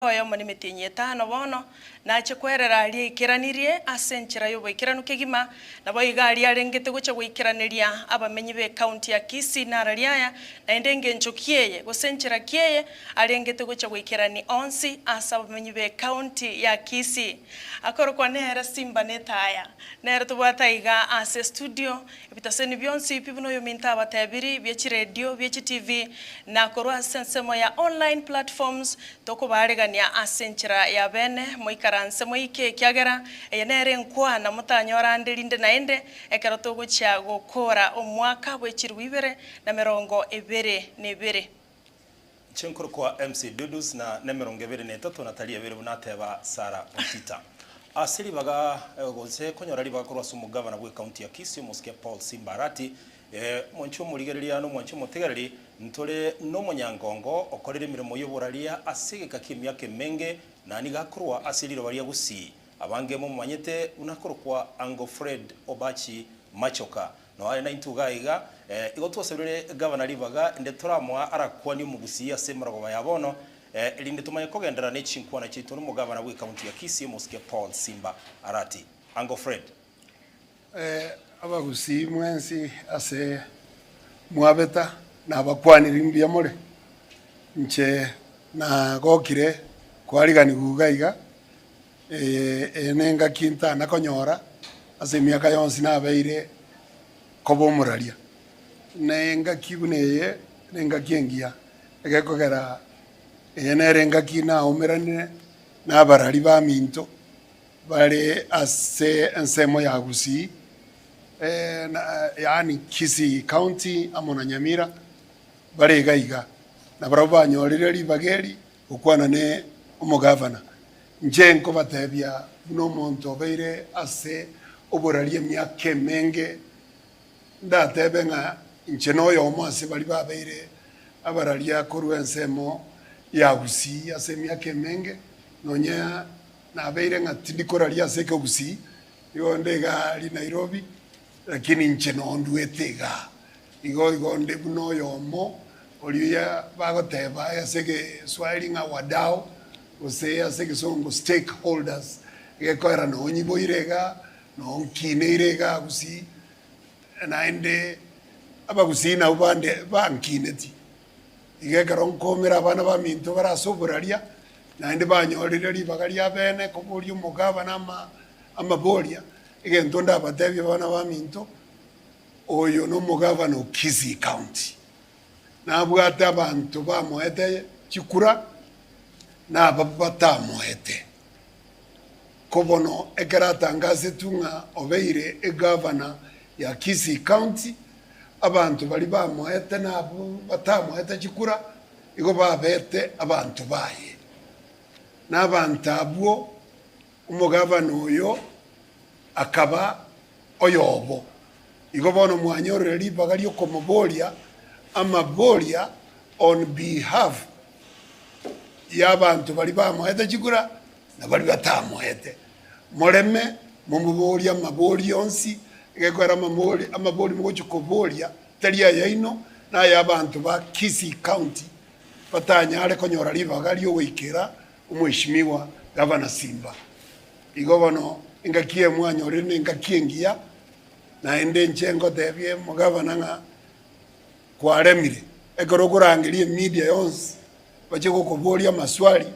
Oyomo nemetienyi etano bono, nache kwerera aria aikeranirie ase enchera y'oboikeranu kegima, naboigo aria arengete gocha goikeraneria abamenyi b'ecounty ya Kisii nararia aya, naende engencho ki eye, gose enchera ki eye arengete gocha goikerani onsi ase abamenyi b'ecounty ya Kisii. Akorokwa nere Simba Netaya. Nere tobwate aiga ase estudio, Ebitaseni bionsi pi buna oyominto abatebiri, bie chiredio, bie chitivi, na korwa ase ensemo ya online platforms, tokobaaregania ase enchera ya bene, moikaranse moike, ekiagera eye nere enkwana motanyore ande rinde naende, ekero togochia gokoora omwaka bwe chilifu 2022. Inche nkorokwa MC Dudus na nemerongo ebere na etato na tari ebere buna ateba Sarah Ontita. Ase ribaga gose konyora ribaga korwa ase omogavana bwe county ya Kisii omosike Paul Simba Arati, mwanche omorigereria na omwanche omotegereri, ntore nomonyangongo okorire emeremo y'oboraria ase egeka ki'emiaka emenge na nigo akorwa ase riroba ria Gusii. Abange momomanyete buna akorokwa Uncle Fred Obachi Machoka. Noare naintwe iga iga, igo twasaberire gavana ribaga inde toramoa arakwanie omogusii ase emarogoba ya bono, erinde tomanye kogenderera ne chinkwana chiaito nomogavana bw'ecounty ya Kisii omosike Paul Simba Arati. Uncle Fred. Abagusii mwensi ase mwabeta nabakwaniri mbuya more, inche nagokire kwariganigwa iga iga, Eye nengaki ntana konyora ase emiaka yonsi nabeire koba omoraria. Na engaki buna eye nengaki engiya, egekogera eye nere engaki naomeranire nabarari baminto bare ase ensemo ya Gusii, yaani Kisii County amo na Nyamira, bare iga iga. Nabarabwo banyorire ribaga eri gokwana ne omogavana. Inche nkobatebia buna omonto obeire ase oboraria emiaka emenge, ndatebe ng'a inche noyomo ase baria babeire abararia korwa ensemo ya Gusii ase emiaka emenge, nonya nabeire ng'a tindi koraria ase ekegusii, nigo nde iga aria Nairobi, lakini inche nonduete igaa. Igo igo nde buna oyomo oria bagoteba ase egeswahili ng'a wadau, gose ase egesongo stakeholders, egekoera noo nyiboire igaa, noo nkineire igaa gusii, naende abagusii nabwo bande bankineti. Iga ekero nkomera abana baminto bare ase oboraria, naende banyorire ribaga ria bene koboria omogabana ama amaboria, egento ndabatebie abana baminto, Oyo nomogavana o Kisii County, nabwate abanto bamoete chikura na aba batamoete. Ko bono ekero atangasetwe ng'a obeire egavana ya Kisii County, abanto baria bamoete na abwo batamoete chikura igo babete abanto baye. Na abanto abwo omogavana oyo akaba oyobo. Igo bono mwanyorire ribaga ri'okomoboria amaboria on behalf y'abanto baria bamoete chikura na baria batamoete. Moreme momoborie amaborio onsi, egekoera amamori amabori mogochia koboria tari ayaino, na ay'abanto ba Kisii County batanyare konyora ribaga riogoikera Omweshimiwa Gavana Simba. Igo bono engaki eye mwanyorire nengaki engiya, naende inche ngotebie omogavana ng'a kwaremire. Ekero okorangeria emedia yonsi bache gokoboria amaswali,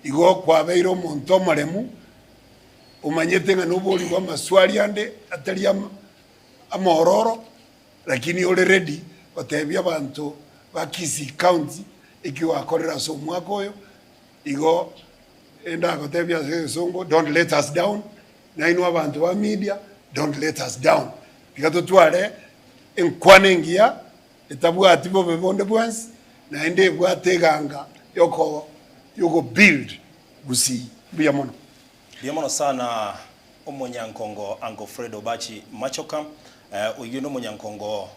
igo kwabeire omonto omoremu, omanyete ng'a noborigwe amaswali ande atari amaororo, lakini ore ready gotebia abanto ba Kisii County eki gwakorire ase omwaka oyo. Igo ndagotebia ase egesongo, don't let us down, nainwe abanto ba media, don't let us down. Tiga totware enkwana engiya etabwati bobe bonde bwensi, naende ebwate eganga yoko yoko build Gusii. Mbuya mono. Mbuya mono sana omonyankongo Uncle Fred Obachi Machoka, oyio nomonyankongo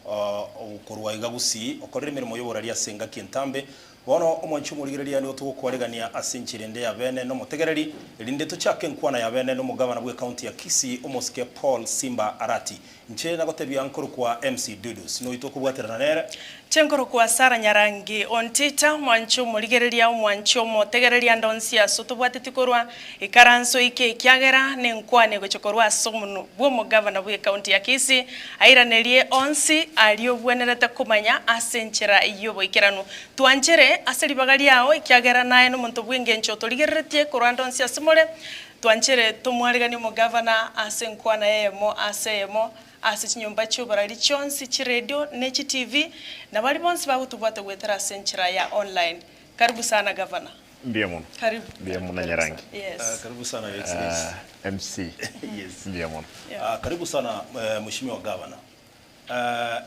okorwa iga Gusii, okorire emeremo y'oboraria ase engaki entambe. Bono omwanchi omorigereria nigo togokwaregania ase enchera ende ya bene nomotegereri, erinde tochake enkwana ya bene nomogabana bw'ecounty ya Kisii omosike Paul Simba Arati. Inche nagotebia nkorokwa MC Dudus, noito okobwaterana nere. Inche nkorokwa Sarah Nyarangi Ontita, omwanchi omorigereria, omwanchi omotegereria ande onsi ase otobwateti korwa ikaranso ike ekiagera nenkwane egocha korwa ase omonwa bw'omogavana bw'ecounty ya Kisii airanerie onsi aria obwenerete komanya ase enchera y'oboikeranu. Twanchere ase ribaga riao ekiagera naye nomonto bw'engencho otorigereretie korwa ande onsi ase more, Twanchere tomwareganie omogavana ase enkwana eyemo ase eyemo, ase chinyomba chi'oborari chionsi, chiredio, ne chiTV, na baria bonsi bagotobwata goetera ase enchera ya online. Karibu sana gavana. Mbuya mono. Karibu. Mbuya mono Karibu Nyarangi. sana. Yes. Karibu sana Your Excellency. MC. Yes. Mbuya mono. Yeah. Karibu sana Mheshimiwa Gavana.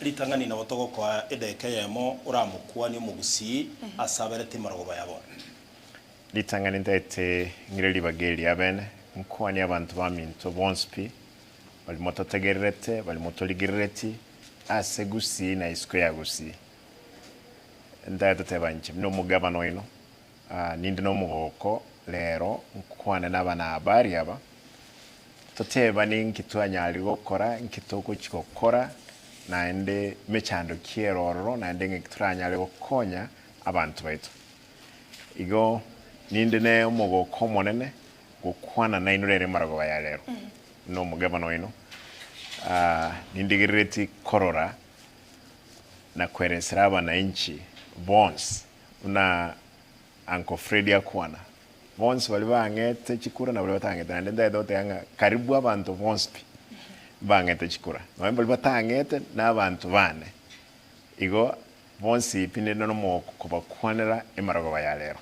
Ritang'ani nabo togokoa edageka eyemo oramokwanie omogusii ase aberete emarogoba ya bono. Ritang'ani ntaete ng'ire ribaga eri ri'abeene, nkwanie abanto baminto bonsi pi, baria mototegererete, baria motorigerereti ase Gusii na isiko ya Gusii. Ntaete teba inche buna omogabana oino, ninde nomogoko rero nkwane nabanahabari aba, totebane inki twanyarire gokora, inki togochia gokora, naende mechando ki ere ororo, naende ng'aki toranyare gokonya abanto baito. Igo ninde ne omogoko omonene gokwana nainwe rero emarogoba ya rero, buna omogabana oino, nindigerereti korora na kweresera abanainchi bonsi buna Uncle Freddy akwana, bonsi baria bang'ete chikura na baria batang'ete, naende ntagete goteba ng'a karibu abanto bonsi pi mbang'ete chikura, nonya baria batang'ete na abanto bane, igo Bonsi pi ninde nomogoko kobakwanera emarogoba ya rero.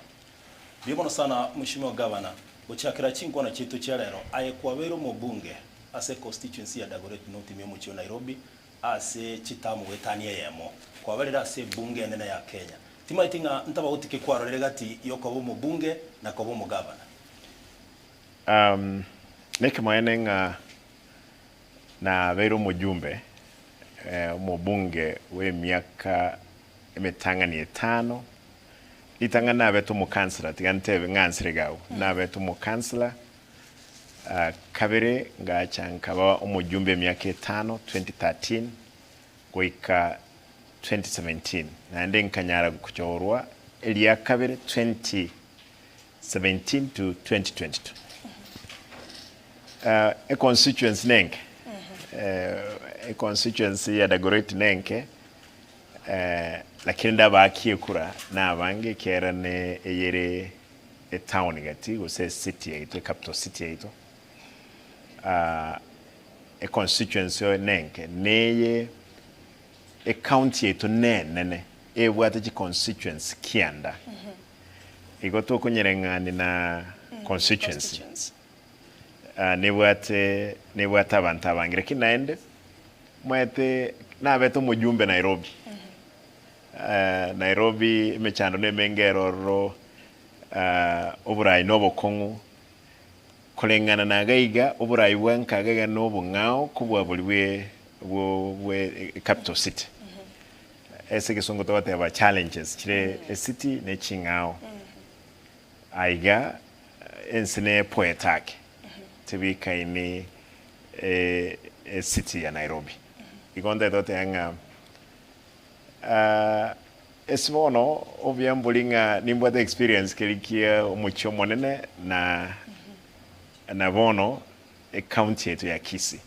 Mbuya mono sana Mheshimiwa Gavana gochakera chinkwana chiaito chia rero. Aye kwabeire omobunge ase econstituency ya Dagoretti North ime omochie o Nairobi ase chitamu goetania eyemo. Kwaberire ase ebunge enene ya Kenya. Timaeti ng'a ntabauti ki kwarorire gati yokoba omobunge na koba omogavana? Nekemoene ng'a Nabeire omojumbe, omobunge bw'emiaka emetang'ani etano, ritang'ani nabete omokansela, tiga ntebe ng'ansere iga agwo, nabete omokansela, kabere ngacha nkaba omojumbe emiaka etano, 2013 goika 2017, naende nkanyara gochorwa eria kabere 20. 17 to 2022. Uh, e constituency nenke uh, e constituency ya Dagoretti nenke uh, lakini ndabakie ekura nabange ekiagera ne eyere etown gati gose ecity yaito ecapital city yaito uh, e constituency oyo nenke neye ecounty yaito nenene ebwate chiconstituency kianda Igo tokonyereng'ani na constituency nebwate nebwate abanto abange lakini naende omanyete nabete omojumbe Nairobi Nairobi emechando na emenge ere ororo oborai na obokong'u koreng'ana na iga iga oborai bwa nka iga iga na obong'ao kobua boria bwe bwo bwe capital city. Ase egesongo togoteba challenges chire esiti ne ching'ao. Aiga ense ne epoete ake tebikaini esiti ya Nairobi. Igo ntagete goteba ng'a ase bono obuya mbori ng'a nimbwate experience keria kia omochie omonene na na bono ecounty yaito ya Kisii.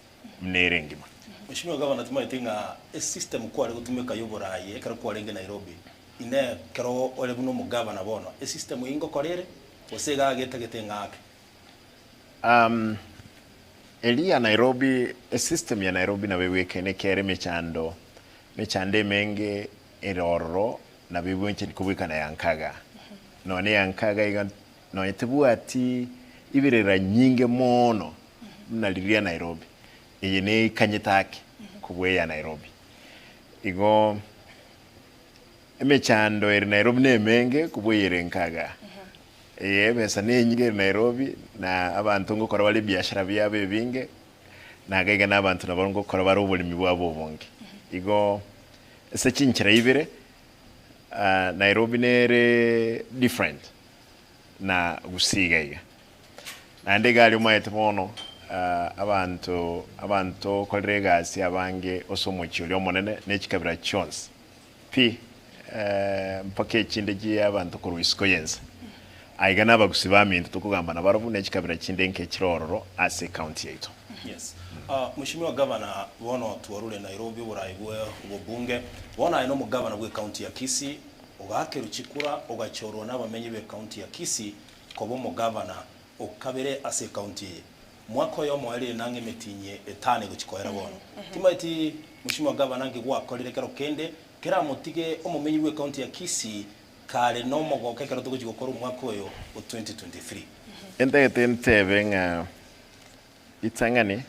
buna ere engima. Mheshimiwa Gavana timaeti ng'a esystem kware gotumeka y'oboraai ekero kwarenge Nairobi, inee ekero ore buna omogavana bono esystem eyio ngokora ere gose iga getagete ng'ake? Um, eria ya Nairobi, esystem ya Nairobi nabo egwekaine ekiagera emechando, emechando emenge ere ororo nabo ebwenchani kobwekana ya nkaga. Nonya ya nkaga iga nonya tebwati ibirera nyinge mono buna riria Nairobi, eye neikanyete ake kobua eya Nairobi. Igo emechando ere Nairobi nemenge kobua eyere nka igaa. Eye ebesa nenyinge ere Nairobi na abanto ngokora bare ebiashara biabo ebinge, na iga iga na abanto nabo ngokora bare oboremi bwabo obonge. Igo ase chinchera ibere. Nairobi nere different na Gusii iga iga. Naende iga aria omaete bono abanto abanto okorera egasi abange ase omochie oria omonene ne chikabira chionsi pi mpaka echinde chia abanto korwa isiko y'ense. Aiga nabagusii baminto tokogamba nabarobwo ne chikabira chinde nke chire ororo ase ecounty yaito. Yes. Mweshimiwa Gavana, bono twarure Nairobi oborai bwe obobunge, bono aye nomogavana bwe county ya Kisii, ogaakerwa chikura ogachorwa nabamenyi be county ya Kisii koba omogavana okabere ase ecounty eye. Mwaka oyomo erire nang'e emetienyi etano egochi koera bono. Timaeti Mweshimiwa Gavana nki gwakorire kero kende keramotige omomenyi bwe county ya Kisii kare nomogoko ekero togochi gokora omwaka oyo o 2023. Entagete ntebe ng'a Ritang'ani,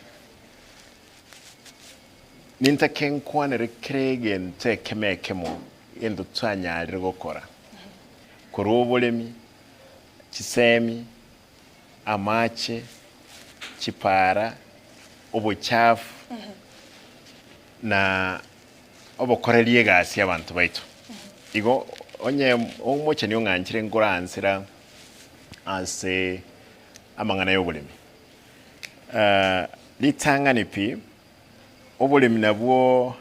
nintake nkwanere kera egento ekemo ekemo egento twanyarire gokora, korwa oboremi, chisemi, amache, chipara, obochafu, na obokoreria egasi abanto baito. Igo onye omocheni ong'anchire nkoransera ase amang'ana y'oboremi. Ritang'ani pi, oboremi nabwo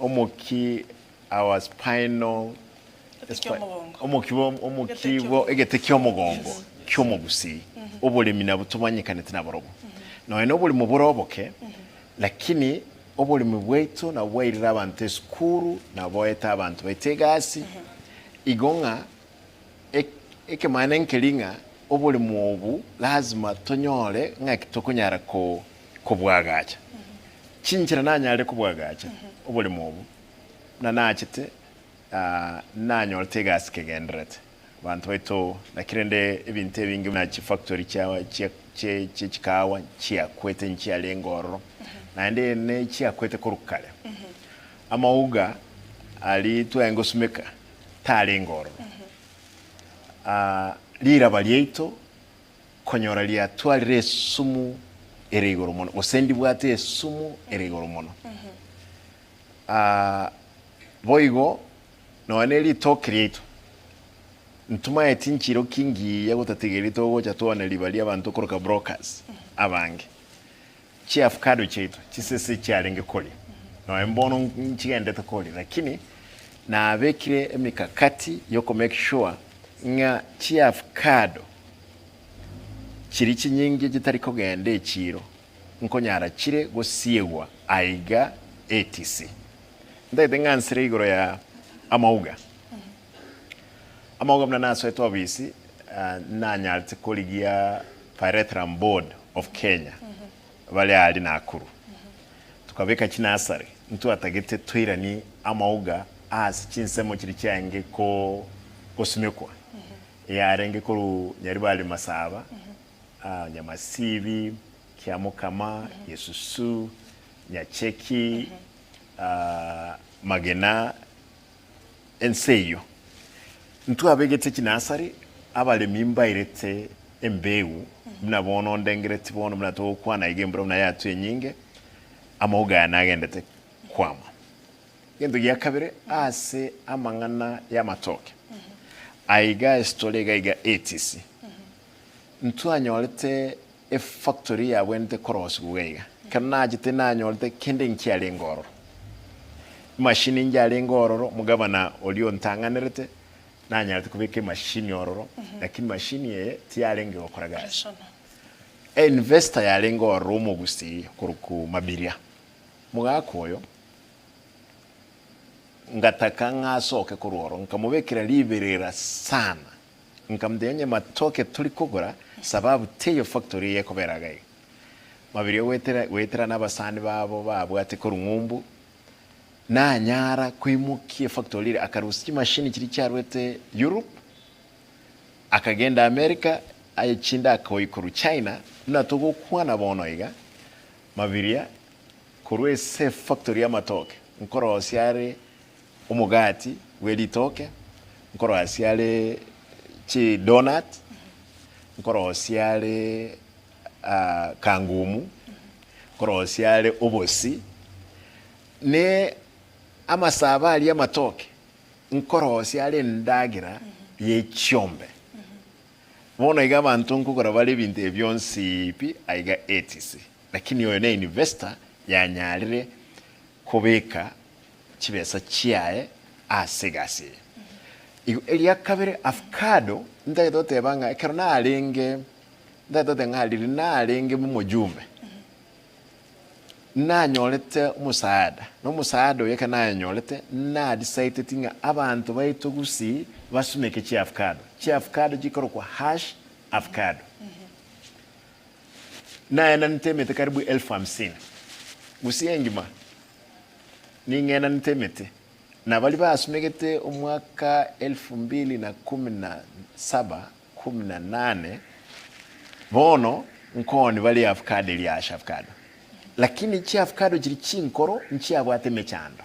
omoki our spinal Egete ki'omogongo. omoki bwo omoki bwo egete ki'omogongo ki'omogusii. Oboremi nabwo tomanyekanete naborobwo. Nonya na oboremo bore oboke, lakini oboremi bwaito nabwo bwairire abanto esukuru, nabwo boete abanto baito egasi, igo ng'a Ekemanene nkeri ng'a oboremo obo lazima tonyore ng'aki tokonyara kobwagacha. Chinchera nanyare kobwagacha oboremo obo, buna nachete nanyorete egasi kegendererete. Abanto baito naki rende ebinto ebinge buna chifactory chia chikahawa nchiakwete nchiarenge ororo, naende ne chiakwete korwa kare. Amauga aria twaye ngosumeka tarenge ororo. Riraba riaito konyora riatwarire esumu ere igoro mono, gose ndibwate esumu ere igoro mono. Boigo nonya ne ritoke riaito, ntomaeti nchiroki ngiya gotatiga togocha twane riba ri'abanto okoroka brokers abange. Chiafukado chiaito chisese chiarenge koria, nonya mbono nchigendete koria, lakini nabekire emikakati yoko make sure ng'a chiafukado chiria chinyinge chitari kogenda echiro nkonyara chire gosiegwa aiga ATC. Ntagete ng'ansere igoro ya amauga. Amauga buna nasoete obisi nanyarete korigia Pyrethrum Board of Kenya bare aria Nakuru. Tukabeka chinursery ntwatagete toiranie amauga ase chinsemo chiria chiarenge gosimekwa yarenge korwa Nyaribari Masaba, Nyamasibi, Kiamokama, Gesusu, Nyacheki, Magena, Ense eyio ntwabegete chinasari, abaremi mbairete embegu, buna bono ndengereti bono buna togokwana iga embura buna yatwa enyinge, amauga aya nagendete kwama. Egento gia kabere ase amang'ana y'amatoke, aiga ase tore iga iga ATC, ntwanyorete efactory yabwenerete korosigwa iga iga. Ekero nachete nanyorete kende nkiarenge ororo. Emashini njarenge ororo, omogabana oria ontang'anerete, nanyarete kobeka emashini ororo, lakini mashini eye tiyarenge gokora gasi. Einvestor yarenge ororo omogusii korokwa Mabiria, mogaka oyo, ngataka ng'a asoke korwa ororo, nkamobekera riberera sana, nkamotebia onye matoke tori kogora sababu teiyo factory eye ekobera iga iga. Mabiria goetera goetera na abasani babo babwate korwa ng'umbu, nanyara koimokia efactory eria akarusia chimashini chiria chiarwete Europe, akagenda America, aye chinde akoyia korwa China, buna togokwana bono iga, Mabiria korwa ase efactory y'amatoke nkorosia are omogati bwe ritoke, nkorosia are chidonut, nkorosia are kangumu, nkorosia are obosi, ne amasabo aria amatoke. Nkorosia are endagera ye chiombe. Bono iga abanto nkogora bare ebinto ebi bionsi pi aiga ATC. Lakini oyo ne investor yanyarire kobeka chibesa chiaye ase egasi eye. Igo eria kabere avocado ntagete goteba ng'a ekero narenge ntagete goteba ng'a riria narenge momojumbe Nanyorete omosaada, na omosaada oyo ekero nayanyorete, nadisaiteti ng'a abanto baito gusii basumeke chiavocado. Chiavocado chikorokwa hash avocado. Naenanete emete karibu elfu hamsini gusii engima, ning'enanete emete, na baria basumegete omwaka elfu mbili na kumi na saba, kumi na nane, bono nkooni bare avocado eria ashe avocado. Lakini chiavocado chiria chinkoro nchiabwate emechando,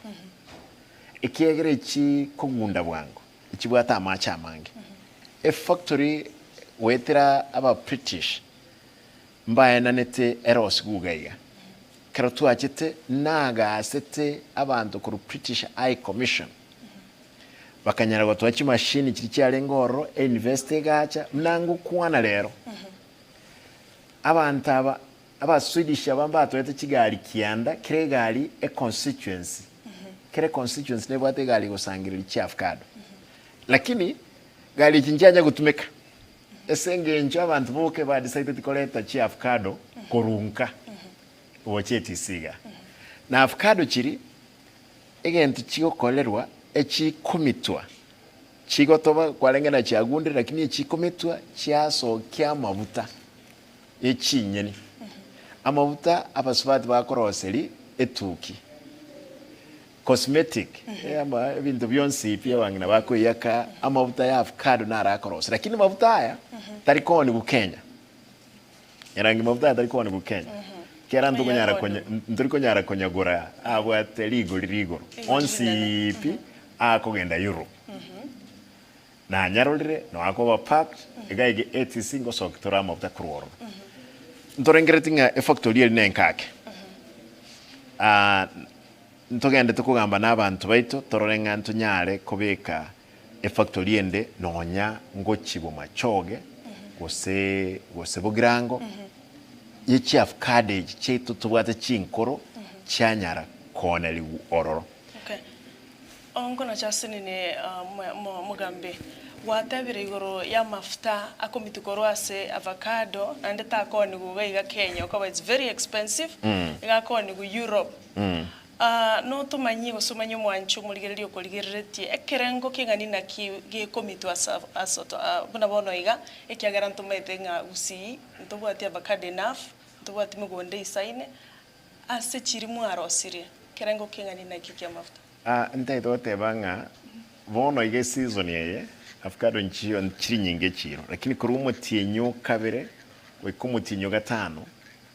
ekiagera echi kogunda bwango, echibwate amache amange. Efactory goetera aba British mbaenanete erosigwe iga iga. Ekero twachete nagasete abanto korwa British High Commission. Bakanyara gotoa chimashini chiria chiarenge ororo, einvesti egacha, buna ngokwana rero. Abanto aba, Abaswedish aba mbatoete chigari kianda, kera egari econstituency, kera econstituency nebwate egari egosangereria chiavocado. Lakini, gari echi nchianya gotumeka, ase engencho abanto boka badecideti koreta chiavocado korwa nka, gocha ETC igaa. Na avocado chiria, Egento chigokorerwa echikomitwa chigotoba kwarenge na chiagundire, lakini echikomitwa chiasokia amabuta ye chinyeni. Amabuta abasubati bakoroseri etuki, cosmetic, ama ebinto bionsi pi abang'ina bakoiyaka amabuta ya avocado naro akorosia. Lakini mabuta aya tari koonigwa Kenya. Erangi mafuta aya tari koonigwa Kenya, ekiagera ntokonyara konya ntori konyara konyagora abwate rigori rigoro Rigori onsi rinene. pi akogenda Europe. Nanyarorire nonya akoba packed, iga iga ATC ngosoki tore amafuta korwa ororo. Ntorengereti ng'a efactory eri nenkake, ntogendete kogamba na abanto baito torore ng'a ntonyare kobeka Efactory ende nonya ngochie bomachoge gose gose bogirango ye chiavocado echi chiaito tobwate chinkoro chianyara koonerigwa ororo. Okay. Onkono chasenene mogambi, gwatebire igoro y'amafuta akomitwa korwa ase avocado naende takoonigwa iga iga Kenya okoba it's very expensive, iga akoonigwa Europe. Notomanyie gose omanye omwancho omorigereria okorigereretie ekerengo keng'ani naki gekomitwa ase ase buna bono iga, ekiagera ntomaete ng'a gusii ntobwati avocado enough, ntobwati megondo eisaine, ase chiri mwarosirie, ekerengo keng'ani naki ki'amafuta? Ntaete goteba ng'a bono iga eseason eye avocado nchiyo nchiri nyinge echiro, lakini korwa omotienyi o kabere goika omotienyi o gatano,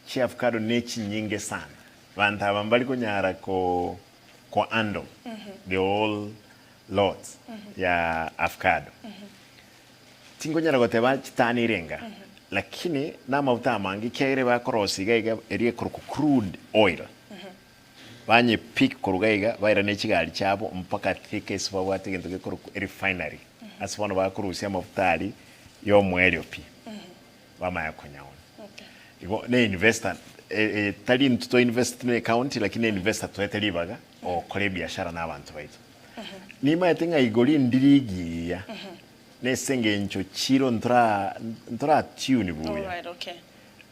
chiavocado nechinyinge sana. Banto aba mbari konyara ko ko handle the whole lot ya avocado. Tinkonyara goteba chitani irenga, lakini namafuta amange ekiagera ebakorosia iga iga eria ekorokwa crude oil. Banye pick korwa iga iga baira ne chigari chiabo mpaka Thika ase babwate egento gekorokwa erefinery ase bono bakorusia amafuta aria ya omoerio pi bamanya konyaona. Igo ne investor tari intwe to invest ne county lakini ne investor toete ribaga ogokora ebiashara na abanto baito. Nimaete ng'a igori ndiri igiya nese engencho chiro ntora ntora tune buya. Alright, okay.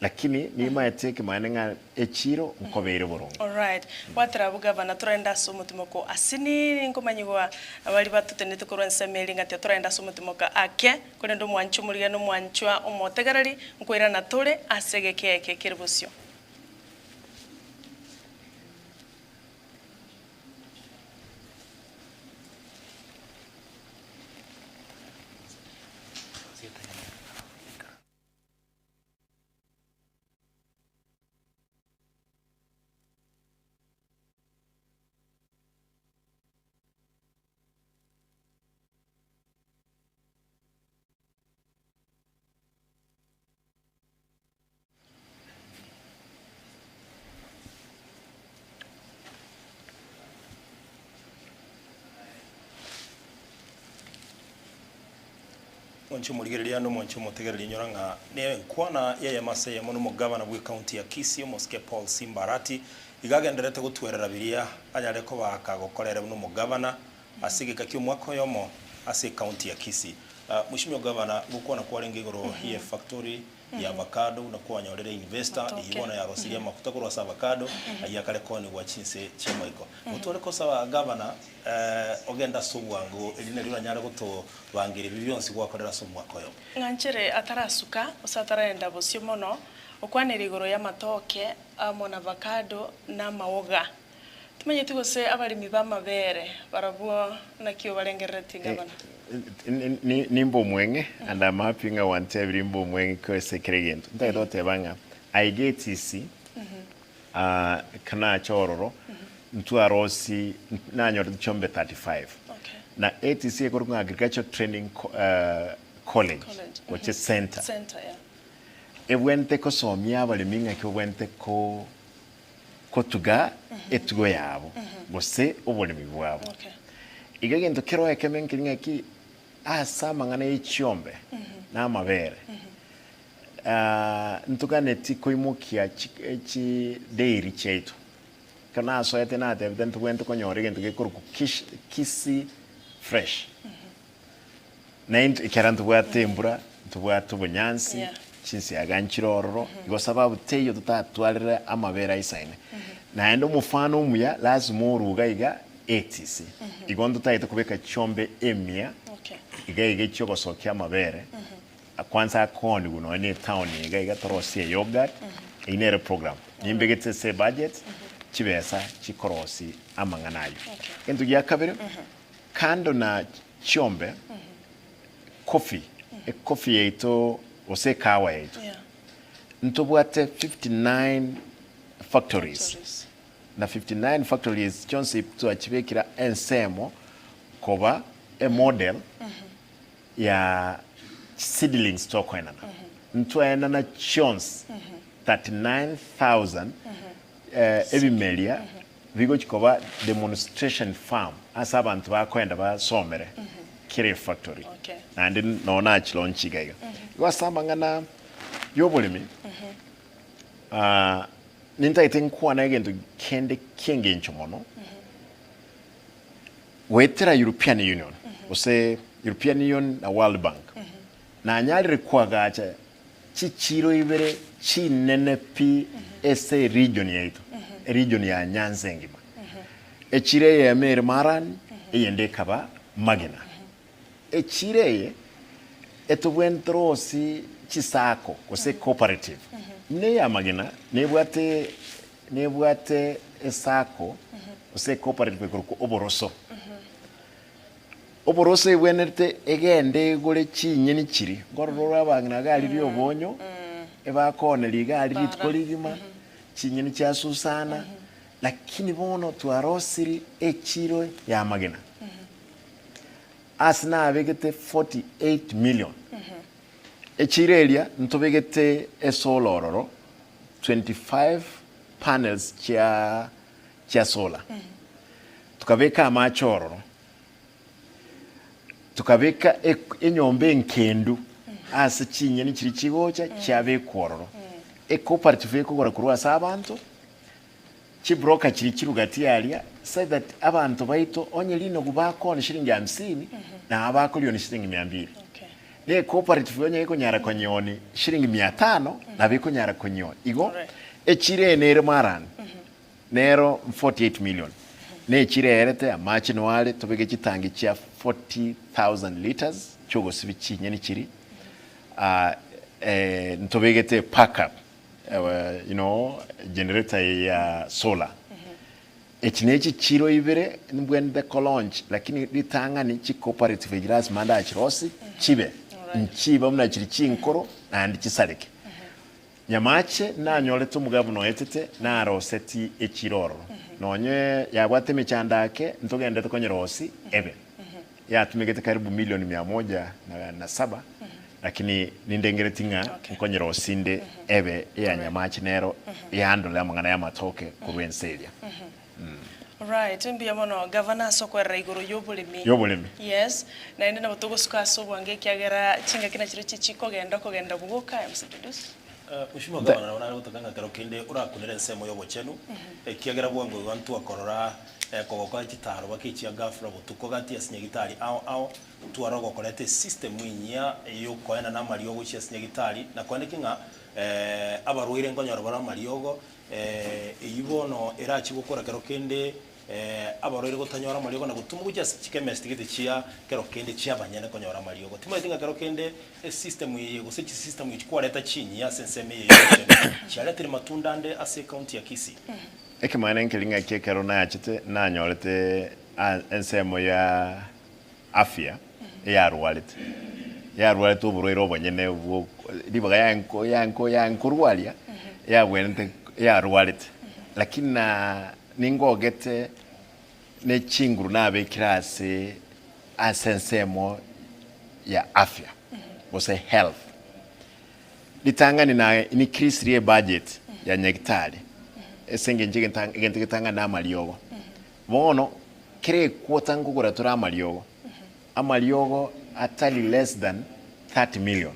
Lakini nimaete ekemanene ng'a echiro nkobeire boronge. Alright. Gwatera abwo gavana toraende ase omotimoko asinini nkomanyigwa baria batotenete korwa ensemo eria ng'a tiga toraende ase omotimoko ake korende omwancho omorigia na omwanchwa omotegereri nkoirana tore ase egeka eke kere bosio. Mwanche omorigereria na omwanche omotegereria inyora ng'a nenkwana y'eyemo ase eyemo nomogabana bw'ecounty ya Kisii omosike Paul Simba Arati iga agendererete gotwerera biria anyare koba kagokorere buna omogabana ase egeka ki'omwaka oyomo ase ecounty ya Kisii. Mweshimiwa gavana gokwana kwarenge igoro y'efactory ya avocado buna kwanyorire investor eyio bono yarosirie amafuta korwa ase avocado ayio akare koonigwa chinse chi'amaiko. Gotware kosaba gavana ogende ase obwango erio nario oranyare gotobangeria ebi bionsi gwakorera ase omwaka oyomo. Ng'anchere atarasuka gose ataraenda bosio mono, okwanere igoro y'amatoke amo na avocado na amaoga. Timanyeti gose abaremi b'amabere barabwo naki obarengereretie gavana. Nimbe omweng'e and I'm happy ng'a gwantebirie imbe omweng'e ase kera egento. Ntagete goteba ng'a aiga etisi kanache ororo ntwarosi nanyorete chiombe 35 na ATC ekorokwa ng'a Agricultural Training College gochia center ebwenerete kosomia abaremi ng'aki babwenerete ko kotuga etugo yabo gose oboremi bwabo. Iga egento keroo ekeme nkeri ng'aki ase amang'ana ye chiombe na amabere ntoganeti koimokia chi dairy chiaito. Ekero nasoete natebete ntobwenerete konyora egento gekorokwa Kisii fresh. Na intwe ekero ntobwate embura, ntobwate obonyansi, chinsiaga nchire ororo, igo sababu teiyo totatwarere amabere aisaine. Naende omofano omuya lazima orwe iga iga ATC. Igo ntotagete kobeka chiombe emia iga iga echiogosokia amabere, kwanza akoonigwe nonya na etown iga iga torosie eyoghurt, eyio nere program. Nimbegete ase ebudget, chibesa chikorosia amang'ana ayio. Egento gia kabere, Kando na chiombe, coffee, ecoffee yaito gose ekahawa yaito, ntobwate 59 factories, na 59 factories chionsi twachibekire ensemo koba emodel ya seedlings tokoenana. Ntwaenana chionsi 39,000 ebimeria Bigochi koba demonstration farm ase abanto bakoenda basomere kera efactory naende noo nachilaunch iga iga. Igo ase amang'ana yoboremi nintagete nkwane egento kende kiengencho mono goetera European Union gose European Union na World Bank nanyarire koagacha Chichiiro ibere chinene pi ase eregion yaito, eregion ya Nyanza engima. Echiiro eyemo ere Marani, eyende ekaba Magena. Echiiro eye etobwenerete rosi chisacco gose cooperative. Buna eya Magena nebwate nebwate esacco gose cooperative ekorokwa Oboroso. Oboroso ebwenerete egende egore chinyeni chiria, nkorora ore abang'ina iga aria riobonyo, ebakooneria iga aria rituko rigima, chinyeni chiasusana, lakini bono twarosirie echiro ya amagena, ase nabegete 48 million, echiro eria ntobegete esolar ororo, 25 panels chia chia solar, tokabeka amache ororo, Tokabeka enyomba enkendu ase chinyeni chiria chigocha chiabekwa ororo. Ecooperative ekogora korwa ase abanto, chibroker chiria chirugati aria so that abanto baito onye rinogu bakooni shilingi hamsini, nabo bakorioni shilingi mia mbili. Ne ecooperative onye ekonyara konyeoni shilingi mia tano, nabo ekonyara konyeoni. Igo, echiro eye nere marani. Nero 48 million nechire erete amache noare tobeke chitangi chia 40000 litres chiogosibia chinyeni chiri ah eh ntobegete pack up you know generator eye ya solar echi ne chichiro ibere mbwenerete ko launch lakini ritang'ani chi cooperative echi lasima ndachirosie chibe nchiba buna chiri chinkoro naende chisareke. Nyamache nanyorete omogabu noetete naroseti echiro ororo, nonye yabwate emechando ake ntogenderete konyerosi ebe. Yatumegete karibu milioni mia moja na saba, lakini nindengereti ng'a nkonyerosi inde ebe eya Nyamache nero ehandle amang'ana y'amatoke korwa ense eria. Right, mbuya mono gavana ase okoerera igoro y'oboremi. Y'oboremi. Yes, naende nabo togosuka ase obwango ekiagera chingaki nachirochio chikogenda okogenda bogoka MC Dudus. Mheshimiwa Gavana nabo nare gotaka ng'a kero kende orakunere ensemo y'obochenu, ekiagera bwango iga ntwakorora kogoka chitaro baka echia ghafla botuko gati ase nyagitari ao ao, ntware ogokoreta esystem enyia yokoenana amariogo gochia ase nyagitari, na koendeki ng'a abarwaire nkonyora bare amariogo, Eyio bono erachie gokora kero kende abarwaire gotanyora amariogo na gotuma gochia ase chikemesti gete chia kero kende chi'abanyene konyora amariogo. Timanyeti ng'a kero kende esystem eye gose chisystem echi kwareta chinyia ase ensemo eye y'obochenu chiaretire matunda ande ase ecounty ya Kisii. Ekemanyererio nkeri ng'aki ekero nachete nanyorete ensemo ya afya eyarwarete, yarwarete oborwaire obonyene bwo ribaga yanko yanko yankorwaria yabwenerete yarwarete. Lakini na ningogete ne chinguru nabekire ase ase ensemo ya afya gose health. Ritang'ani na increase ebudget ya nyagetari ase eng'encho egento egento getang'ani na amariogo. Bono kera equota nkogora tore amariogo, amariogo atari less than 30 million.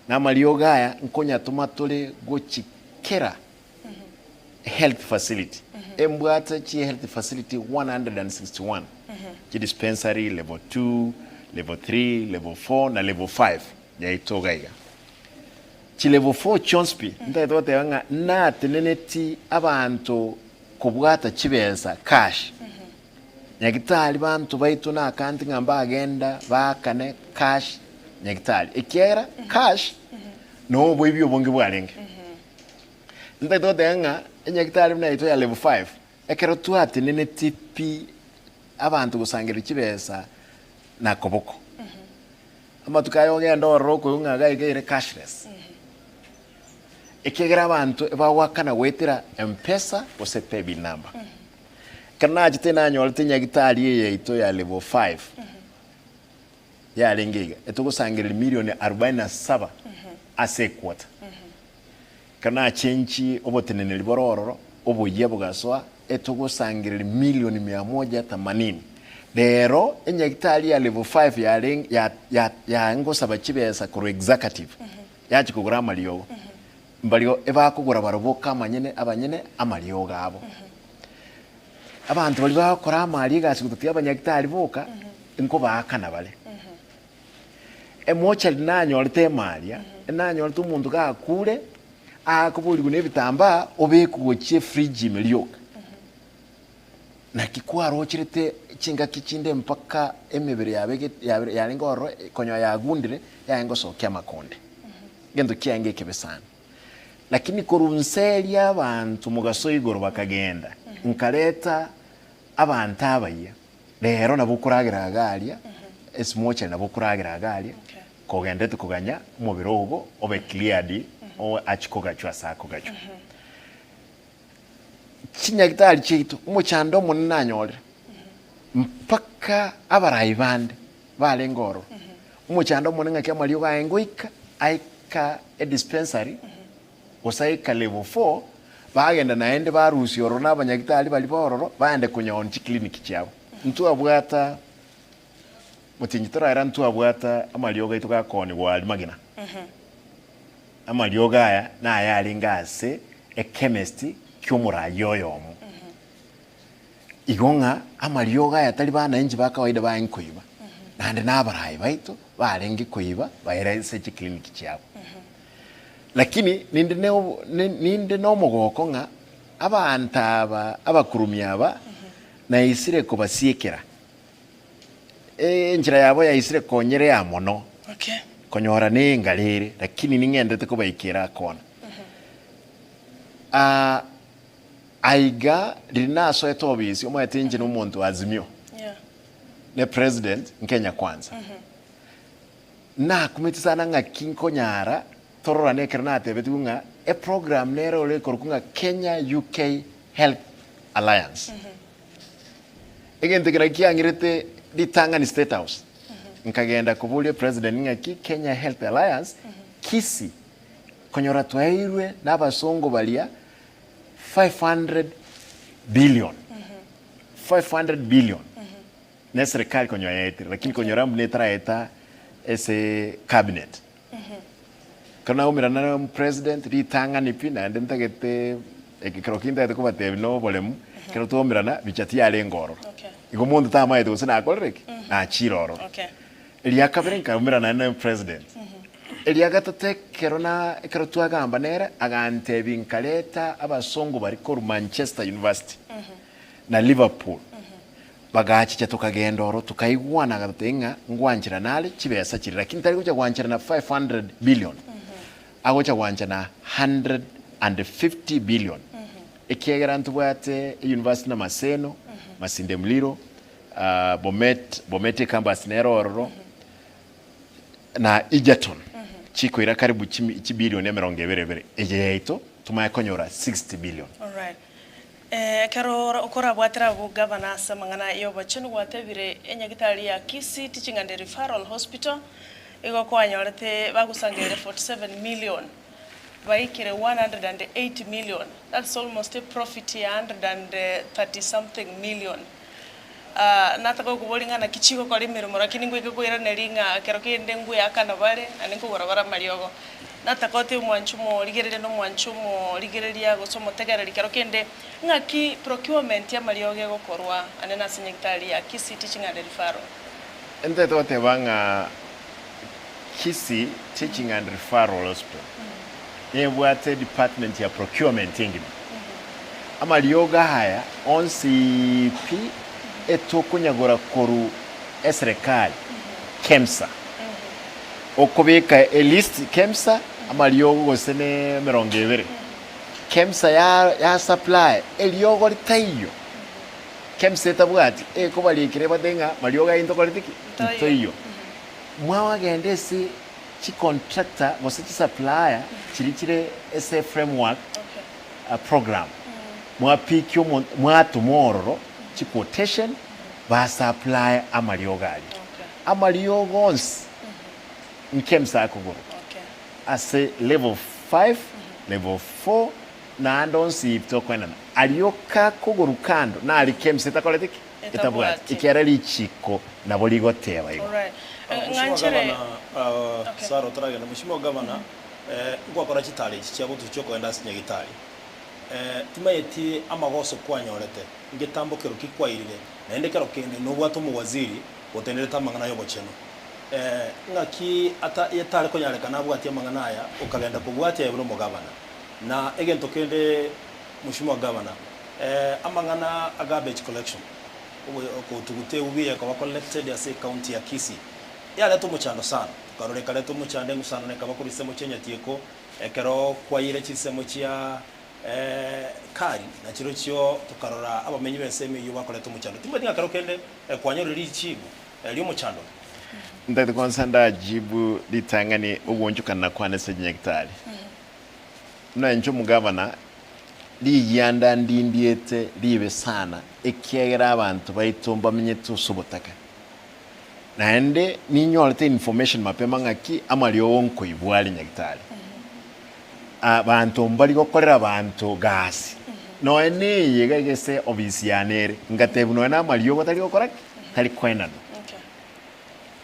Na amariogo aya nkonyatoma tore gochi kera health facility. Embwate chi health facility 161, chi dispensary level 2, level 3, level 4 na level 5 yaito iga iga. Chi level 4 chionsi pi, ntagete goteba ng'a nateneneti abanto kobwata chibesa, cash, nyagitari banto baito nakanti ng'a mbagenda baakane cash nyagitari, ekiagera cash no oboibi obonge bwarenge. Ntagete goteba ng'a enyagitari buna yaito ya level 5, ekero twateneneti pi abanto gosangereria chibesa na koboko, amatuko aya ogende ororo okoigwa ng'a iga iga ere cashless. Ekiagera abanto ebagoakana goetera Mpesa gose paybill number. Ekero nachete nanyorete nyagitari eye yaito ya level 5 yarenge iga, etogosangereria milioni arubaini na saba ase equarter. Ekero nachenchi oboteneneri bore ororo, oboyia bogasoa, etogosangereria milioni mia moja themanini. Rero enyagitari ya level 5 yarenge ya ya yangosaba chibesa korwa executive. Yachia kogora amariogo, mbario ebakogora barobwo kamanyene abanyene amariogo abo. Abanto baria bagokora amari egasi gototiga abanyagitari boka, nkobaakana bare. Emochari nanyorete emaria, nanyorete omonto gakure, akoborigwa na ebitambaa, obekwe gochia efridge ime rioka. Naki kwarocherete chingaki chinde mpaka emebere yabo yarenge ororo konya yagundire yarenge gosokia amakonde. Egento kiaenge ekebe sana. Lakini korwa nse eria abanto mogaso igoro bakagenda, nkareta abanto abayia, rero nabo okoragera iga aria, esimochari nabo okoragera iga aria, kogenderete koganya omobere ogo obe cleared achie kogachwa ase akogachwa. Chinyagitari chiaito, omochando omonene nanyorire, mpaka abarai bande barenge ororo. Omochando omonene ng'aki amariogo aye ngoika, aika edispensary, gose aika level 4, bagenda naende barusia ororo na abanyagitari baria ba ororo, baende konyaonia chiclinic chiabo. Ntwabwata, motienyi toraera ntwabwata amariogo aito gakoonigwa aria magena. Amariogo aya nayarenge ase ekemesti ki'omoraia oyomo. Igo ng'a amariogo aya tari bananchi ba kawaida barenge koiba, naende nabaraai baito barenge koiba baira ase chikliniki chiabo. Lakini ninde ne ninde nomogoko ng'a abanto aba abakurumi aba naisire kobasiekera. Enchera yabo yaisire konyerea mono, Okay. konyora nengare ere, lakini ning'endete kobaikera akona. Ah, aiga riria nasoete obisi, omanyete inche nomonto wa Azimio, Yeah. ne president Kenya Kwanza. Nakumeti sana ng'aki nkonyara tororane ekero natebetigwe ng'a eprogram nere ore ekorokwa ng'a Kenya UK Health Alliance. Egento ekero kiang'irete ritang'ani State House, nkagenda koboria president ng'aki Kenya Health Alliance Kisii konyora twaeirwe na abasongo baria 500 billion. 500 billion na eserekari konyora yaetire lakini konyora buna etaraeta ase cabinet. Ekero naumerana na omopresident ritang'ani pi naende ntagete ekero ki ntagete kobatebia na oboremu, ekero twaumerana bicha tiyarenge ororo. Igo omonto tamaete gose nakorire ki? Nachire ororo. Eria kabere nkaumerana naende na omopresident. Eria gatato ekero na ekero twagamba nere agantebia nkareta abasongo baria korwa Manchester University na Liverpool. Bagachicha tokagenda oro tokaigwana agatotebia ng'a ngwancherana are chibesa chiria lakini tari gocha gwancherana 500 billion agocha gwanchana 150 billion ekiagera ntobwate euniversity na Maseno, Masinde Muliro, Bomet, Bomet ecampus nere ororo na Egerton chikoira karibu chibilioni emerongo ebere ebere eye yaito tomanye konyora 60 billion. Alright. Ekero okorabwatera abwo gavana ase amang'ana y'obochenu gwatebire enyagitari ya Kisii Teaching and Referral Hospital igo kwanyorete bagosangereria 47 million baikire 180 million that's almost a profit ya 130 something million. Nataka gokoboria ng'a naki chigokora emeremo lakini ngoike koiraneria ng'a ekero kende ngoeakana bare naende nkogora bare amariogo. Nataka otebe omwanchi omorigereria na omwanchi omorigereria gose omotegereri kero kende ng'aki procurement y'amariogo egokorwa ande nase nyagitari ya Kisii Teaching and Referral. Ntagete goteba ng'a Kisii Teaching and Referral Hospital nebwate department ya procurement engima. Amariogo aya onsi pi etokonyagora korwa eserekari, Kemsa. Okobeka elist Kemsa amariogo gose ne emerongo ebere. Kemsa ya ya supply eriogo ritaiyo. Kemsa etabwati ekobarikera ebate ng'a mariogo aya intokorete ki? Ntoiyo. Mwagenda ase chicontractor gose chisupplier chiria chire ase framework program mwapikia omonto mwatoma ororo chiquotation basupply amariogo aria. Amariogo onsi nkemsa akogorwa ase level 5, level 4 naende onsi tokoenana. Aria okakogorwa kando nari kemsa etakoreti ki? Etabwati. Ekiagera richiko nabo rigoteba igo. Mheshimiwa Gavana, Sarah otaragenda, Mheshimiwa Gavana, ngwakora chitaro echi chia gotuchia okogenda ase Nyagitari. Timanyeti amagoso kwanyorete, ngetambo kero ki kwairire, naende kero kende nobwate omowaziri otenerete amang'ana y'obochenu. Ng'aki ata etare konyarekana abwatie amang'ana aya okagenda kobwatia aye buna omogavana. Na egento kende Mheshimiwa Gavana, amang'ana a garbage collection, okotuguta eubi ekoba collected ase ecounty ya Kisii, yareta omochando sana, tokarora ekareta omochando eng'usano ekaba korwa chinsemo chia Nyatieko, ekero kwaire chinsemo chia Kari, na chirochio tokarora abamenyi b'ensemo eyio bakoreta omochando. Timanyeti ng'a kero kende kwanyorire richibu ri'omochando. Ntagete kwansa ndajibu ritang'ani ogwonchokana kwane ase chinyagitari. Buna inche omogavana, rigianda ndindiete ribe sana, ekiagera abanto baito mbamenyete ase obotaka. Naende ninyorete information mapema ng'aki amariogo nkoibwa are nyagitari. Abanto mbari gokorera abanto gasi. Nonya neye iga ase ofisi yane ere, ngatebwa nonya na amariogo tari gokora ki? Tari koenanwa.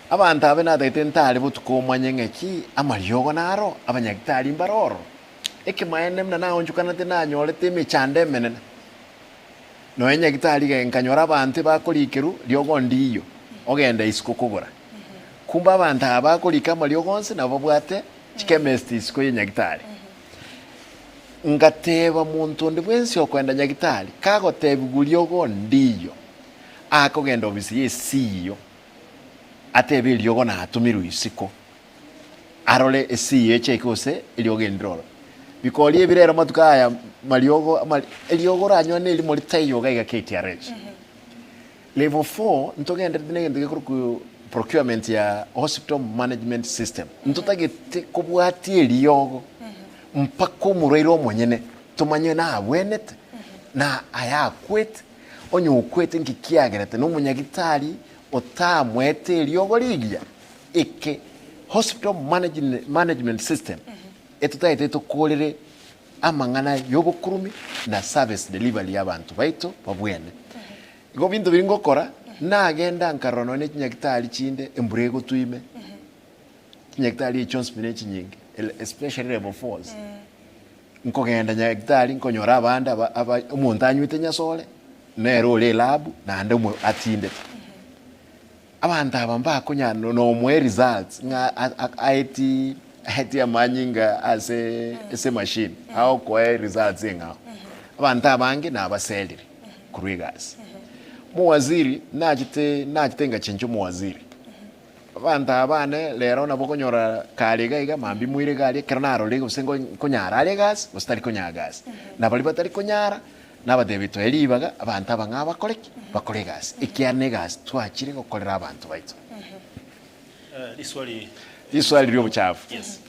Abanto abe natagete ntare botuko omanye ng'aki amariogo naro, abanyagitari mbare ororo. Ekemaene buna naonchokanete nanyorete emechando emenene. Nonya nyagitari iga nkanyora abanto ebakorikerwa riogo ndiyo, ogenda isiko kogora. Kumbe abanto aba bakorika amariogo onsi nabo babwate chikemist isiko ye nyagitari. Ngateba monto onde bwensi okoenda nyagitari, kagotebigwa riogo ndiyo, akogenda ofisi ye CEO, atebe eriogo natomirwe isiko, arore eCEO echeke gose eriogo erinde ororo. Bikori ebi rero amatuko aya mariogo amari eriogo oranyore na erimo ritaiyo iga iga KTRH. Level 4 ntogenderete na egento gekorokwa procurement ya hospital management system. Ntotagete kobwatia eriogo mpaka omorwaire omonyene tomanye nabwenete na ayakwete onye okwete nki kiagerete na omonyagitari otamoete eriogo rigiya eke hospital management system etotagete tokorere amang'ana yobokurumi na service delivery ya abanto baito babwene. Igo binto biria ngokora, nagenda nkarora nonya ne chinyagitari chinde embura egotwa ime, chinyagitari echio chionsi pi ne chinyinge, especially level fours. Nkogenda nyagitari nkonyora abande aba aba omonto anywete nyasore, nere ore elab naende omo atindete. Abanto aba mbakonyara nomoe results ng'a aeti aeti amanyinga ase ase emachine agokoe results eng'ao. Abanto abange nabaserire korwa egasi. Omowaziri nachete nachete ngachencha omowaziri, abanto aba bane rero nabo okonyora kare iga iga mambia moire iga aria ekero narorire gose nkonyara are egasi gose tari konyara egasi. Na baria batari konyara. Nabateebie, Toe ribaga abanto aba ng'a bakore ki? Bakore egasi, ekiagera negasi twachire gokorera abanto baito. Riswali Riswali ri'obochafu. Yes.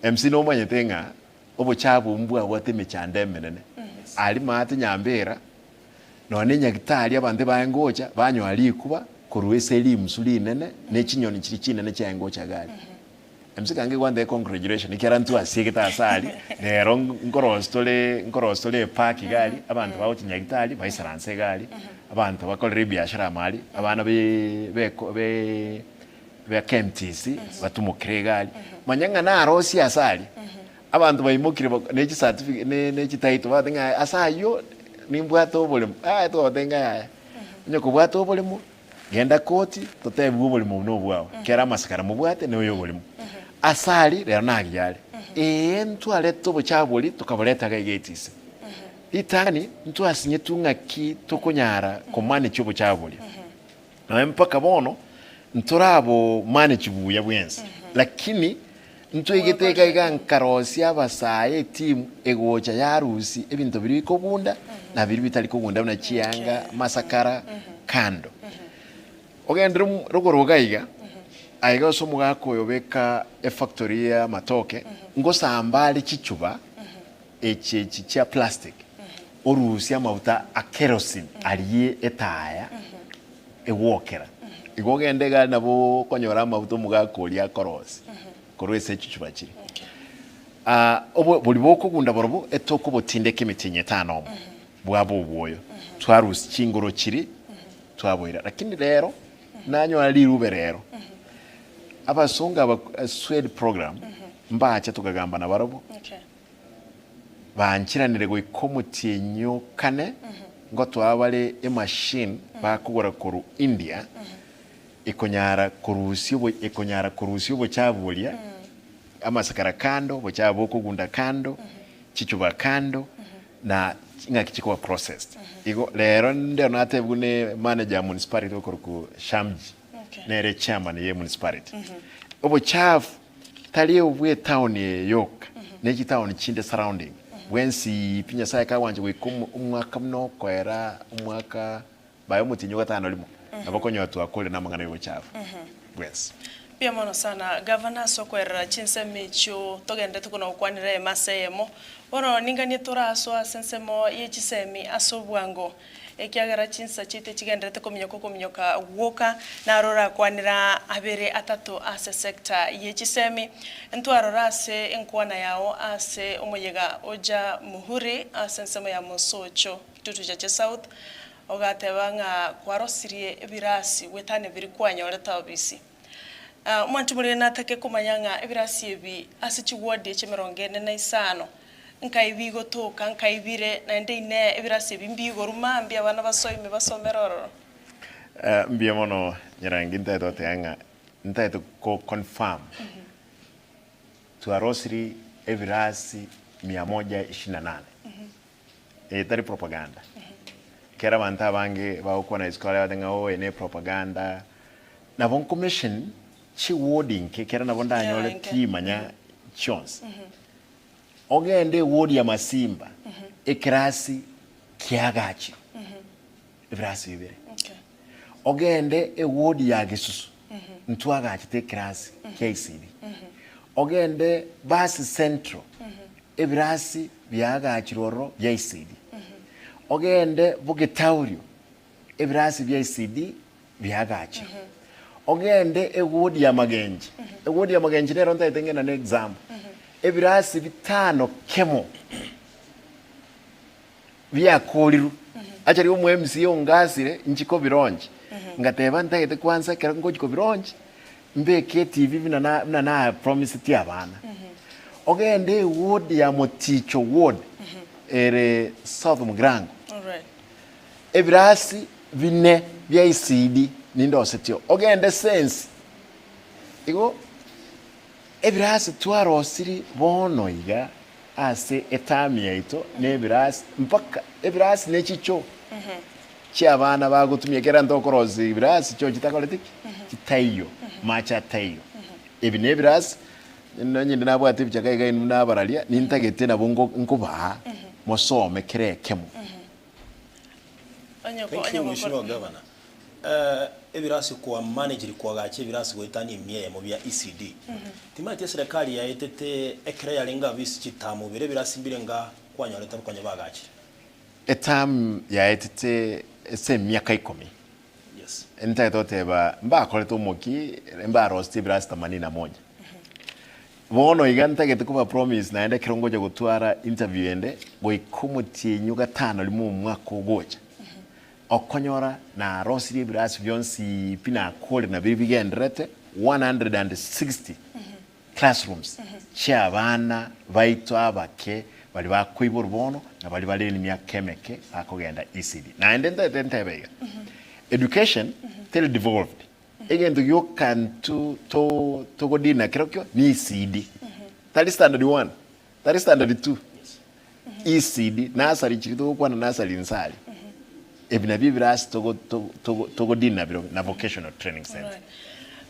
MC nomanyete ng'a obochafu mbwabwate emechando emenene. Aria maate Nyambera, nonya na enyagitari abanto ebaye ngocha, banyoa rikuba korwa ase rimusu rinene, ne chinyoni chiria chinene chiaye ngocha iga aria. MC kange gwantebia congratulation ekiagera ntwasiegete ase aria, rero nkorosia tore nkorosia tore epark iga aria, abanto bagochia nyagetari baisaranse iga aria, abanto bakorere ebiashara amo aria, abana be beko be ba KMTC batumokere iga aria, manya ng'a narosie ase aria, abanto baimokire bak ne chicertificate ne ne chititle bagoteba ng'a ase aywo nimbwate oboremo, yaya twabatebia ng'a yaya, onye kobwate oboremo. Genda koti, totebigwe oborimo obo nobwao, kera amasakara mobwate noyo oborimo. Ase aria rero nagiya are, ee ntwarete obochafu boria tokaboreta iga iga etise. Ritang'ani ntwasinyetwe ng'aki tokonyara komanage obochafu boria. Nonya mpaka bono ntorabomanage buya bwensi, lakini ntwaigete iga iga nkarosia abasae etimu egocha yarusia ebinto biria bikogunda na biria bitari kogunda buna chianga, amasakara, kando. Ogenderere mo rogoro iga iga, aiga ase omogaka oyo obeka efactory ya amatoke, ngosamba are chichuba echi echi chia plastic, orusie amafuta a kerosene aria etaya egwokera. Igo ogende egari nabo okonyora amafuta omogaka oria akorosia korwa ase echichuba chiria. Obo boria bokogunda borobwo etokobotindeka emetienyi etano omo, bwaba obwoyo, twarusia chingoro chiria twaboira. Lakini rero nanyora rirube rero, abasongo aba Swed program mbache tokagamba nabarobwo. Banchiranire goika omotienyi o kane, ngotoa bare emachine bakogora korwa India, ekonyara korusia obo ekonyara korusia obochafu boria, amasakara kando, obochafu bokogunda kando, chichuba kando, na ng'aki chikoba processed. Igo rero ndero natebigwe ne manager ya municipality okorokwa Shamji, nere chairman ye municipality. Obochafu Tari obw'etaoni eye yoka, ne chitaoni chinde surrounding, bwensi pi Nyasaye kagwancha goika omwaka buna okoera omwaka baye omotienyi ogatano rimo, nabo okonyora twakorire namang'ana y'obochafu bwensi. Mbuya mono sana Gavana ase okoerera chinsemo echio togenderete kona gokwanera eyemo ase eyemo. Bono ninganie torasoe ase ensemo ye chisemi ase obwango. Ekiagera chinsa chiaito chigendererete kominyoka okominyoka gwoka, naro orakwanera abere atato ase sector ye chisemi. Ntwarora ase enkwana yao ase omoyega oja Muhuri ase ensemo ya Mosocho, Kitutu Chache South, ogateba ng'a kwarosirie ebirasi gwetania biria kwanyorete obisi. Omonto morere natake komanya ng'a ebirasi ebi ase chiward echi emerongo ene na isano, nkai bigotoka, nkai bire, naende inee ebirasi ebi mbigorwa mambia abana basoime basomere ororo? Mbuya mono Nyarangi ntaete goteba ng'a ntaete ko confirm twarosiri ebirasi mia moja ishirini na nane. Eye tari propaganda. Ekero abanto abange bagokwana isiko aria bagoteba ng'a oo eye ne propaganda, nabo nkomission chiward inke ekero nabo ndanyore Yeah, inke. timanya chionsi. Ogende eward ya Masimba, ekerasi kiagachirwe, ebirasi bibere. Okay. Ogende eward ya Gesusu, ntwagachete ekerasi kia ICD. Ogende Basi Central, ebirasi biagachirwe ororo bia ICD. Ogende Bogetaurio, ebirasi bia ICD biagachirwe. Ogende eward ya Magenche, eward ya Magenche nero ntagete ng'ende na example, ebirasi bitano kemo biakorirwe. Acha riria omo MCA ongasire inchi kobilaunch, ngateba ntagete kwanza ekero ngochi kobilaunch, mbeke etv buna na buna na promiseti abana. Ogende eward ya Moticho ward ere South Mugirango, Alright. ebirasi bine bia ECD nindosetio. Ogende Sensi, igo ebirasi twarosiri bono iga ase eterm yaito na ebirasi mpaka ebirasi ne chichoo chia abana bagotumia ekero ntokorosia ebirasi choo chitakoreti ki? Chitaiyo, mache ataiyo. Ebi na ebirasi, nonye inde nabwate ebichaka iga inwe nabararia, nintagete nabo nko nkobaa mosome kera ekemo. Onye ko Thank onye you Mheshimiwa gokora Governor. Eh, ebirasi kwa manageri kwagacha ebirasi goetania emia eyemo bia ECD. Timanyeti eserekari yaetete ekero yarenge abwo ase chitamu bire ebirasi mbire nga kwanyorete konya bagachire. Eterm yaetete ase emiaka ikomi. Yes. Ntagete goteba mbakorete omoki mbaroseti ebirasi themanini na moja. Bono iga ntagete koba promise naende ekero ngocha gotwara interview ende goika omotienyi o gatano rimo omwaka ogocha, okonyora narosirie ebirasi bionsi pi nakore nabio bigendererete 160 classrooms chia abana baito abake baria bakoiborwa bono na baria bare emiaka emeke bakogenda ECD. Naende ntagete ntebe iga, education teri devolved, egento gioka intwe to togodina kerokio ni ECD, tari standard one, tari standard two, ECD, nursery chiria togokwana nursery nsa aria, ebi nabio ebirasi togo togo togo togodina birobio na vocational training centre. Alright.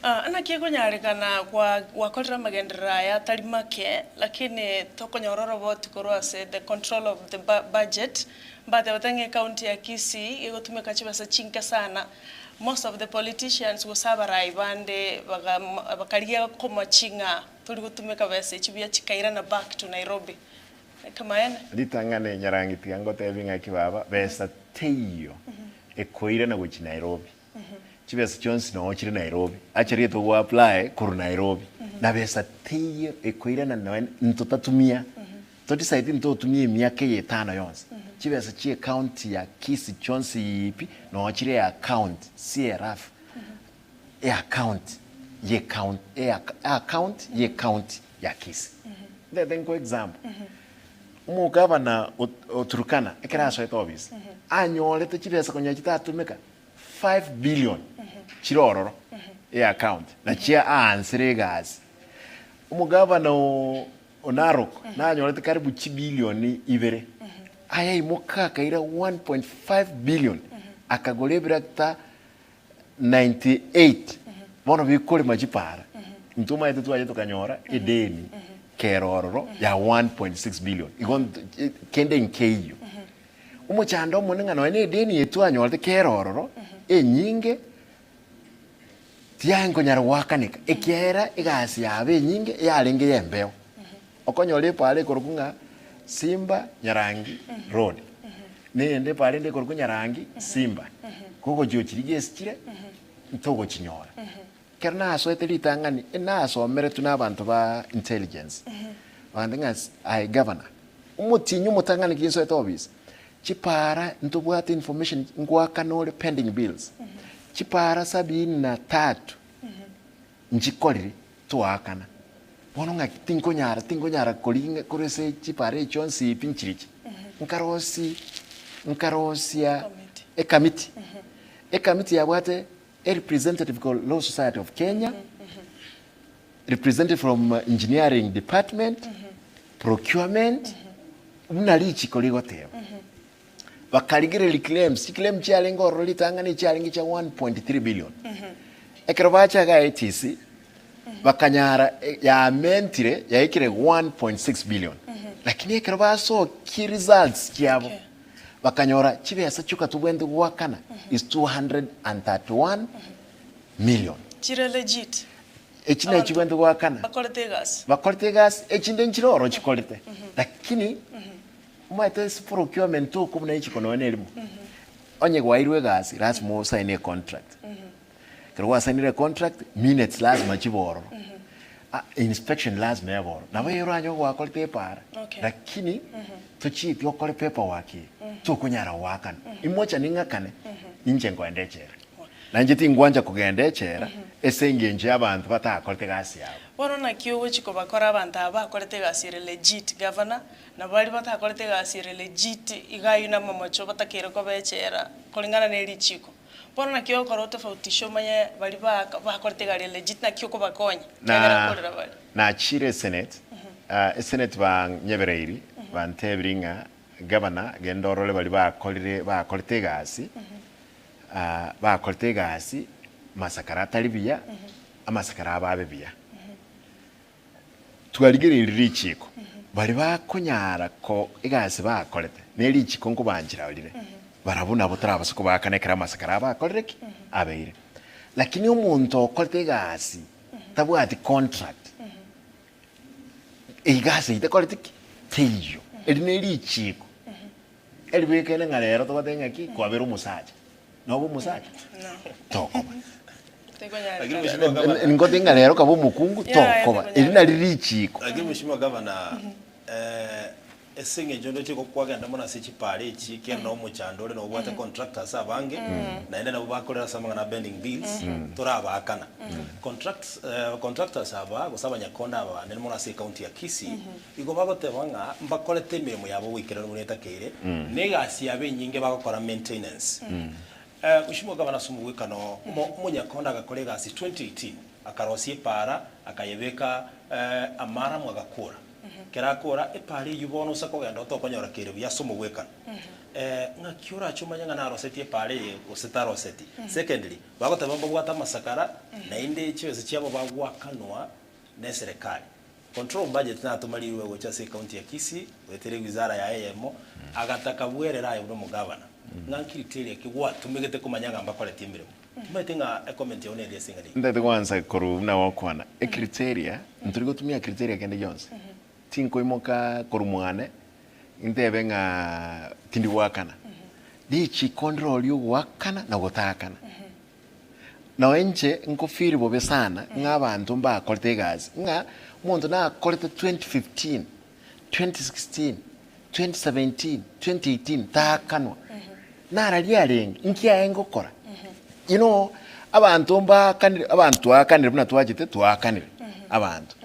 Ah, naki ekonyarekana kwa gwakorire amagenderero aya atari make, lakini tokonyora oroboti korwa ase the control of the bu budget, mbatebete ng'a ecounty ya Kisii egotumeka chibesa chinke sana, most of the politicians gose abarai bande baga bakarigia komochi ng'a tori gotumeka besa echi buya chikairana back to Nairobi. Ekemaene. Ritang'ani Nyarangi tiga ngotebi ng'aki baba, besa teiyo ekoirana gochia Nairobi. Chibesa chionsi noo chire Nairobi. Acha riria togo apply korwa Nairobi. Na besa teiyo ekoirana nonya ntotatumia. To decide ntotumia emiaka eye etano yonsi. Chibesa chie county ya Kisii chionsi pi noo chire eaccount CRF eaccount ye county eaccount ye county ya Kisii. Ntagete nkoe example, omogavana o Turkana ekero asoete office, anyorete chibesa konya chitatumeka 5 billion chire ororo eaccount nachio aansire egasi. Omogavana o Narok nanyorete karibu chibilioni ibere, ayaimoka akaira 1.5 billion akagora ebirakita 98 bono bikorema chipara. Intwe omanyete twacha tokanyora edeni kera ororo ya 1.6 billion igo kende nkeiyo. Omochando omonene ng'a nonya na edeni eye twanyorete kera ororo enyinge tiankonyara goakaneka ekiagera egasi yabo enyinge yarenge y'embeo. Okonyora epaara ekorokwa ng'a Simba Nyarangi Road, na eyende epaara ende ekorokwa Nyarangi Simba, kogochia ochirigie ase chire, ntogochinyora. Ekero nasoete ritang'ani, enasomeretwe na abanto ba intelligence, bagantebia ng'a aye governor, omotienyi omotang'ani kinsoete office, chipaara ntobwate information ngoakana ore pending bills, chipaara sabini na tatu nchikorire twaakana. Bono ng'aki tinkonyara tinkonyara koringa korwa ase chipara echi chionsi pi nchirichi. Nkarosi nkarosia ekamiti. Ekamiti yabwate a representative called Law Society of Kenya, representative from engineering department, procurement, buna richiko rigoteba. Bakarigereria claims, chiclaim chiarenge ororo ritang'ani chiarenge chia 1.3 billion. Ekero bacha iga ATC, bakanyara yamentire yaikire 1.6 billion. Lakini ekero basokia results chiabo, Okay. bakanyora chibesa chioka tobwenerete goakana is 231 million. Chire legit. Echi nachi chibwenerete goakana. Bakorete egasi. Bakorete egasi, echinde nchire ororo chikorete. Lakini Omanyete ase procurement oko buna echiko nonya nerimo, onye gwairwe egasi lasima osaine econtract. Ekero gwasainire econtract, minutes lasima chibe ororo. Ah, inspection lazima ebe oro. Nabo ere oranye gwakorete epaara, Okay. lakini tochieti okore paperwork eye, tokonyara goakana. Imocha ning'akane, inche nkoenda echela. Na inche tingwancha kogenda echela ase engencho y'abanto batakorete egasi yabo. Bono naki ogochia kobakora abanto aba bakorete egasi ere legit, Governor, na baria batakorete egasi ere legit iga aywo namamocho batakeire koba echela koreng'ana ne richiko. Bono naki ogokora otofautishe omanye baria ba bakorete egari ere legit naki okobakonya, ekiagera Na nkorera bare. nachire esenate, esenate banyebereiri bantebirie ng'a Governor genda orore baria bakorire bakorete egasi, bakorete egasi masakara atari buya, amasakara abo abe buya. Twarigereirie richiiko, baria bakonyara ko egasi bakorete, ne richiiko nkobanchera rire, barabwo nabo torabase kobaakana ekero amasakara abo akorire ki? Abeire. Lakini omonto okorete egasi tabwati contract, egasi eyio tekoreti ki? Teiyo. Eri ne richiiko eribekaine ng'a rero togoteba ng'aki kwabeire omosacha. Nobe omosacha? Tokoba. Lakini mheshimiwa gavana, Ngote ng'a rero kaba omokungu Yeah, tokoba. yeah, Eri nari richiiko. lakini mheshimiwa gavana eh, ase eng'encho ndoche gokwagenda mono ase chipara echi ekiagera na omochando ore nobwate contractors abange naende nabo bakorera ase amang'ana a bending bills torabaakana. Contracts eh, contractors aba gose abanyakonda aba bande mono ase ecounty ya Kisii igo bagoteba ng'a mbakorete emeremo yabo goikeranu buna etakeire na egasi yabo enyinge bagokora maintenance. Mheshimiwa Gavana ase omogwekano, omonyakonda agakora egasi 2018, akarosia epaara, akayebeka amaaramu agakora. Ekero akora, epaara eyio bono ase kogenda otokonyora kere buya ase omogwekano. Ng'aki orache omanye ng'a narosetie epaara eye gose taroseti? Secondly, bagoteba mbabwate amasakara, naende chibesa chiabo bagoakanwa neserekari. Control of budget natomarirwe gocha ase ecounty ya Kisii goetera ewizara yaye eyemo, agataka bwerere aye buna omogavana, ng'a ncriteria ki gwatumegete komanya ng'a mbakoreti emeremo? Timanyeti ng'a ecomment yao neri ase eng'ana eyio. Ntagete goansa korwa buna gokwana, ecriteria, ntori gotumia criteria kende gionsi. Tinkoimoka korwa mwane, ntebe ng'a tindi goakana. Richiko ndire oria ogoakana na gotaakana. Nonya inche nko feel bobe sana ng'a abanto mbakorete egasi, ng'a omonto nakorete 2015, 2016, 2017, 2018 taakanwa, nararia arenge, inki aye ngokora? You know, abanto mbaakanire, abanto twaakanire buna twachete twaakanire abanto.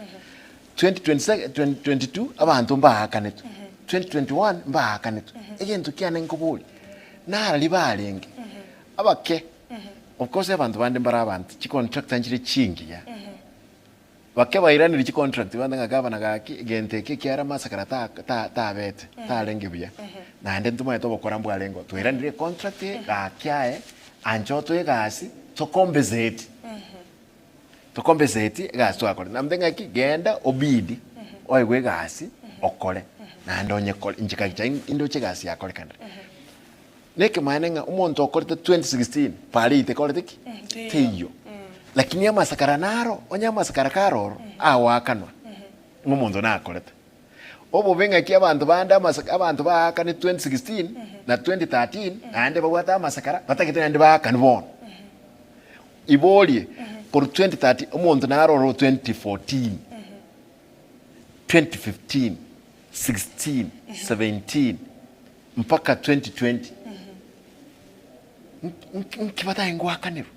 2022 2022 abanto mbaakanetwe, 2021 mbaakanetwe, egento kiane nkoboria, nararia barenge, abake. Of course abanto bande mbare abanto chicontract nchire chingiya bake bairanire chicontract bande ng'a gavana gaki egento eke ekiara amasakara ta ta tabete tarenge buya naende ntomanyete obokora mbwarenge oo twairanire econtract eye gaki aye ancha otoe egasi tocompensate tocompensate egasi twakora naende ng'aki genda obidi oegwe egasi okore naende onyekore inche kagicha indoche egasi yakorekanire. Nekemaene ng'a omonto okorete 2016 parade tekorete ki? Teiyo. Lakini amasakara naro, onye amasakara kare oro, agoakanwa ng'a omonto nakorete. Obobe ng'aki abanto bande amasa abanto baakane 2016 na 2013 naende babwate amasakara batagete naende baakane bono. Iborie, korwa 2013 omonto naro oro 2014, 2015, 16, 17, mpaka 2020 nki batae ngoakanerwa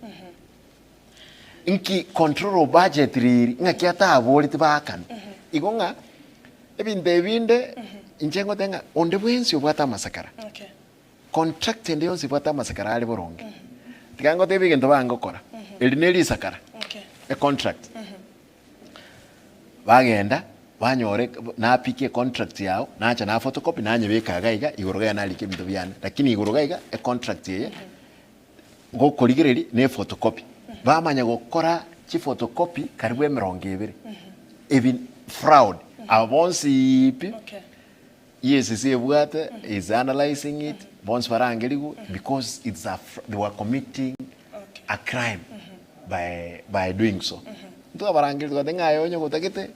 nki control of budget riri ng'aki ataboreti baakane igo ng'a ebinto ebinde inche ngoteba ng'a onde bwensi obwate amasakara Okay. contract ende yonsi ebwate amasakara are boronge tiga ngotebie egento bangokora eri ne risakara Okay. econtract Bagenda, banyora napika econtract yao, nacha na photocopy nanyebeka iga iga, igoro iga narika ebinto biane, lakini igoro iga iga econtract eye, gokorigereria na ephotocopy. Bamanya gokora chiphotocopy karibu emerongo ebere, ebi fraud, aba bonsi pi, Okay. EACC ebwate is analyzing it, bonsi barangerigwe because it's a they were committing Okay. a crime by, by doing so. Ntwabarangeria togoteba ng'a aye onye gotagete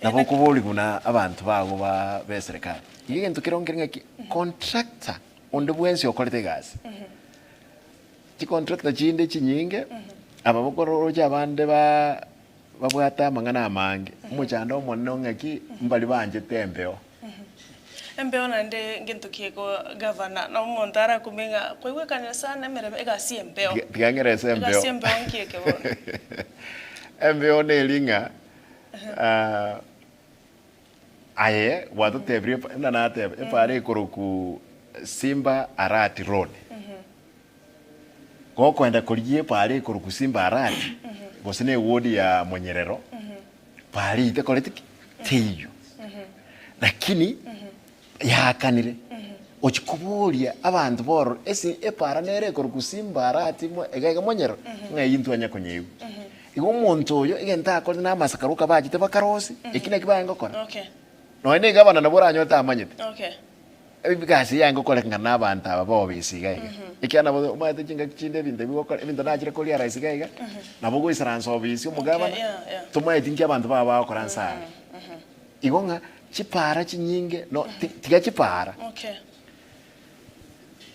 nabo okoboria buna abanto bago ba ba eserekari. Iga egento kere nkere ng'aki, contractor onde bwensi okorete egasi, chicontractor chinde chinyinge, aba bokorora roche abande ba. Babwate amang'ana amange, omochando omonene ong'aki mbari banchete embeo. Embeo naende ngento ki eko gavana, na omonto arakume ng'a kwaigwekanire sana emeremo egasi y'embeo. Tiga tiga ng'erese embeo. Egasi y'embeo nki eke bono? Embeo neri ng'a aye gwatotebirie buna nateba, epara ekorokwa Simba Arati Road. Gokoenda korigia epaara ekorokwa Simba Arati, gose ne eward ya Monyerero, paara eyio tekoreti ki? Teiyo. Lakini yaakanire, ochia koboria abanto bororo ase epaara nere ekorokwa Simba Arati mo iga iga Monyerero, ng'a eyio intwanya konyeigwa. Igo omonto oyo egento akorete na amasakara oka bachete bakarosia, eki naki barenge gokora? Nonya na egavana nabo oranyore tamanyete. Egasi eye yange gokoreka ng'a nabanto aba b'obisi iga iga. Ekiagera nabo omanyete chingaki chinde ebinto ebi gokora, ebinto nachire koria rahisi iga iga, nabo ogoisaransa obisi omogabana, tomaeti nki abanto bao bagokora nse aria. Igo ng'a chipaara chinyinge no ti tiga chipaara,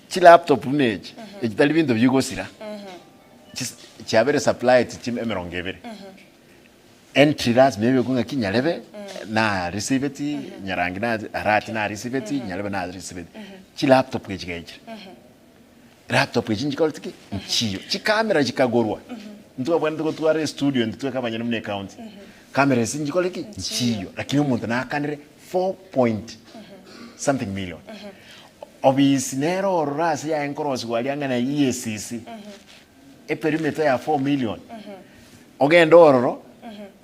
chilaptop buna echi, echi tari binto bigosira, chis chiabere supplied chim emerongo ebere. Entry lazima ebe ng'aki nyarebe na receive-ti, nyarangi na arati na receive-ti, nyarebe na receive-ti. Chilaptop echi gaichire, laptop echi nchikoreti ki? Nchiyo. Chikamera chikagorwa, ntwabwenerete gotwara estudio intwe tweka abanyene buna ecounty. Camera esi nchikore ki? Nchiyo. Lakini omonto nakanire four point something million. Obisi nere ororo ase yaye nkorosiwa aria ng'a na EACC. Eperimeter ya 4 million ogende ororo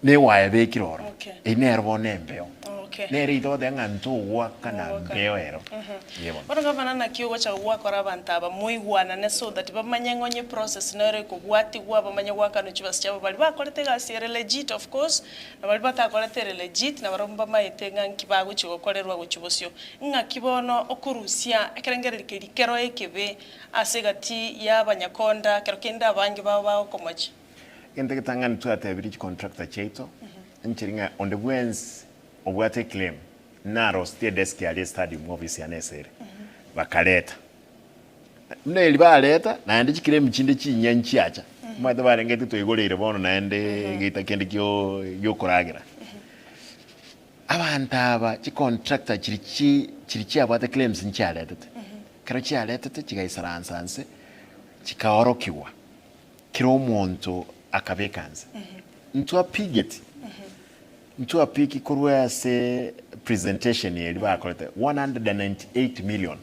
na ewaya ebekire ororo Okay. eyio nero bono embeo Okay. nere eyio togoteba ng'a ntogoakana Mogoakana. mbeo ero eeh bono. Bono gavana naki ogocha gwakora abanto aba moigwanane so that bamanye ng'a onye process nero ekobwatigwa bamanye goakanwa chibesa chiabo baria bakorete egasi ere legit of course na baria batakorete ere legit nabarabwo mbamaete ng'a nki bagochia gokorerwa gochia bosio. Ng'aki bono okorusia ekerengererio keria kero ekebe Ase egati y'abanyakonda, ekero kende abange babo bagokomochia. Egento egetang'ani twatebirie chicontractor chiaito nchiri ng'a onde bwensi obwate eclaim naroseti edesk aria estadium office yane ase ere, bakareta. Buna eri bareta naende chiclaim chinde chinyia nchiacha, omanyete barengete twaigoreire bono naende egeita kende kio giokoragera. Abanto aba chicontractor chiri chi chiri chiabwate claims nchiaretete. Ekero chiaretete chigaisaransa nse, chikaorokigwa, kera omonto akabeka nse. Ntwapigeti, ntwapiki korwa ase presentation eria bakorete 198 million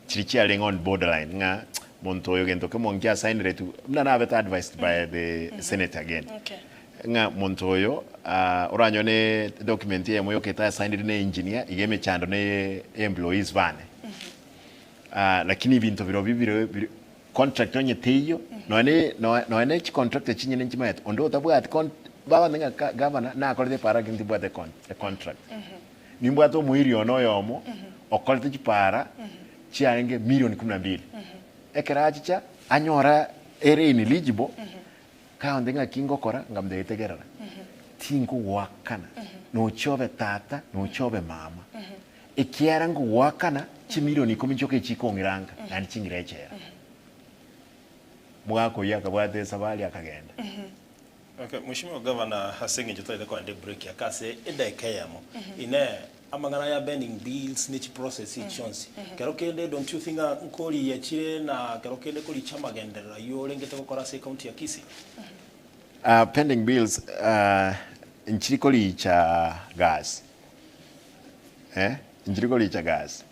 chiria chiarenge on borderline ng'a monto oyo gento kemo nkiasainiretwe, buna nabete advised by the senate again, ng'a monto oyo oranyore ne document eyemo yoka etasainiri ne engineer, iga emechando neye employees bane. Lakini ebinto birobio bire bire contract onye teiyo, nonye ne nonye ne chicontractor chinyene nchimaete, onde otabwati con bagontebia ng'a ka gavana nakorete epaara lakini timbwate econ econtract. Nimbwate omoiri one oyomo okorete chipaara chiarenge milioni kumi na mbili, ekero achicha anyora ere ineligible, kaonte ng'aki ngokora, nkamotebia tegerera, tinkogoakana, nochia obe tata, nochia obe mama. Ekiagera nkogoakana chimilioni ikomi chioka echikong'ira anga, naende ching'ire echela. Omogaka oyio akabwata esabari akagenda. Okay, Mheshimiwa Governor, ase eng'encho totagete kogenda ebreak ake ase edaika eyemo, inee, amang'ana aya pending bills ne chiprocess echi chionsi, kero kende don't you think ng'a nkorigia chire na kero kende koricha amagenderero ayio orengete gokora ase ecounty ya Kisii? Pending bills nchiri koricha gasi. Eh, inchiri koricha gasi.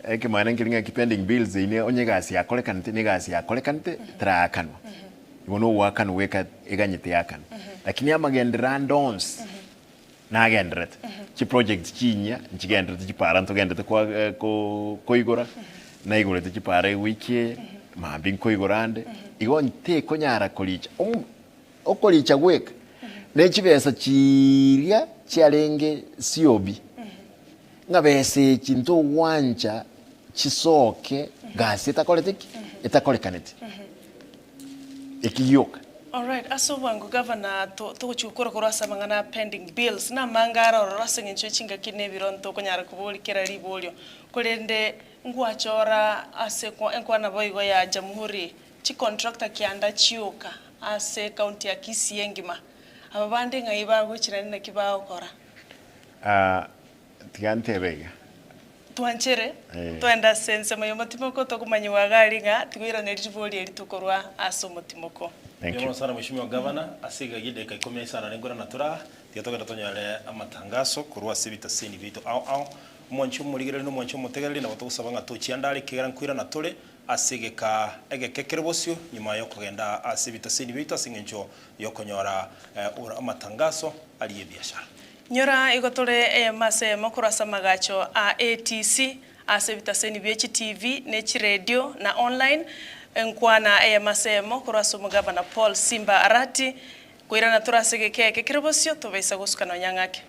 Ekemanera nkeri ng'aki pending bills eyio onye egasi yakorekanete na egasi yakorekanete teraakanwa. Igo na ogoakanwa goika eganyete yakanwa. Lakini amagenderero ande onsi nagendererete, chiprojects chinyia nchigendererete chipara ntogendererete kwa ko koigora, naigorete chipara ewiki eye, mambia nkoigora ande, igo ntekonyara koricha omo Okoricha gweka ne chibesa chiria chiarenge siobi, ng'a besa echi ntogwancha chisoke gasi etakorete ki? Etakorekaneti. Eki gioka. Alright, ase obwango gavana to togochia gokora korwa ase amang'ana a pending bills, namange are ororo ase eng'encho ye chingaki na ebiro ntokonyara koboria kera riborio, korende ngwachora ase enkwana boigo ya Jamhuri Chicontractor kianda chioka ase ecounty ya Kisii engima. Aba bande ng'ai bagochia naende naki bagokora? Ah, tiga ntebe iga. Twanchere, Eh. twende ase ensemo ya omotimoko tokomanyiwa iga aria ng'a tigoiraneria ribori eri tokorwa ase omotimoko. Thank Mbuya you. mono sana Mheshimiwa Governor, ase iga gideka ikomi na isano na na tora, tiga togende tonyore amatangaso korwa ase ebitaseni biaito ao ao. Omwanchi omorigereria na omwanchi omotegereri nabo togosaba ng'a tochianda are ekegera nkoirana tore ase egeka egeke kere bosio nyuma ya okogenda ase ebitaseni biaito ase eng'encho ya okonyora ora amatangaso aria ebiashara. Nyora igo tore eyemo ase eyemo korwa ase amagacho a ATC ase ebitaseni bie chitivi ne chiredio na online, enkwana eyemo ase eyemo korwa ase omogavana Paul Simba Arati, koirana tore ase egeka eke kere bosio tobaisa gosuka nonya ng'ake.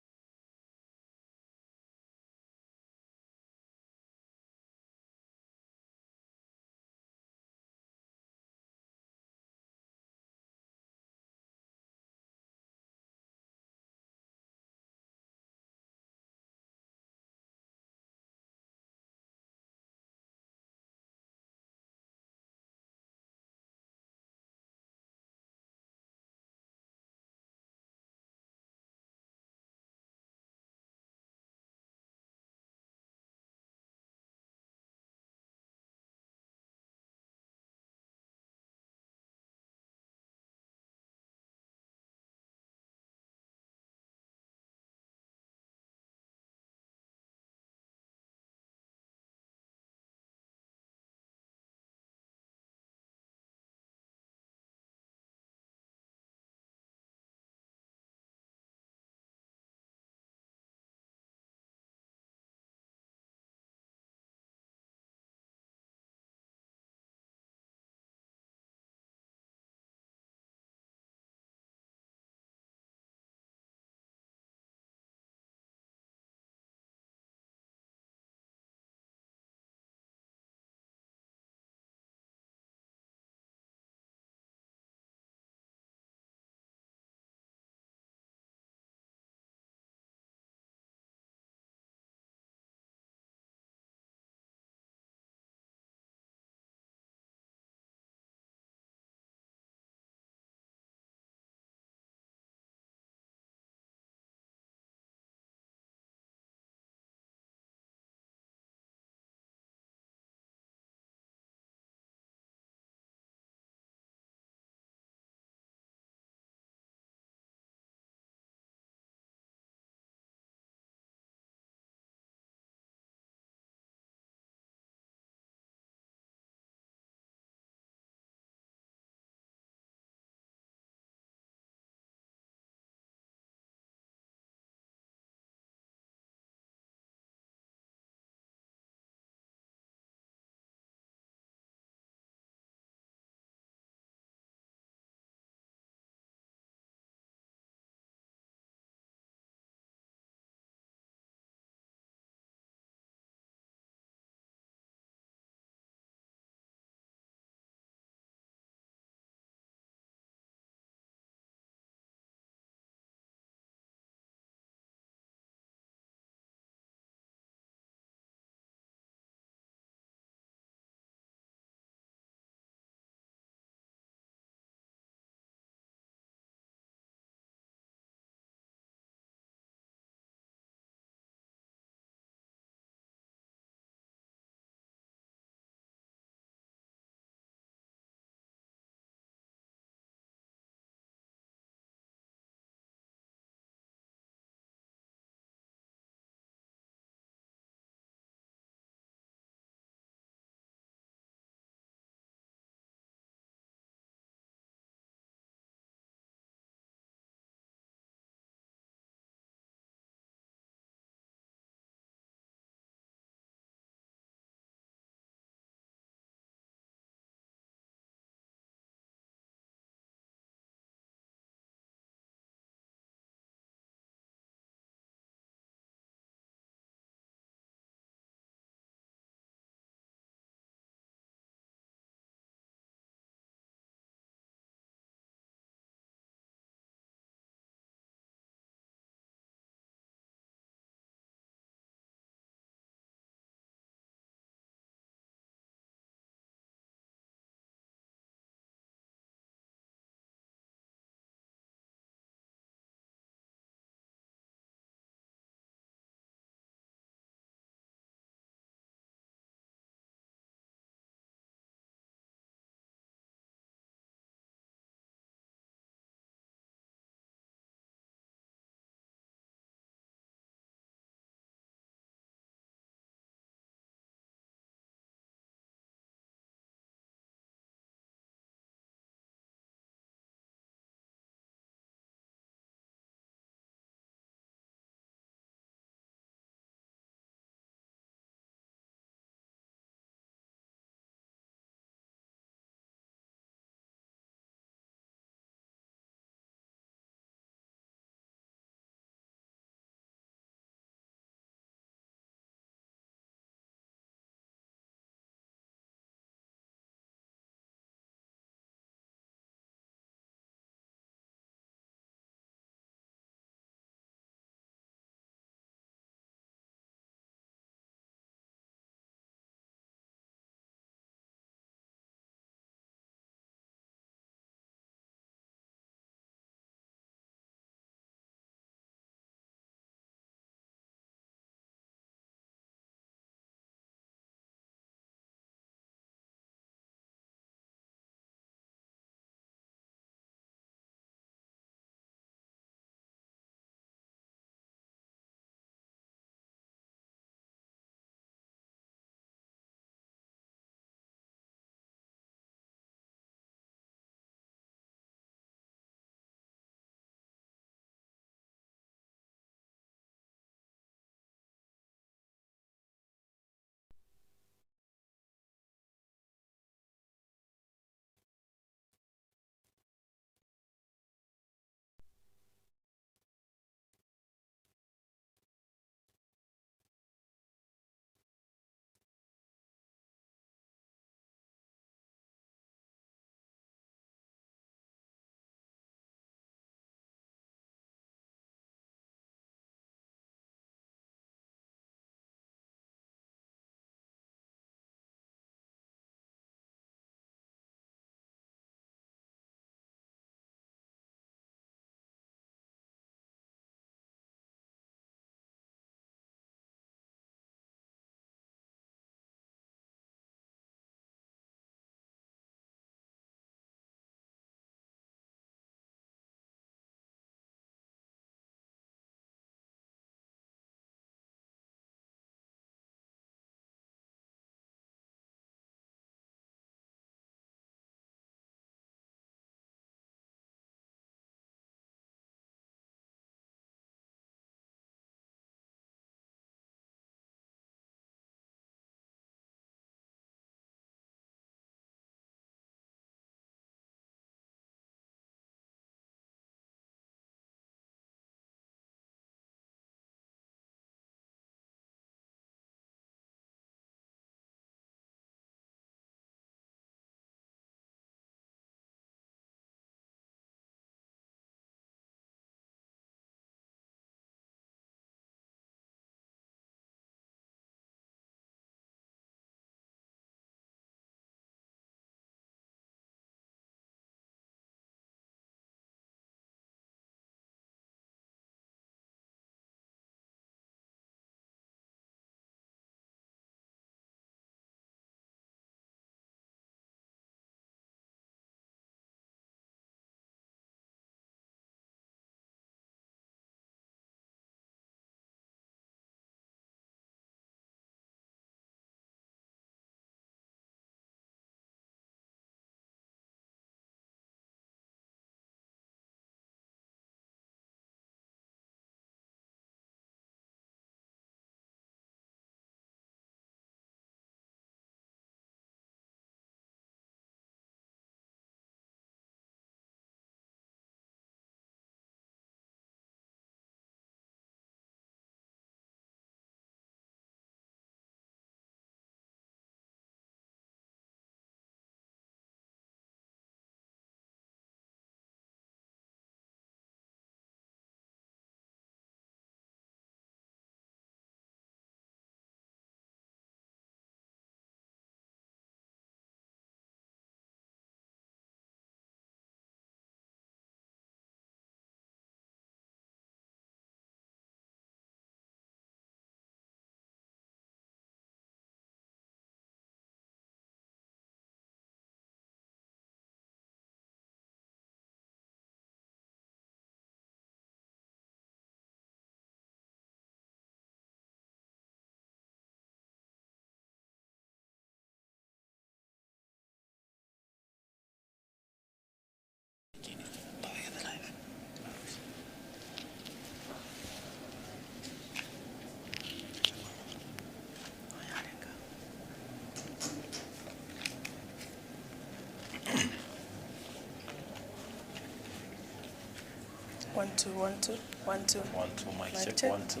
2 1 2 1 2 One, two, mic Mic check. check. One, two.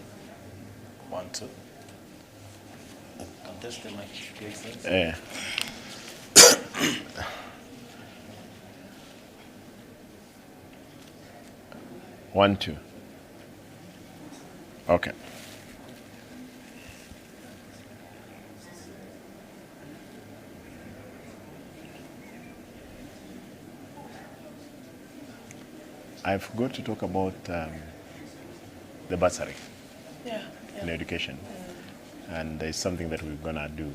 One, two. Can test the mic, Your Excellency. Eh. One, two. Okay. I forgot to talk about um, the bursary Yeah, in yeah. education, and there's something that we're gonna do.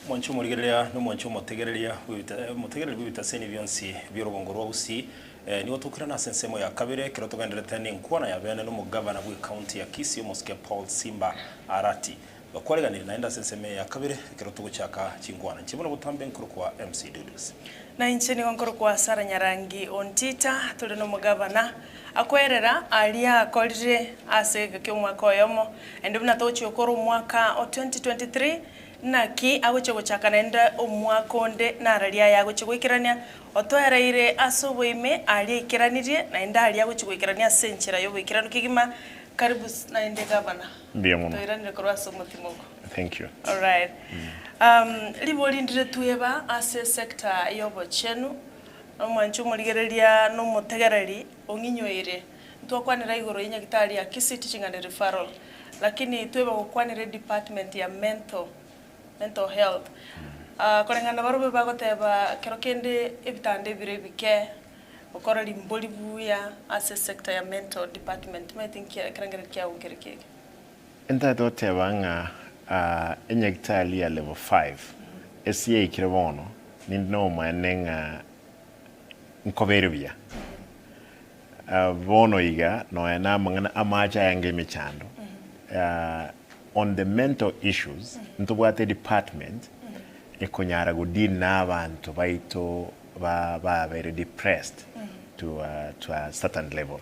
Mwanche omorigereria na omwanche omotegereria bw'ebita- omotegereri bw'ebitaseni bionsi bia orogongo rwa Gusii eh, nigo tokirana ase ensemo ya kabere ekero togenderete na enkwana ya bene na omogavana bwa ekaunti ya Kisii omosike Paul Simba Arati. Bakwareganire naende ase ensemo eye ya kabere ekero togochaka chinkwana. Inche buna botambe nkorokwa MC Dudus. Na inche nigo nkorokwa Sarah Nyarangi Ontita, tore nomogavana akwerera aria akorire ase egeka kia omwaka oyomo, naende buna togochia gokora omwaka o 2023, naki agochia gochaka naende omwaka onde nararia aye agochia goikerania, otoereire ase oboime aria aikeranirie, naende aria agochia goikerania ase enchera y'oboikeranu kegima. Karibu naende gavana. Mbuya mono. Toiranire korwa ase omotimo oko. Thank you. Alright. Ribori ndire tweba ase esector y'obochenu, omwanchi omorigereria na omotegereri ong'inyoire. Ntwakwanera igoro ye nyagitari ya Kisii Teaching and Referral, lakini tweba gokwanera edepartment ya mental, mental health. Koreng'ana na barobwo bagoteba kero kende ebitanda ebire ebike, gokora rimbori buya ase esector ya mental department, omanyete nki ekerengererio kiago nkere kiege? Ntagete goteba ng'a enyagitari ya level 5 ase yaikire bono, ninde nobomaene ng'a nkobeire buya. Bono iga nonya na amang'ana amache ayange emechando, on the mental issues ntobwate edepartment ekonyara go deal na abanto baito ba babeire depressed to to a certain level.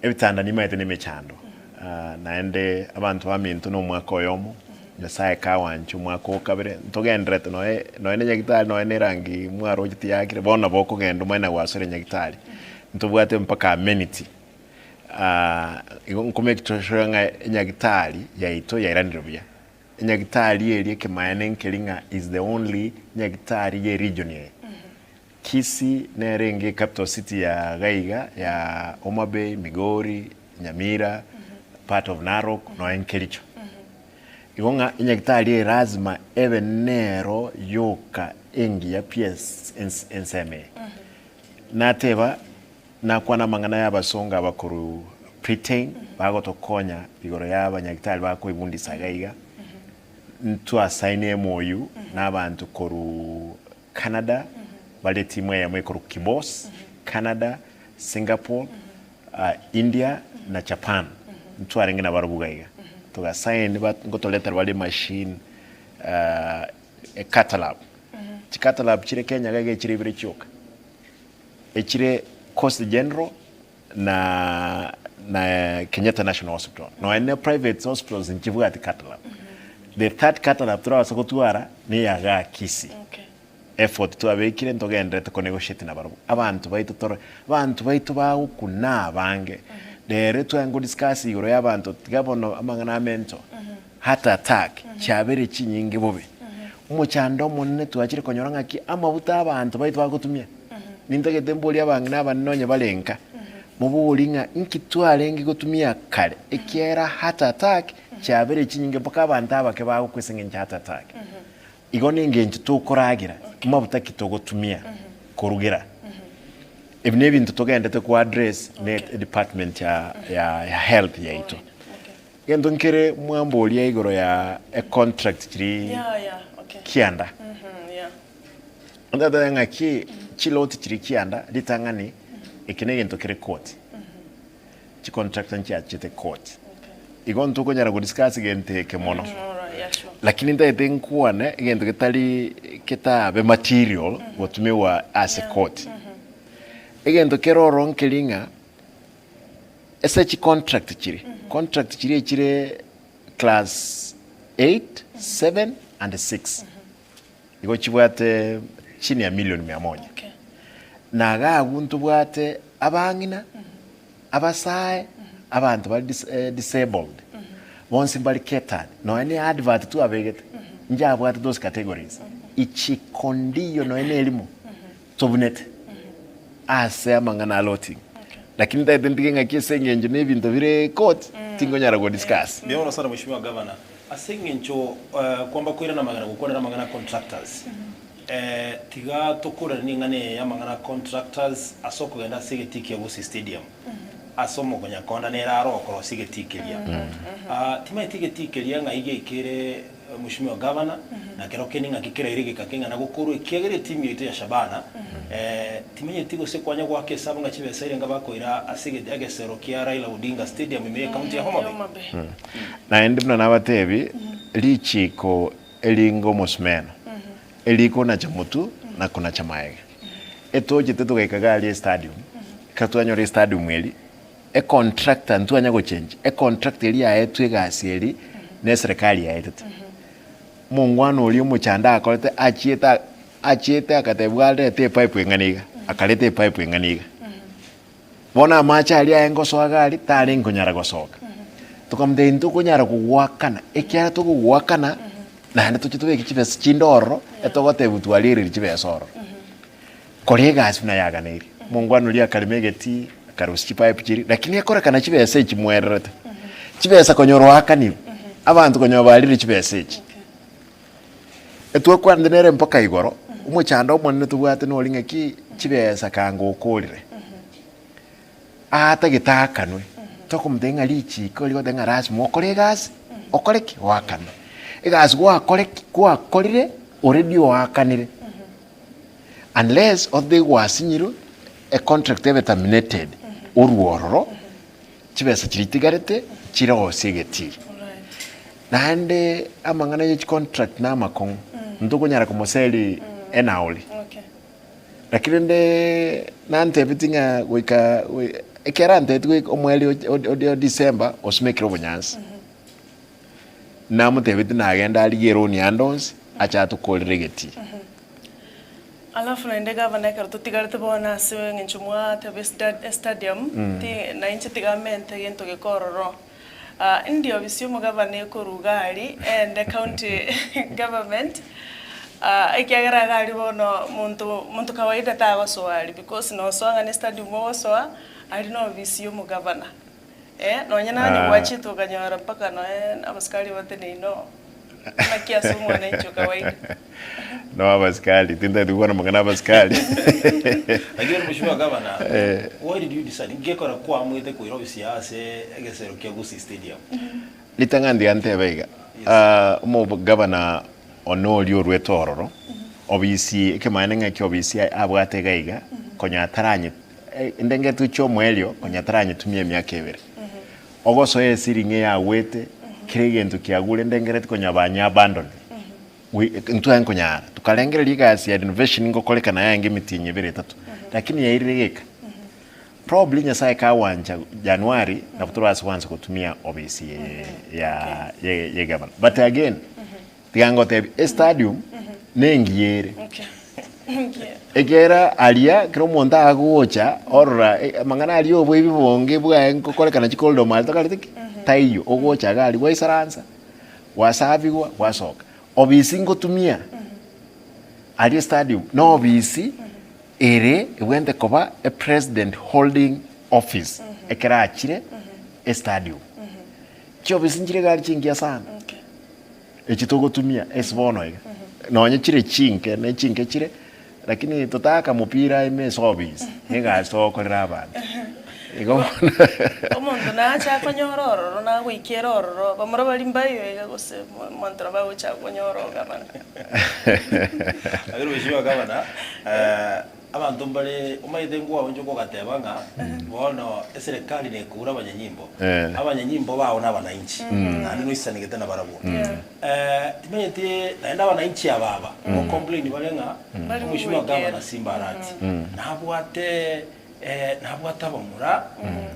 Ebitanda nimaete na emechando, naende abanto baminto na omwaka oyomo, Nyasaye kawanche omwaka o kabere, ntogendererete noe nonya na nyagitari nonya na erangi mwaroche tiyakire, bono nabo okogenda omanye na gwasore nyagitari. Ntobwate mpaka amenity, igo nko make sure ng'a enyagitari yaito yairanire buya. Enyagitari eria ekemaene nkeri ng'a is the only nyagitari ye region eye. Kisii nere enge ecapital city ya gaiga ya Homa Bay, Migori, Nyamira, part of Narok nonya Kericho. Igo ng'a enyagitari eye lazima ebe nero yoka engiya pi ensemo eye. Nateba nakwana amang'ana ya abasongo aba korwa Britain bagotokonya igoro ya abanyagitari bakoebundisa iga iga, ntwasaini MOU na abanto korwa Canada, bare etimu eyemo ekorokwa Kibos, Canada, Singapore, India na Japan. Ntwarenge nabarobwo iga iga. Toga sign ngotoretera bare emachine e Catalab. Chi Catalab chire Kenya iga iga echire ibere chioka. Echire Coast General na na Kenyatta National Hospital. Nonya ne private hospitals nchibwati Catalab. The third Catalab torabase gotwara neya igaa Kisii. Okay. Effort twabekire ntogenderete ko negotiate nabarobwo. Abanto baito tore abanto baito bagokuna abange. Rero tware godiscuss igoro ya abanto tiga bono amang'ana a mental, heart attack chiabeire chinyinge bobe. Omochando omonene twachire konyora ng'aki amabuta abanto baito bagotumia. Nintagete mborie abang'ina abanene onye bare nka, moborie ng'a inki twarenge gotumia kare ekiagera heart attack chiabeire chinyinge mpaka abanto abake bagokwa ase eng'encho ya heart attack. Igo nengencho tokoragera, mabuta ki togotumia korugera. Ebi na ebinto togendete ko address ne department ya ya ya health yaito. Gento nkere mwamboria igoro ya econtract chiri Yeah, yeah, okay. kianda. Mhm, yeah. Ndatebe ng'aki chiloti chiri kianda ritang'ani eke na egento kere court. Chicontractor nchiachete court. Igo ntokonyara go discuss gento eke mono. Alright, yeah, sure. Lakini ntagete nkwane egento getari ketabe material gotumiwa ase court. Egento kere oro nkeri ng'a ase chicontract chire, contract chiria echire class eight, seven and six. Igo chibwate chini ya milioni mia moja. Okay. Na iga agwo ntobwate abang'ina, abasae, abanto bare dis disabled, bonsi mbare catered. Nonya ne advert twabegete, njabwate those categories. Ichikondiyo nonya ne erimo, tobunete ase amang'ana a looting. Lakini ntagete ntige ng'aki ase eng'encho na ebinto bire court, tingonyara go discuss. Mbuya mono sana Mheshimiwa Governor. Ase eng'encho kwamba koirana amagena gokwanera amang'ana a contractors, tiga tokoreranie eng'ana eye y'amang'ana a contractors ase okogenda ase egetii kia Gusii Stadium, ase omokonyakonda nere aro okorosia egetii keria. Timanyeti egetii keria ng'ai giaikere Mheshimiwa Governor, na kero kende ng'aki keraire egeka keng'ana gokorwa ekiagera etimu yaito ya Shabana timanyeti gose kwanya goaka esabu ng'a chibesa erenga bakoira ase egesero kia Raila Odinga Stadium ime ye county ya Homa Bay. Naende buna nabatebi, richiiko eringa omosumeno, erikonacha motwe na konacha magega. Etochete togaika iga aria estadium, ekero twanyora estadium eria, econtractor ntwanya gochenji, econtractor eria yaetwe egasi eria na eserekari yaetete. Omongwana oria omochando akorete achiete achiete akatebiwa arete epipe eng'ana iga, akareta epipe eng'ana iga. Bono amache aria aye ngosoa iga aria, tarenge konyara gosoka. Tokamotebia ntokonyara kogoakana, ekiagera tokogoakana, naende toche tobeke chibesa chinde ororo, etogotebiwa twariereire chibesa ororo. Kora egasi buna yaganeirie. Omongwana oria akarema egetii, akarusia chipipe chiria, lakini ekorekana chibesa echi mwererete, chibesa konyora oakanirwe, abanto konyora barire chibesa echi. Etwakwanete nere mpaka igoro, omochando omonene tobwate nori ng'aki chibesa kanga okorire, aatagete aakanwe, tokomotebia ng'a richiko rigoteba ng'a lasima okore egasi, okore ki? Oakanwe. Egasi gwakore ki? Gwakorire already oakanire, unless othe gwasinyirwe econtract ebe terminated, orwe ororo, chibesa chiria chitigarete chirosie egetii. Naende amang'ana ye chicontract na amakong'u, ntokonyara komoseri enauri. Lakini rende nantebeti ng'a goika ekero antebeti goika omweri o December osumekire obonyansi. Namotebeti nagende arigie eroni ande onsi ache atokorere egetii. Alafu naende gavana ekero totigarete bono ase eng'encho mwateba estadium, ti nainche tiga mente egento geke ororo. Ndi ofisi y'omogavana ekorwa iga aria, ende county government, ekiagera iga aria bono monto monto kawaida tagosoa aria because nosoa ng'a ne stadium ogosoa, aria na ofisi y'omogavana. Eh, nonye nanye gwachete okanyora mpaka noe abasikari bateneine oo, naki ase omwananchi o kawaida. No abasikari, tintagete gokwana amang'ana abasikari. Lakini mheshimiwa gavana, why did you decide ngekora kwamwete koira ofisi yao ase egesero kia Gusii Stadium? Ritang'ani tiga ntebe iga, ah, omogavana one oria orwete ororo, obisi ekemanyererio ng'aki obisi abwate iga iga, konya ataranye inde ngetwe chia omoerio konya taranyetumia emiaka ebere. Ogosoa esiringi eyagwete, kera egento kiagure ndengereti konya banye abandon. Intwe nkonyara tokarengereria egasi ya renovation ngokorekana yaenge emitienyi ebere etato, lakini yairire geka. Probably Nyasaye kagwancha January nabo torase kwansa gotumia obisi ya ye ye gavana. But again, tiga ngotebie, estadium nengiya ere. Ekiagera aria kera omonto agocha orora amang'ana aria oboibi bonge bwaye ngokorekana chicorridor mare tokarete ki? Taiyo, ogocha iga aria gwaisaransa. Gwasabigwa, gwasoka. Obisi ngotumia aria stadium na obisi ere ebwenerete koba e president holding office ekero achire estadium. Chiobisi nchire iga aria chingiya sana, echi togotumia ase bono iga. Nonye chire chinke ne chinke chire. Lakini totaka mopira ime ase obisi, egasi togokorera abanto. Igo bono. Omonto nache akonyora ororo nagoikera ororo, bamura baria mbaiyo iga gose omonto nabo agocha konyora ogabana. Lakini mheshimiwa gavana, abanto mbare omanyete nkwaonchoka ogateba ng'a bono eserekari nekura abanyanyimbo, abanyanyimbo bao na abananchi, naende noisanegete nabarabwo. Timanyeti naende abananchi aba aba gocomplain bare ng'a Bari omheshimiwa goikera. gavana Simba Arati nabwate nabwate abamura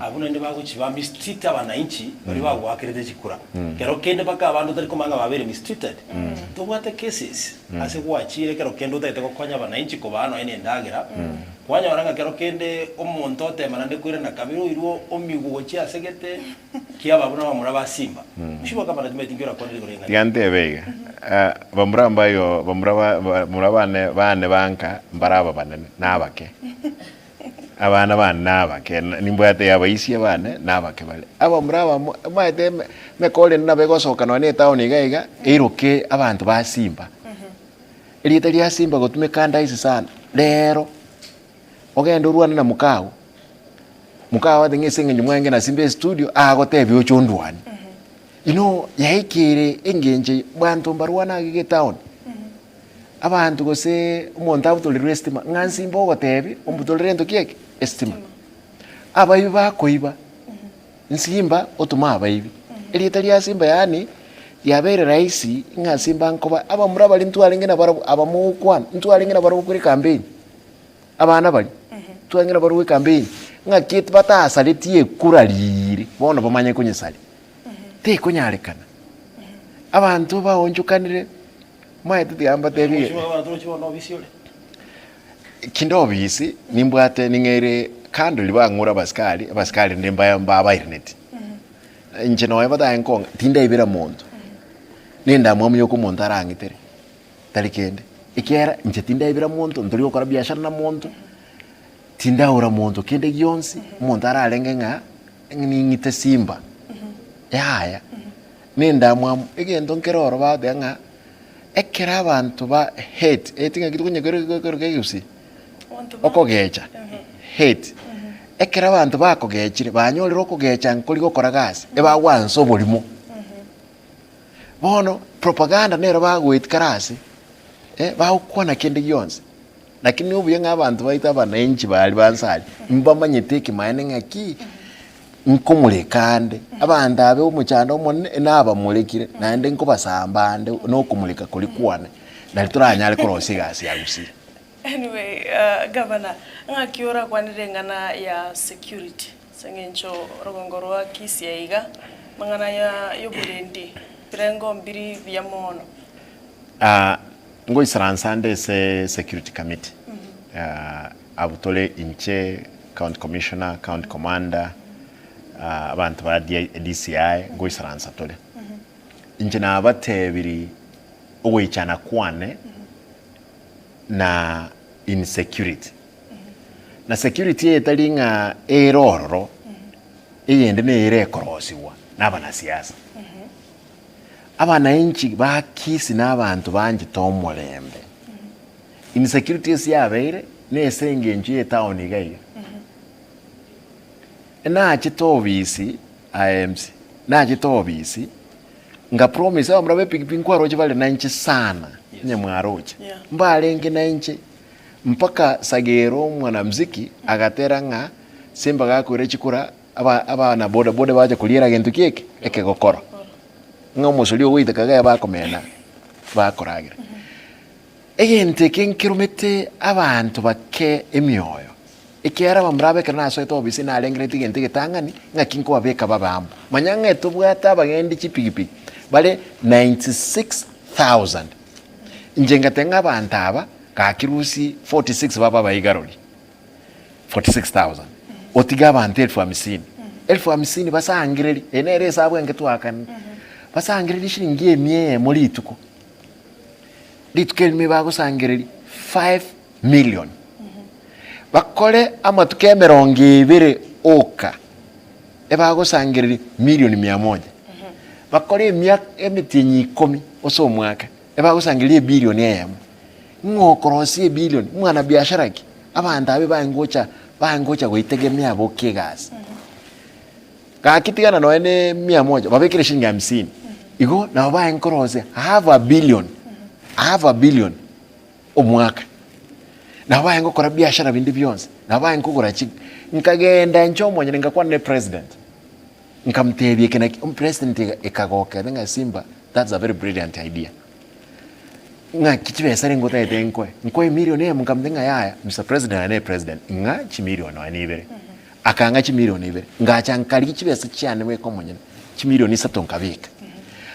abwo naende bagochi ba mistreat abananchi baria bagoakerete chikura. Kero kende mpaka abande otari komanya ng'a babeire mistreated. Tobwate cases ase gwachire ekero kende otagete gokonya abananchi kobaa nonya na endagera, kwanyora ng'a kero kende omonto otema naende koirana kabere oirwe omigwe gochia ase gete Kiaba buna bamura ba simba. Mheshimiwa Gavana timanyeti inki orakwanere igoro y'eng'ana Tiga eye. ntebe iga, bamura mbayo bamura ba bamura bane bane banka mbare ababanene na abake. Abana bane na abake, nimbwate abaisia bane na abake bare. Abamura aba mo omanyete eme emekora ende nabo egosoka nonya na etown iga iga, eiroke abanto ba simba. Erieta ria simba gotumeka ndaisi sana, rero. Ogende orwane na mokao, mokao ate ng'a ase eng'encho mwange na simba estudio, agotebia oche ondwanie. You know, yaikire engencho eye, banto mbarwane age getown, abanto gose omonto abutorerwe estima, ng'a nsimba ogotebi ombutorere ento ki eke? Estima. Abaibi bakoiba, nsimba otome abaibi. Erieta ria simba yaani, riabeire rahisi ng'a simba nkoba, abamura baria ntwarenge nabarabwo aba mogokwana, ntwarenge nabarabwo kore ekampeni. Abana baria twang'ina nabarabwo ekampeni, ng'aki batasaretie ekura riiri, bono bamanye konyesaria. Tekonyarekana. Abanto baonchokanire, omanyete tiga mbatebie Mheshimiwa Gavana torochi bono obisi ore? Kinde obisi, nimbwate ning'eire kando riria bang'ura abasikari, abasikari rende mba mbabairanetie. Inche nonya batae nkong'a, tindaibera monto, na endamwamu yoka omonto arang'itere. Tari kende, ekiagera inche tindaibera monto, ntori gokora biashara na monto, tindaura monto kende gionsi, omonto ararenge ng'a ning'ite simba, yaya. Na endamwamu, egento nkere oro bagoteba ng'a, ekero abanto ba hate, hate ng'aki tokonya kero kero kegusii? Okogecha, hate. Ekero abanto bakogechire, banyorire okogecha nkori gokora gasi, ebagwansa oborimo. Bono propaganda nero bagoetikara ase, eh, bagokwana kende gionsi. Lakini obuya ng'a abanto baito abananchi baria ba nse aria, mbamanyete ekemanene ng'aki, nkomoreka ande, abanto abe omochando omonene nabamorekire, naende nkobasamba ande na okomoreka koria kwane, nari toranyare korosia egasi ya gusii. Anyway, uh, gavana, ng'aki orakwanere eng'ana ya security? Ase engencho orogongo rwa Kisii aiga, amang'ana ya y'oborendi birengo mbiri buya mono. Ah, ngoisaransa ande ase security committee. Ah, abwo tore inche, county commissioner, county commander, ah, abanto ba DCI, ngoisaransa tore. Inche nabatebiri ogoichana kwane na insecurity. Na security eye tari ng'a ere ororo, eyende nere ekorosigwa na abanasiasa. Abananchi ba Kisii na abanto banchete omorembe. Insecurity ase yabeire nese engencho ye etown iga iga. Nachete obisi aye MC, nachete obisi nga promise abamura ba epikipiki nkwaroche bare nainche sana, onye mwaroche. Yeah. Mbarenge nainche. Mpaka Sagero omwanamziki agatera ng'a Simba gakoira chikura aba abana boda boda bacha koriera gento ki eke? Ekegokoro. Ng'a omosori ogoiteka iga bakomena bakoragera. Egento eke nkeromete abanto bake emioyo, ekiagera abamura aba ekero nasoete obisi narengereretie egento egetang'ani ng'aki nkobabeka babe amo. Manya ng'a tobwate abagendi chipigipigi bare 96,000. Inche ngateba ng'a abanto aba gaki rusie 46 babe abaigarori, 46,000, otige abanto elfu hamsini, elfu hamsini basangererie, eye nere esabu enke twakanire, basangererie shilingi emia eyemo rituko, rituko erimo bagosangereria 5 million, bakore amatuko emerongo ebere oka, ebagosangereria milioni mia moja, bakore emiaka emetienyi ikomi ase omwaka, ebagosangereria ebilioni eyemo. Ng'o okorosia ebilion? Mwanabiashara ki? Abanto abe baye ngocha baye ngocha goitegemea boka egasi. Gaki tigana nonya ne mia moja, babekere shilingi hamsini. Igo nabo baye nkorosia half a billion, half a billion omwaka. Nabo baye ngokora biashara binde bionsi, nabo baye nkogora chi, nkagenda inche omonyene ngakwana ne president, nkamotebia eke naki, omopresident ekagoka ebe ng'a Simba that's a very brilliant idea. Ng'aki chibesa renge otagete nkoe? Nkoe emilion eyemo nkamotebia ng'a yaya Mister President aye nere president ng'a chimilion nonya na ibere. Akang'a chimilion ibere, ngacha nkarigia chibesa chiane bweka omonyene, chimilion isato nkabeka.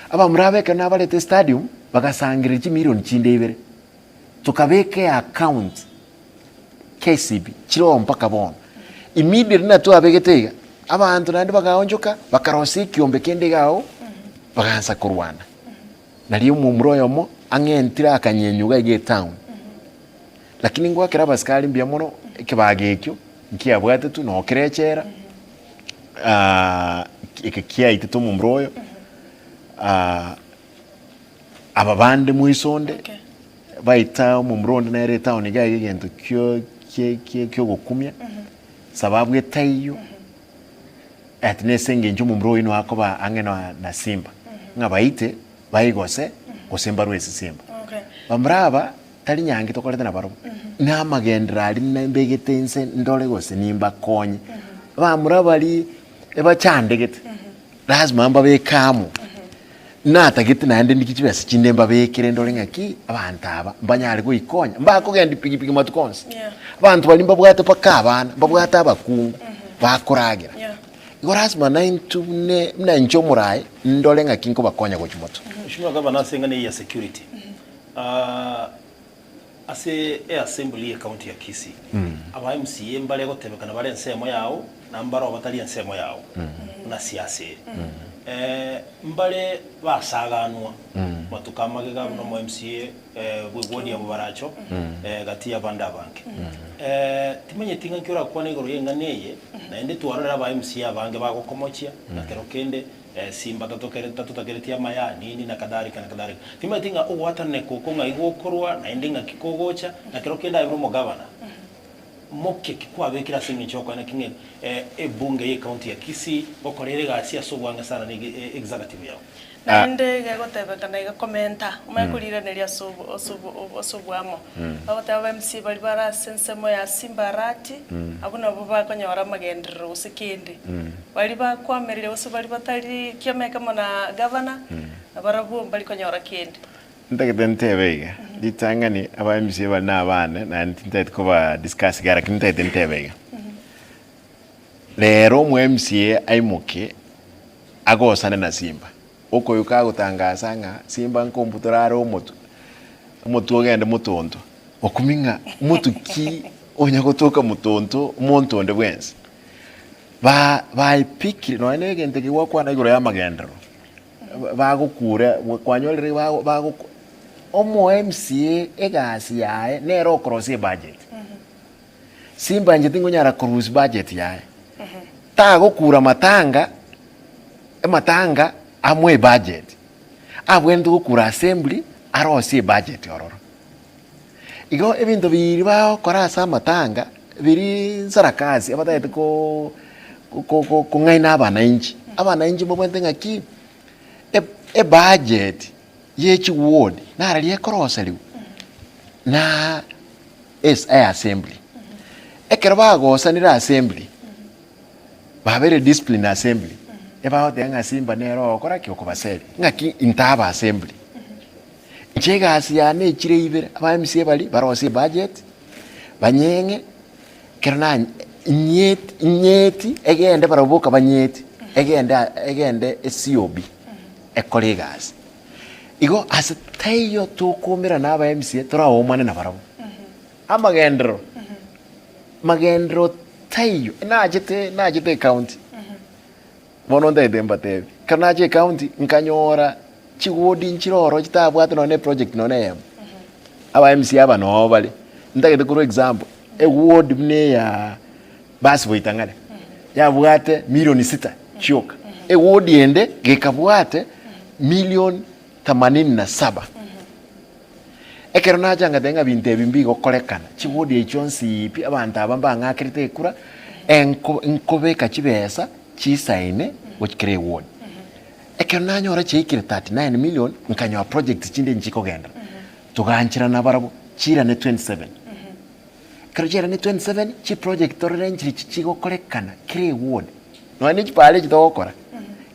Abamura aba ekero nabarete estadium, bagasangereria chimilion chinde ibere, tokabeka eaccount KCB, chire oo mpaka bono. Immediately natwabegete iga, abanto naende bagaonchoka, bakarosia ekiombe kende iga agwo, bagaansa korwana. Nario omomura oyomo ang'entire akanyenyuga iga etown. Lakini ngoakera abasikari mbuya mono, ekebago ekio nkiabwatetwe noo kere echela, eke kiaitete omomura oyo, aba bande moiso onde, Okay. baita omomura onde nere etown iga iga egento kio kie kie kiogokumia, sababu etaiyo. Ati nese engencho omomura oyio nigo akoba ang'e na na simba, ng'a baite baigose gose mbarue ase simba. Okay. Bamura aba tari nyangi tokorete nabarobwo, na amagenderero aria nembegete inse ndore gose nimbakonye. Bamura baria ebachandegete, lazima mbabeke amo, natagete naende ndigie chibesa chinde mbabekere ndore ng'aki abanto aba mbanyare goikonya, mbakogendia pikipiki matuko onsi. Yeah. Abanto baria mbabwate mpaka abana, mbabwate abakungu, bakoragera. Yeah. Igo lazima naintwe bune buna inche omorae, ndore ng'aki nkobakonya gochia motwe. Mheshimiwa Gavana ase eng'ana eye ya security, ase eassembly ye county ya Kisii, aba MCA mbare gotebekana bare ensemo yao na mbare oo batari ensemo yao buna siasa ere. Mbare basaganwa matuko amagega buna omo MCA bwe ward ya Bobaracho gati y'abande abange. Timanyeti ng'aki orakwane igoro y'eng'ana eye naende twarorire aba MCA abange bagokomochia na kero kende Simba tatotakereti amaya, nini na kadhalika na kadhalika. Timanyeti ng'a ogwatananeka oko ng'ai gokorwa, naende ng'aki kogocha, na kero kende aye buna omogavana, moke ki kwabekire ase eng'encho yokoena ki ng'a ebunge ye county ya Kisii ngokora ere egasi ase obwange sana na executive yao. Naende gegotebekana iga komenta, omanye koriraneria ase ase oboamo. Bagoteba aba MC baria bare ase ensemo ya Simba Arati, abwo nabwo bakonyora amagenderero gose kende. Baria bakoamereria gose baria batari kiama ekemo na gavana, nabarabwo mbari konyora kende. Ntagete ntebe iga, ritang'ani aba MCA bari na abane naende tintagete koba discuss iga lakini ntagete ntebe iga. Rero omo MCA aimoke agosane na Simba, okoyio kagotangasa ng'a Simba nkombutora are omotwe, omotwe ogende motonto, okumia ng'a motwe ki onya gotoka motonto omonto onde bwensi. Ba baepikire nonya na egento eke gwakwana igoro ya amagenderero, bagokura kwanyorire bago bagoku omo MCA egasi yaye nere okorosia ebudget. Simba inche tingonyara korusia budget yaye, tagokura matanga, ematanga amoe ebudget, abwenerete gokura assembly arosie ebudget ororo. Igo ebinto biiri bagokora ase amatanga, birii sarakasi abatagete koo ko- ko- kong'aina abanainchi. Abanainchi mbabwenerete ng'aki, ebudget ye chiward nararia ekoroserigwa na ase eassembly. Ekero bagosanire assembly, babeire discipline assembly, ebagoteba ng'a simba nere ogokora ki? Okobaseria. Ng'aki intaba assembly. Inche egasi yane echire ibere, aba MCA baria barosie ebudget, banyeng'e, ekero na nyeti nyeti egende barabwo boka banyeti, egende aa egende eCOB ekore egasi. Igo ase taiyo tokoumera na aba MCA toraomane nabarabwo. Amagenderero, magenderero taiyo, nachete nachete ecounty. Bono ntagete mbatebi, ekero nacha ecounty nkanyora chigodi nchire ororo chitabwate nonye na eproject nonye na eyemo. Aba MCA aba noo bare, ntagete korwa example, eward buna eya basi boitang'are, yabwate milioni sita chioka, eward ende gekabwate milioni themanini na saba. Ekero nacha ngateba ng'a binto ebi mbigokorekana, chiwodi echi chionsi pi, abanto aba mbang'akerete ekura, enko nkobeka chibesa chisaine gochia kera ewodi. Ekero nanyora chiaikire 39 million, nkanyora projects chinde nchikogenderera, togancherana barabwo, chiirane 27. Ekero chiairane 27, chiproject torore nchiria chigokorekana kera ewodi, nonya na echipara echi togokora,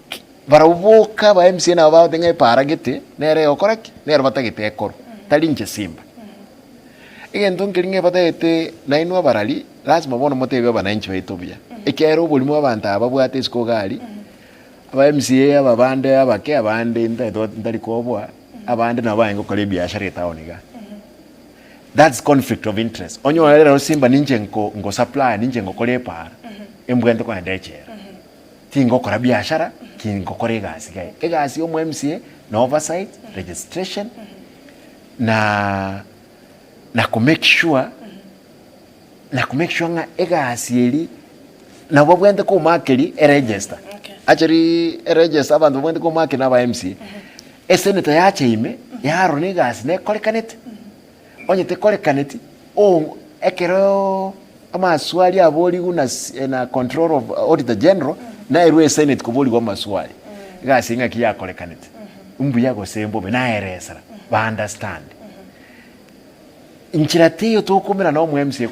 ki barabwo boka aba MCA nabo bagoteba ng'a epara gete, nere egokora ki? Nero batagete ekorwe, tari inche simba. Egento nkeri ng'a batagete nainwe abarari, lazima bono motebie abananchi baito buya, ekiagera oborimo abanto aba babwate isiko iga aria, aba MCA aba bande abake abande ntagete ntari koboa, abande nabo barenge gokora ebiashara etown igaa. That's conflict of interest. Onyore rero simba ninche nko nko supply ninche ngokora epara, embwente kogenda echela. Tingokora biashara, tingokora egasi iga. Egasi ya omo MCA na oversight, registration, na na ko make sure, na ko make sure ng'a egasi eria nabo babwenerete komakeria eregister. Okay. Actually eregister abanto babwenerete komakeria na aba MCA. Esenator yacha ime, yarora na egasi nekorekanete, onye tekorekaneti, o ekeroo amaswali aborigwe na si na controller of auditor general, naerwe esenate koborigwa amaswali, egasi eye ng'aki yakorekanete, mbuya gose mbobe, naeresera, ba understand. Nchera teiyo tokoumera na omo MCA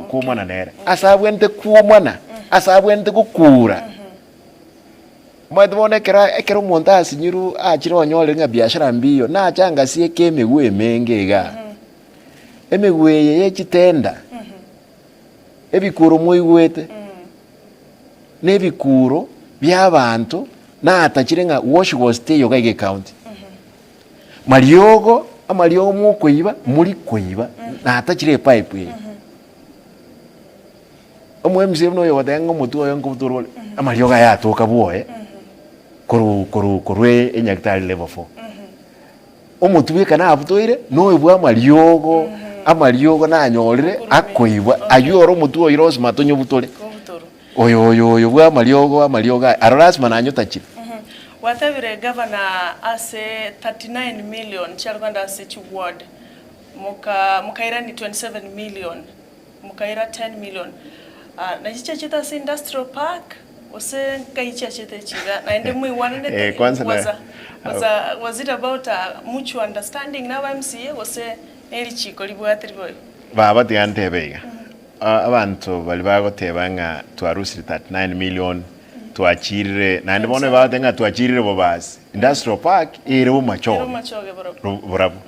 koumana nere, ase abwenerete koumana, ase abwenerete gokura. Omanyete bono ekero ekero omonto asinyirwe achire onyorire ng'a biashara mbiyo, nache angasieke emegwe emenge igaa. Emegwe eye ye chitenda, ebikuro mwaigwete, na ebikuro bia abanto natachire ng'a wash gose teiyo iga iga ecounty. Mariogo, amariogo mokoiba, mori koiba, natachire epipe eye. Omo-MCA buna oyo ogoteba ng'a omotwe oye nkobutorwa ore, amariogo aye atoka bwoye, korwa korwa korwa enyagitari level four. Omotwe bweka nabutoire, na oyo bwa amariogo, amariogo nanyorire akoibwa, aywo ore omotwe oywo lasima tonyobutore. Kobutorwa. Oyo oyo oyo bwa amariogo amariogo aya, aro lasima nanyotachire. Gwatebire gavana ase 39 million chiarwanda ase chiward, moka mokairani 27 million. Mokaira 10 million. Ah, nachi chiachete ase industrial park gose nkai chiachete echi iga naende moigwananete Eh, kwanza na- was a, was a, was it about a mutual understanding na aba MCA gose nerichiko ribwate riboigo? Baba tiga ntebe iga, Ah, abanto baria bagoteba ng'a twarusire 39 million, twachirire, naende bono ebagoteba ng'a twachirire bobasi, industrial park ere Ere bomachoge, bomachoge borobwo. ro- borabwo.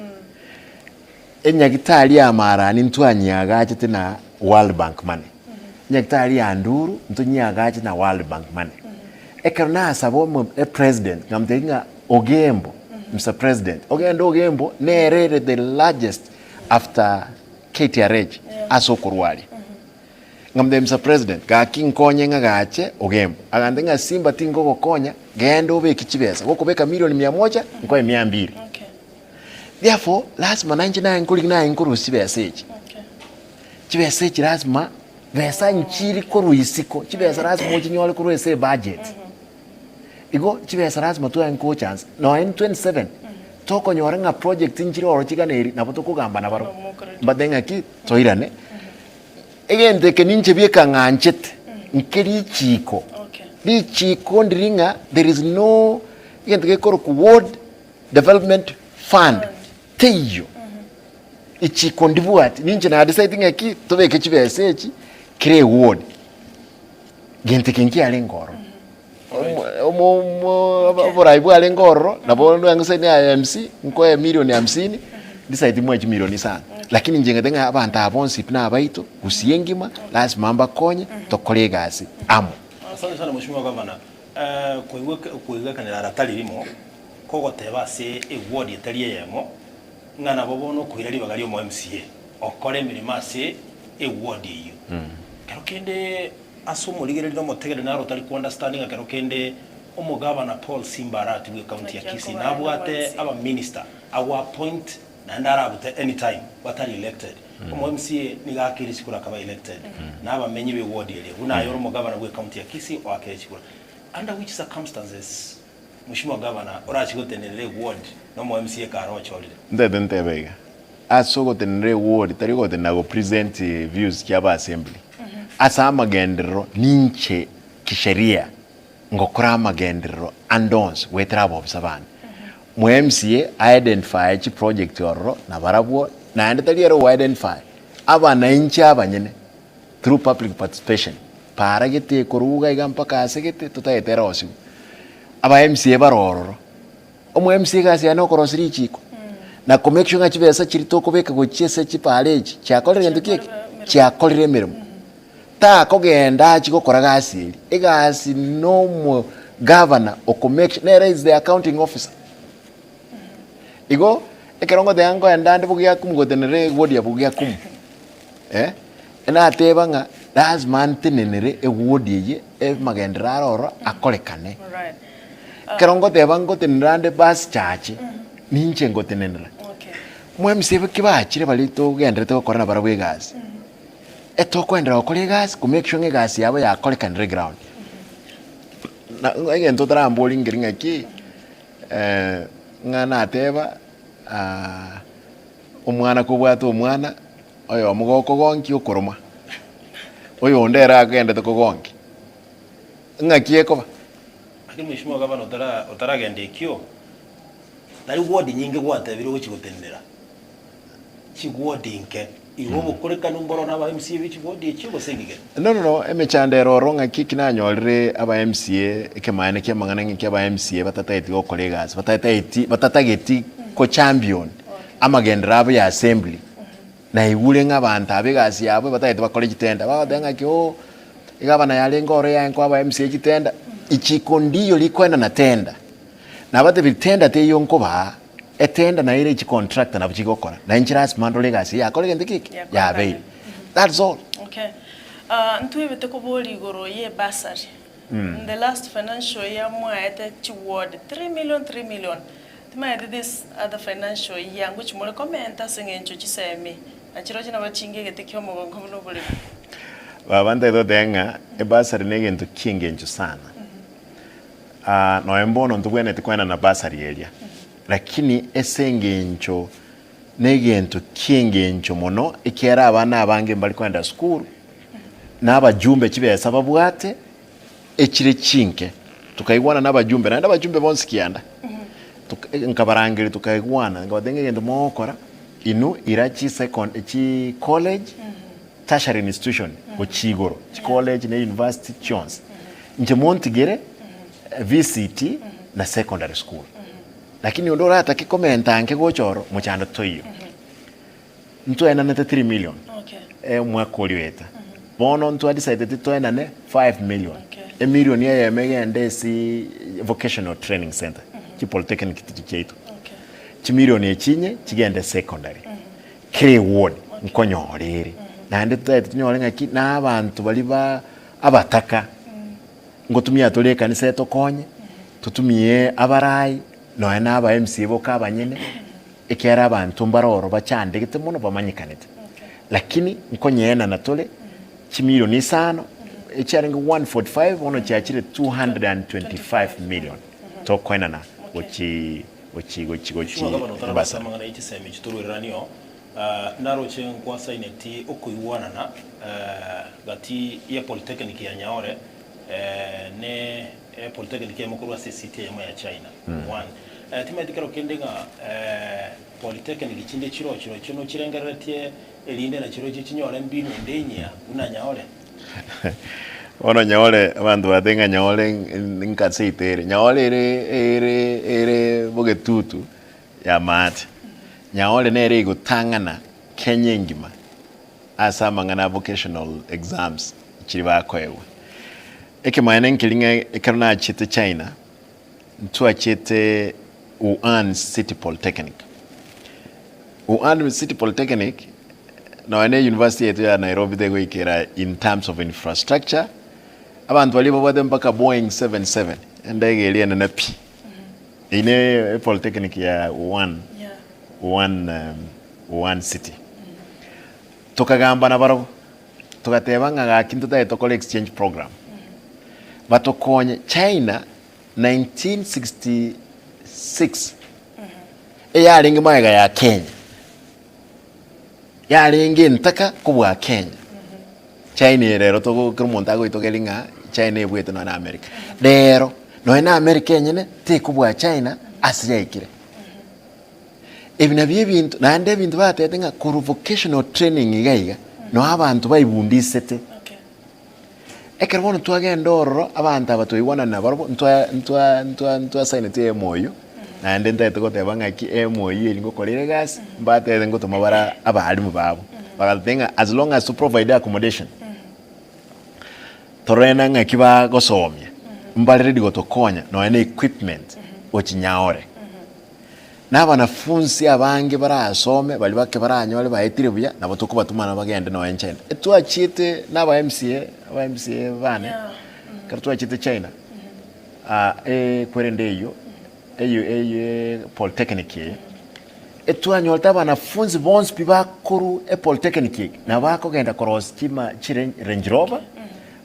Enyagitari ya Marani ntwanyeagachete na World Bank money. Enyagitari ya Nduru ntonyeagache na World Bank money. Ekero nasaba omo epresident nkamotebia ng'a Ogembo, Mister President, ogende Ogembo nere ere the largest after KTRH ase okorwaria. Nkamotebia Mister President, gaki nkonye ng'agache Ogembo. Agantebia ng'a Simba tinkogokonya, genda obeke chibesa, gokobeka milioni mia moja, nkoe mia mbiri. Okay. Therefore, lasima nainche naye nkorigia naye nkorusia chibesa echi. Chibesa echi lasima, besa nchiri korwa isiko, chibesa lasima ochinyore korwa ase ebudget. Igo chibesa lasima twaye nkochance, nonya in 27, tokonyora ng'a project nchire oro chiganeri nabo tokogamba nabarobwo. Mbate ng'aki, toirane, egento eke ninche bieka ng'anchete, nke richiko, richiko ndiri ng'a there is no egento gekorokwa ward Development Fund teiyo, echiko ndibwati, ninche na decide ng'a ki tobeke chibesa echi kera eward, gento eke nkiarenge ororo. Omo- omo- omo- oborai bwarenge ororo, nabo ndwang'usani aye MC, nkoe milioni hamsini, decide moe chimilioni isano. Lakini inche ng'ete ng'a abanto aba bonsi pi nabaito, gusii engima, lazima mbakonye, tokore egasi amo. Asante sana Mheshimiwa Governor. Koigwa koigwekanera ara tari rimo, kogoteba ase eward etari eyemo, ng'a nabo bono okoira ribaga ria omo MCA okore emeremo ase eward eyio. Kero kende ase omorigereria na omotegereri naro otari ko understand ng'a kero kende omogavana Paul Simba Arati bwe county ya Kisii nabwate abaminister ago appoint naende arabute anytime batari elected. Omo MCA nigo akeire chikura akaba elected na abamenyi be ward eria buna aye ore omogavana bwe county ya Kisii oakere chikura. Under which circumstances Mheshimiwa Gavana orachie gotenerera eward na omo MCA kare ochorire? Ntete ntebe iga. ase ogotenenera eward tari ogotenena go present views chia aba assembly. Ase amagenderero ninche kisheria ngokora amagenderero ande onsi goetera abobisa bane. Mo MCA a identify chiproject ororo nabarabwo naende tari ere ogo identify, abanainchi abanyene through public participation para gete korwa iga iga mpaka ase gete totagete erosiwe. Aba MCA bare ororo, omo MCA egasi yaye nokorosia richiko na ko make sure ng'a chibesa chiria tokobeka gochia ase chipara echi chiakorire gento ki eke? Chiakorire emeremo. Takogenda achie gokora gasi eria, egasi na omo gavana oko make sure nere is the accounting officer. Igo, ekero ngoteba nkoenda ande bogiakumu gotenenera eward ya bogiakumu, eh, nateba ng'a lazima ntenenere eward eye amagenderero aro ororo akorekane. Alright. Ekero ngoteba ngotenenera ande basi chache, ninche ngotenenera. Okay. Mo MCA ki bachire baria togenderete gokora nabarabwo egasi, etokoenderera gokora egasi ko make sure ng'a egasi yabo yakorekanire eground. Na egento otaramborie nkeri ng'aki. Ng'a nateba, omwana kobwate omwana, oyomo gokogonkia okoroma, oyonde ere agendete kogonkia, ng'aki ekoba? Lakini mheshimiwa gavana otara otaragenda ekio, nari ward nyinge gwatebire ogochi gotenenera, chiward inke, igo obokorekanu mboro na aba MCA be chiward echio gose ng'igere? No no no, emechando ere ororo ng'aki eki nanyorire aba MCA ekemaene kia amang'ana ng'aki aba MCA batatageti gokora egasi, batatageti batatageti ko champion amagenderero abo ya assembly, naigure ng'a abanto aba egasi yabo batagete bakore chitenda, bagoteba ng'aki ooh, egavana yarenge oro yaye nkoa aba MCA chitenda, ichiko ndiyo rikoenana tenda, nabatebirie tenda teiyo nkobaa, Etenda naye ere chicontractor nabo chigokora na inche lasima ndore egasi eye yakora egento ki eke yabeire that's all. Okay. Ah, ntwebete koboria igoro ye bursary. In the last financial year mwaete chiward 3 million 3 million. Timaeti this other financial year ngochi more komenta ase eng'encho chisemi nachirochio nabo chinge egete kia omogongo buna oboremo. Baba ntagete goteba ng'a ebursary ne egento kia engencho sana. Nonya mbono ntobwenereti koenana bursary eria, lakini ase engencho negento ki'engencho mono ekiagera abana abange mbari kogenda sukuru, na abajumbe chibesa babwate echire chinke. Tokaigwana na abajumbe, naende abajumbe bonsi kianda, tok nkabarangeria tokaigwana, nkabatebia ng'a egento mogokora, inwe ira chisecond chi college, tertiary institution gochia igoro, chicollege na university chionsi. Inche montigere VCT na secondary school. Lakini onde oratake komenta anke gocha oro, mochando toiyo. Ntwaenanete 3 million Okay. omwaka oria oeta. Bono ntwadecideti toenane 5 million. Okay. Emilion eyemo egende ase vocational training center, chipolytechnic chiria chiaito. Okay. Chimilion echi inye chigende secondary. Kera eward nkonyora ere. Naende totagete tonyore ng'aki na abanto baria ba abataka, ngotumia tore ekanisa etokonye, totumie abarai, nonya na aba MCA boka abanyene, ekiagera abanto mbare ororo bachandegete mono bamanyekanete. Lakini nkonyeenana tore chimilion isano, echiarenge 145 bono chiachire 225 million tokoenana gochi gochi gochi gochi Mheshimiwa Gavana otarabasa embassador. amang'ana ye chisemi echi torwereranio, Naroche nkwasaineti okoigwanana gati ye Polytechnic ya Nyaore ne Polytechnic eyemo korwa ase esiti eyemo ya China. One. Timaeti kero kende ng'a Polytechnic chinde chiro chirochio nochirengereretie erinde nachirochio chinyore mbinu ende enyia buna Nyaore? Bono Nyaore abanto batebe ng'a Nyaore nkaseito ere. Nyaore ere ere ere bogetutu y'amache. Nyaore nere egotang'ana Kenya engima ase amang'ana a vocational exams chiria bakoegwa. Ekemanyererio nkeri ng'a ekero nachete China, ntwachete Wuhan City Polytechnic. Wuhan City Polytechnic nonya ne university yaito ya Nairobi tegoikera in terms of infrastructure, abanto baria babwate mpaka Boeing 77, endege eria enene pi. Eyio ne polytechnic ya Wuhan, Wuhan, Wuhan city. Tokagamba nabarabwo, togateba ng'a gaki ntotagete tokore exchange program. Batokonye China 1966 eyarenge magega ya Kenya. Yarenge entaka kobua Kenya. China eye rero togo kera omonto agoitogeria ng'a China ebuete nonya na America. Rero, nonya na America enyene tekobua China ase yaikire. Ebi nabio ebinto, naende ebinto batebete ng'a korwa vocational training iga iga, noo abanto baibundisete. Okay. Ekero bono twagenda ororo, abanto aba twaigwanana nabarobwo, ntwa ntwa ntwa ntwasaineti MOU, naende ntagete goteba ng'aki MOU eri ngokorera egasi, mbatebete ngotoma bare abalimu babo. Bagatotebia ng'a as long as to provide accommodation, torore na ng'aki bagosomia, mbare ready gotokonya nonya na equipment ochinyaore. Na abanafunsi abange barasome, baria bake baranyore baetire buya, nabo tokobatomana bagende nonya China. Etwachiete na aba MCA, aba MCA bane, ekero twachiete China, ah, ekwerende eyio, eyio eyio polytechnic eye, etwanyorete abanafunsi bonsi pi bakorwa epolytechnic eye, nabo bakogenda korosia chima chire Range Rover,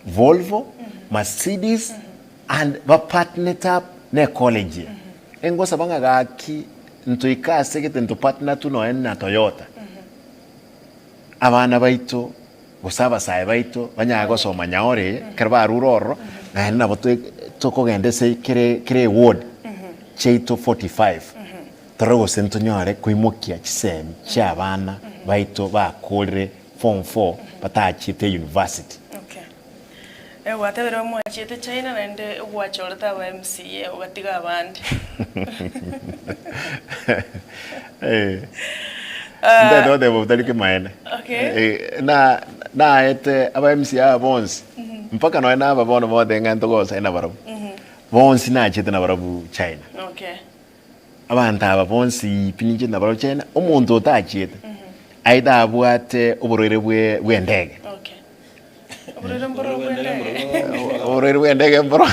Volvo, Mercedes, and bapartnete up na ecollege eye. Engosaba ng'a gaki ntoike ase gete ntopartner tu nonya na Toyota, abana baito gose abasae baito banyare gosoma nyaore eye, ekero barure ororo, naende nabo tokogenda ase kere kere eward chiaito 45, torore gose ntonyore koimokia chisemi chia abana baito bakorire form four batachiete university. Okay. Gwatebire omwachiete China naende gwachorete aba MCA ogatiga abande. Ntagete goteba obotari kimaene. Okay. Na naete aba MCA aba bonsi mpaka nonya na aba bono bagoteba ng'a ntogosaina nabarabwo, bonsi nachete nabarabwo China. Okay. Abanto aba bonsi pi ninchete nabarabwo China, omonto otachiete aye abwate oborwaire bwe bw'endege. Okay. Oborwaire mboro bw'endege. Oborwaire bw'endege mboro.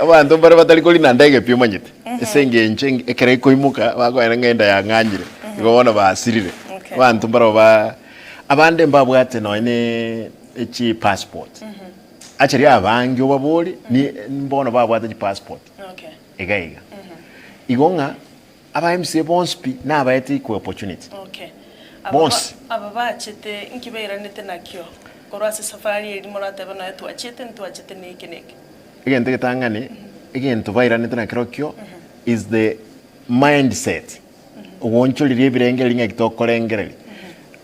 Abanto mbare batari korina ndege pi omanyete, ase eng'encho ekero ekoimoka bakoenda ng'a enda yang'anyire, igo bono basirire. Okay. Abanto mbaro ba abande mbabwate nonye ne chipassport. Actually abange obabori ni mbono babwate chipassport Okay. iga iga. Igo ng'a Aba MCA bonsi pi nabaete equal opportunity. Okay. Aba ba- Bonsi. aba bachete nki bairanete nakio korwa ase safari eria moratebe nonya twachete ntwachete na eke na eke. Egento egetang'ani, egento bairanete nakerokio is the mindset. Ogoonchoreria ebirengererio ng'aki tokorengereria.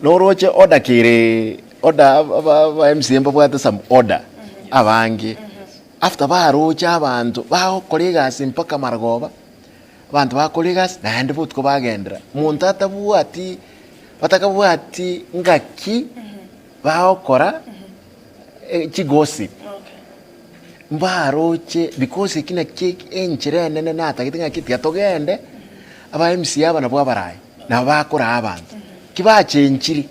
Noroche order kere order aba aba MCA mbabwate some order abange. After baroche abanto bagokora egasi mpaka marogoba, Abanto bakora egasi naende botuko bagenderera, monto atabwati batakabwati ngaki bagokora chigossip, mbaroche because eki nakio enchera enene natagete ng'aki tiga togende, aba MCA aba nabwo abarayi, nabo bakoraa abanto. Ki bachenchiri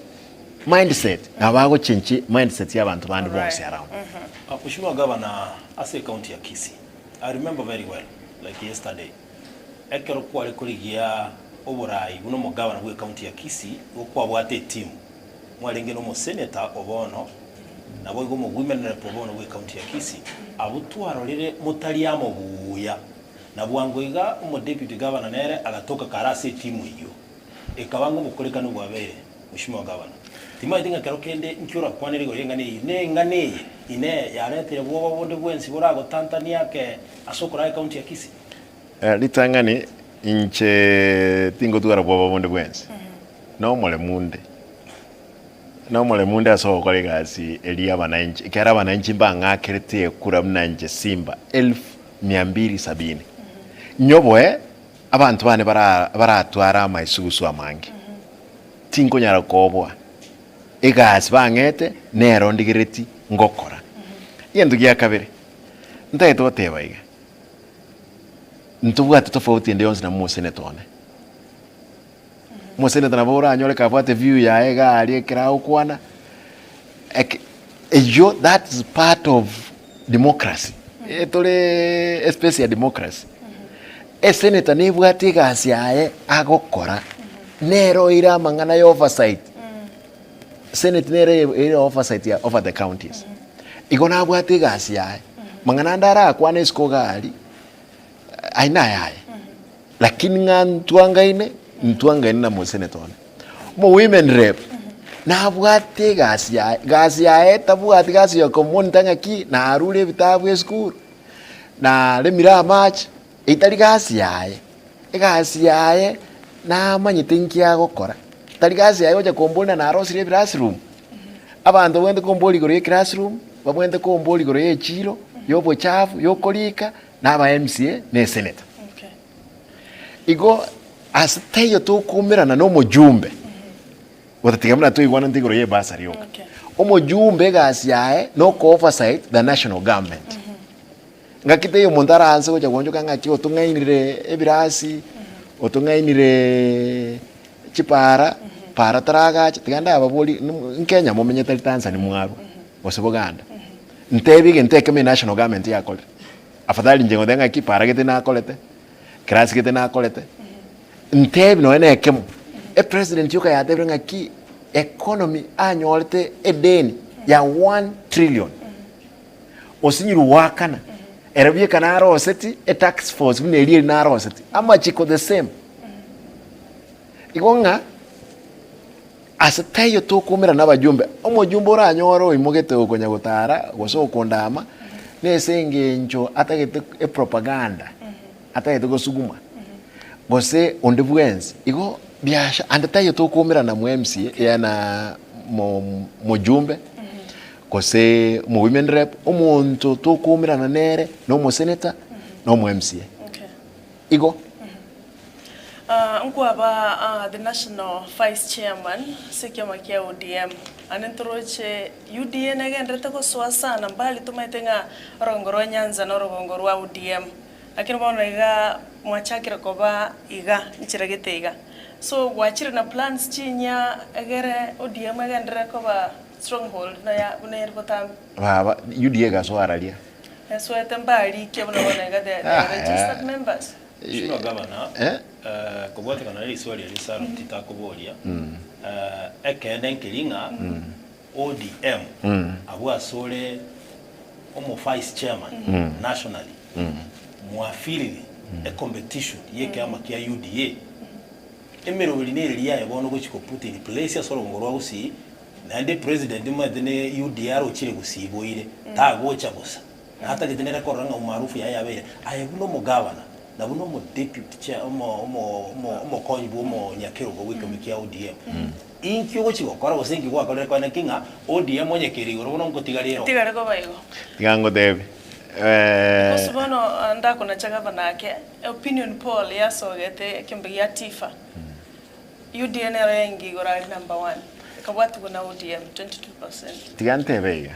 mindset, nabo bagochenchi mindset ya abanto bande bonsi around. Mheshimiwa Governor ase ecounty ya Kisii, I remember very well like yesterday, ekero kware korigia oborai buna omogavana bwe county ya Kisii, igo kwabwate etimu, mwarenge na omosenator o bono, naboigo omowomen rep o bono bwe county ya Kisii, abwo twarorire motari amo buya, na bwango iga omodeputy governor nere agatoka kare ase etimu eyio, ekaba ng'a obokorekanu bwabeire. Mheshimiwa Gavana, timanyeti ng'a kero kende nki orakwanere igoro y'eng'ana eyio. Ne eng'ana eye inee yaretire bwoba bonde bwensi boragotantanie ake ase okoraa ecounty ya Kisii? Ritang'ani inche tingotwara bwoba bonde bwensi, nomoremu nde, nomoremu nde ase ogokora egasi eria y'abananchi, ekiagera abananchi mbang'akerete ekura buna inche simba elfu mia mbili sabini. Nyoboe Abanto bane baratware amaisugusu amange, tinkonyara koboa. Egasi bang'ete nero ndigereti ngokora. Egento gia kabere, ntagete goteba iga, ntobwate tofauti ende yonsi na moseneta one. Omoseneta nabo oranyore kabwate view yaye iga aria ekero agokwana, eke eyio that is part of democracy, tore espace ya democracy. Esenator nebwate egasi yaye agokora, nere oire amang'ana ya oversight, senate nere ere oversight ya over the counties. Igo nabwate egasi yaye, mang'ana ande arakwane isiko iga aria, ayio nayaye. Lakini ng'a ntwangaine, ntwangaine na moseneta one. Omo women rep nabwate egasi yaye, gasi yaye tabwati gasi ya komonitor ng'aki narure ebitabu esukuru, naremire amache, etari gasi yaye. Egasi yaye namanyete nki agokora, tari gasi yaye gocha komboria ng'a narosirie ebirasirumu. Abanto babwenerete komboria igoro ya eclassroom, babwenerete komboria igoro ya echiro, ya obochafu, ya okorika, na aba MCA na esenator. Okay. Igo ase taiyo tokoumerana na omojumbe, gotatiga buna toigwananete igoro ya ebasari yoka. Okay. Omojumbe egasi yaye na oko oversight the national government. Ngaki taiyo omonto araanse gocha goonchoka ng'aki otong'ainire ebirasi, otong'ainire chipara, para taragacha, tiga ndababori nkenya momenyete aria Tanzania mwarwa, gose Buganda, ntebi egento ekemo enational government yakorire. Afadhali inche ngoteba ng'aki para gete nakorete, class gete nakorete, ntebi nonye na ekemo, epresident yoka yatebire ng'aki economy anyorete edeni ya one trillion. Osinyirwe goakana, ere bieka naroseti etax force buna eria eri naroseti, amachiko the same. Igo ng'a ase taiyo tokoumera na abajumbe, omojumbe oranyore oimogete okonya gotara gose okondama, na ase eng'encho atagete epropaganda, atagete gosuguma, gose onde bwensi, igo biasha ande taiyo tokoumerana mwa MCA yaani mo mojumbe. Gose omo women rep, omonto tokoumerana nere na omosenator na omo MCA. Okay. Igo. Ah, nkwaba ah, the national vice chairman ase ekiama kia ODM. Ande ntoroche UDA negenderete gosoa sana mbali tomaete ng'a orogongo rwa Nyanza na orogongo rwa ODM. Lakini bono iga mwachakire koba iga nchera gete iga. So gwachire na plans chinyia egere ODM egenderere koba Stronghold na buna ere botambe. Baba, UDA egasoa araria. Esoete mbarikia buna bono iga they are registered members. Mheshimiwa Governor, Eh? eh, kobwatekana na riswali erio Sarah Otito akoboria, eh, ekeene nkeri ng'a ODM abwo asore omo vice chairman nationally, mwafeelire ecompetition yekeama kia UDA, emeroberi nere yaye bono gochi ko put in place ase orogongo rwa Gusii, Naende president omanyete ne UDA arochire gusii boire tagocha bosa natagete nere korora ng'a umaarufu yaye yabeire aye buna omogavana na buna omo deputy chair omo omo omo omokonyi bwa omonyakerogo bwa ekeombe kia ODM inki ogochi gokora gose inki gwakorire konya naki ng'a ODM onye kere igoro bono ngotigare ero. Tigare koba igo. Tiga ngotebi eh. Because bono ndakonacha gavana ake, opinion poll yasogete ekeombe gia Tifa. UDA nero yainga igoro aria number one, ekabwatigwa na ODM 22%. Tiga ntebe iga,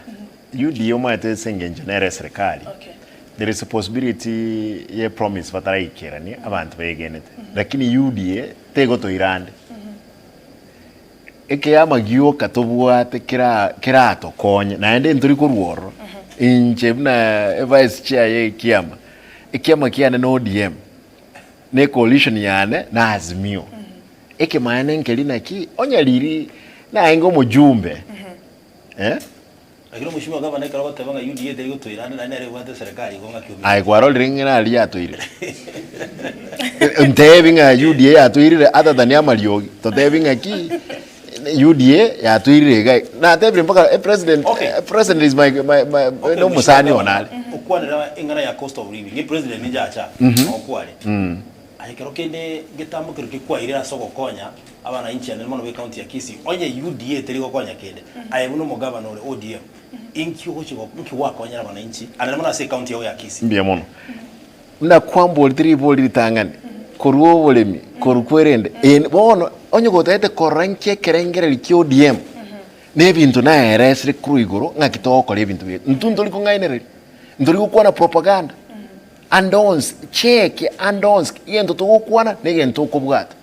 UDA omanyete ase engencho nere eserekari, Okay. there is a possibility ye promise bataraikerania abanto begenete, lakini UDA tegotoira ande. Ekeama gioka tobwate kera keratokonye naende ntori korwa ororo, inche buna evice chair ya ekiama, ekiama kiane na ODM. Ne coalition yane na Azimio. Ekemaene nkeri naki onye riri naenge omojumbe eh. Lakini omosubima gavana ekero agoteba ng'a UDA teri gotoira ande naende nere ebwate eserekari igo ng'aki omino. Aye kwarorire ng'a naria yatoirire? Ntebi ng'a UDA yatoirire other than amariogi, totebi ng'aki UDA yatoirire iga. Natebire mpaka epresident, Okay. president is my, my, my, Okay, nomosani mheshimiwa one are. Gavana, okwanera eng'ana ya cost of living, epresident ninche acha okware. Aye kero kende getambo kero kekwaire ase ogokonya abananchi ande mono be county ya Kisii, onye UDA teri gokonya kende, aye buna omogavana ore ODM, inki ogochi go inki gwakonyera abananchi ande mono ase ecounty yao ya Kisii? Mbuya mono. Buna kwamborete ribori ritang'ani, korwa oboremi, korwa kwerende, ee bono onye gotagete korora nki ekerengererio kia ODM, na ebinto naeresire korwa igoro ng'aki togokora ebinto biaito. Intwe ntori kong'ainereria, ntori gokwana propaganda, ande onsi, cheki ande onsi, egento togokwana na egento okobwata.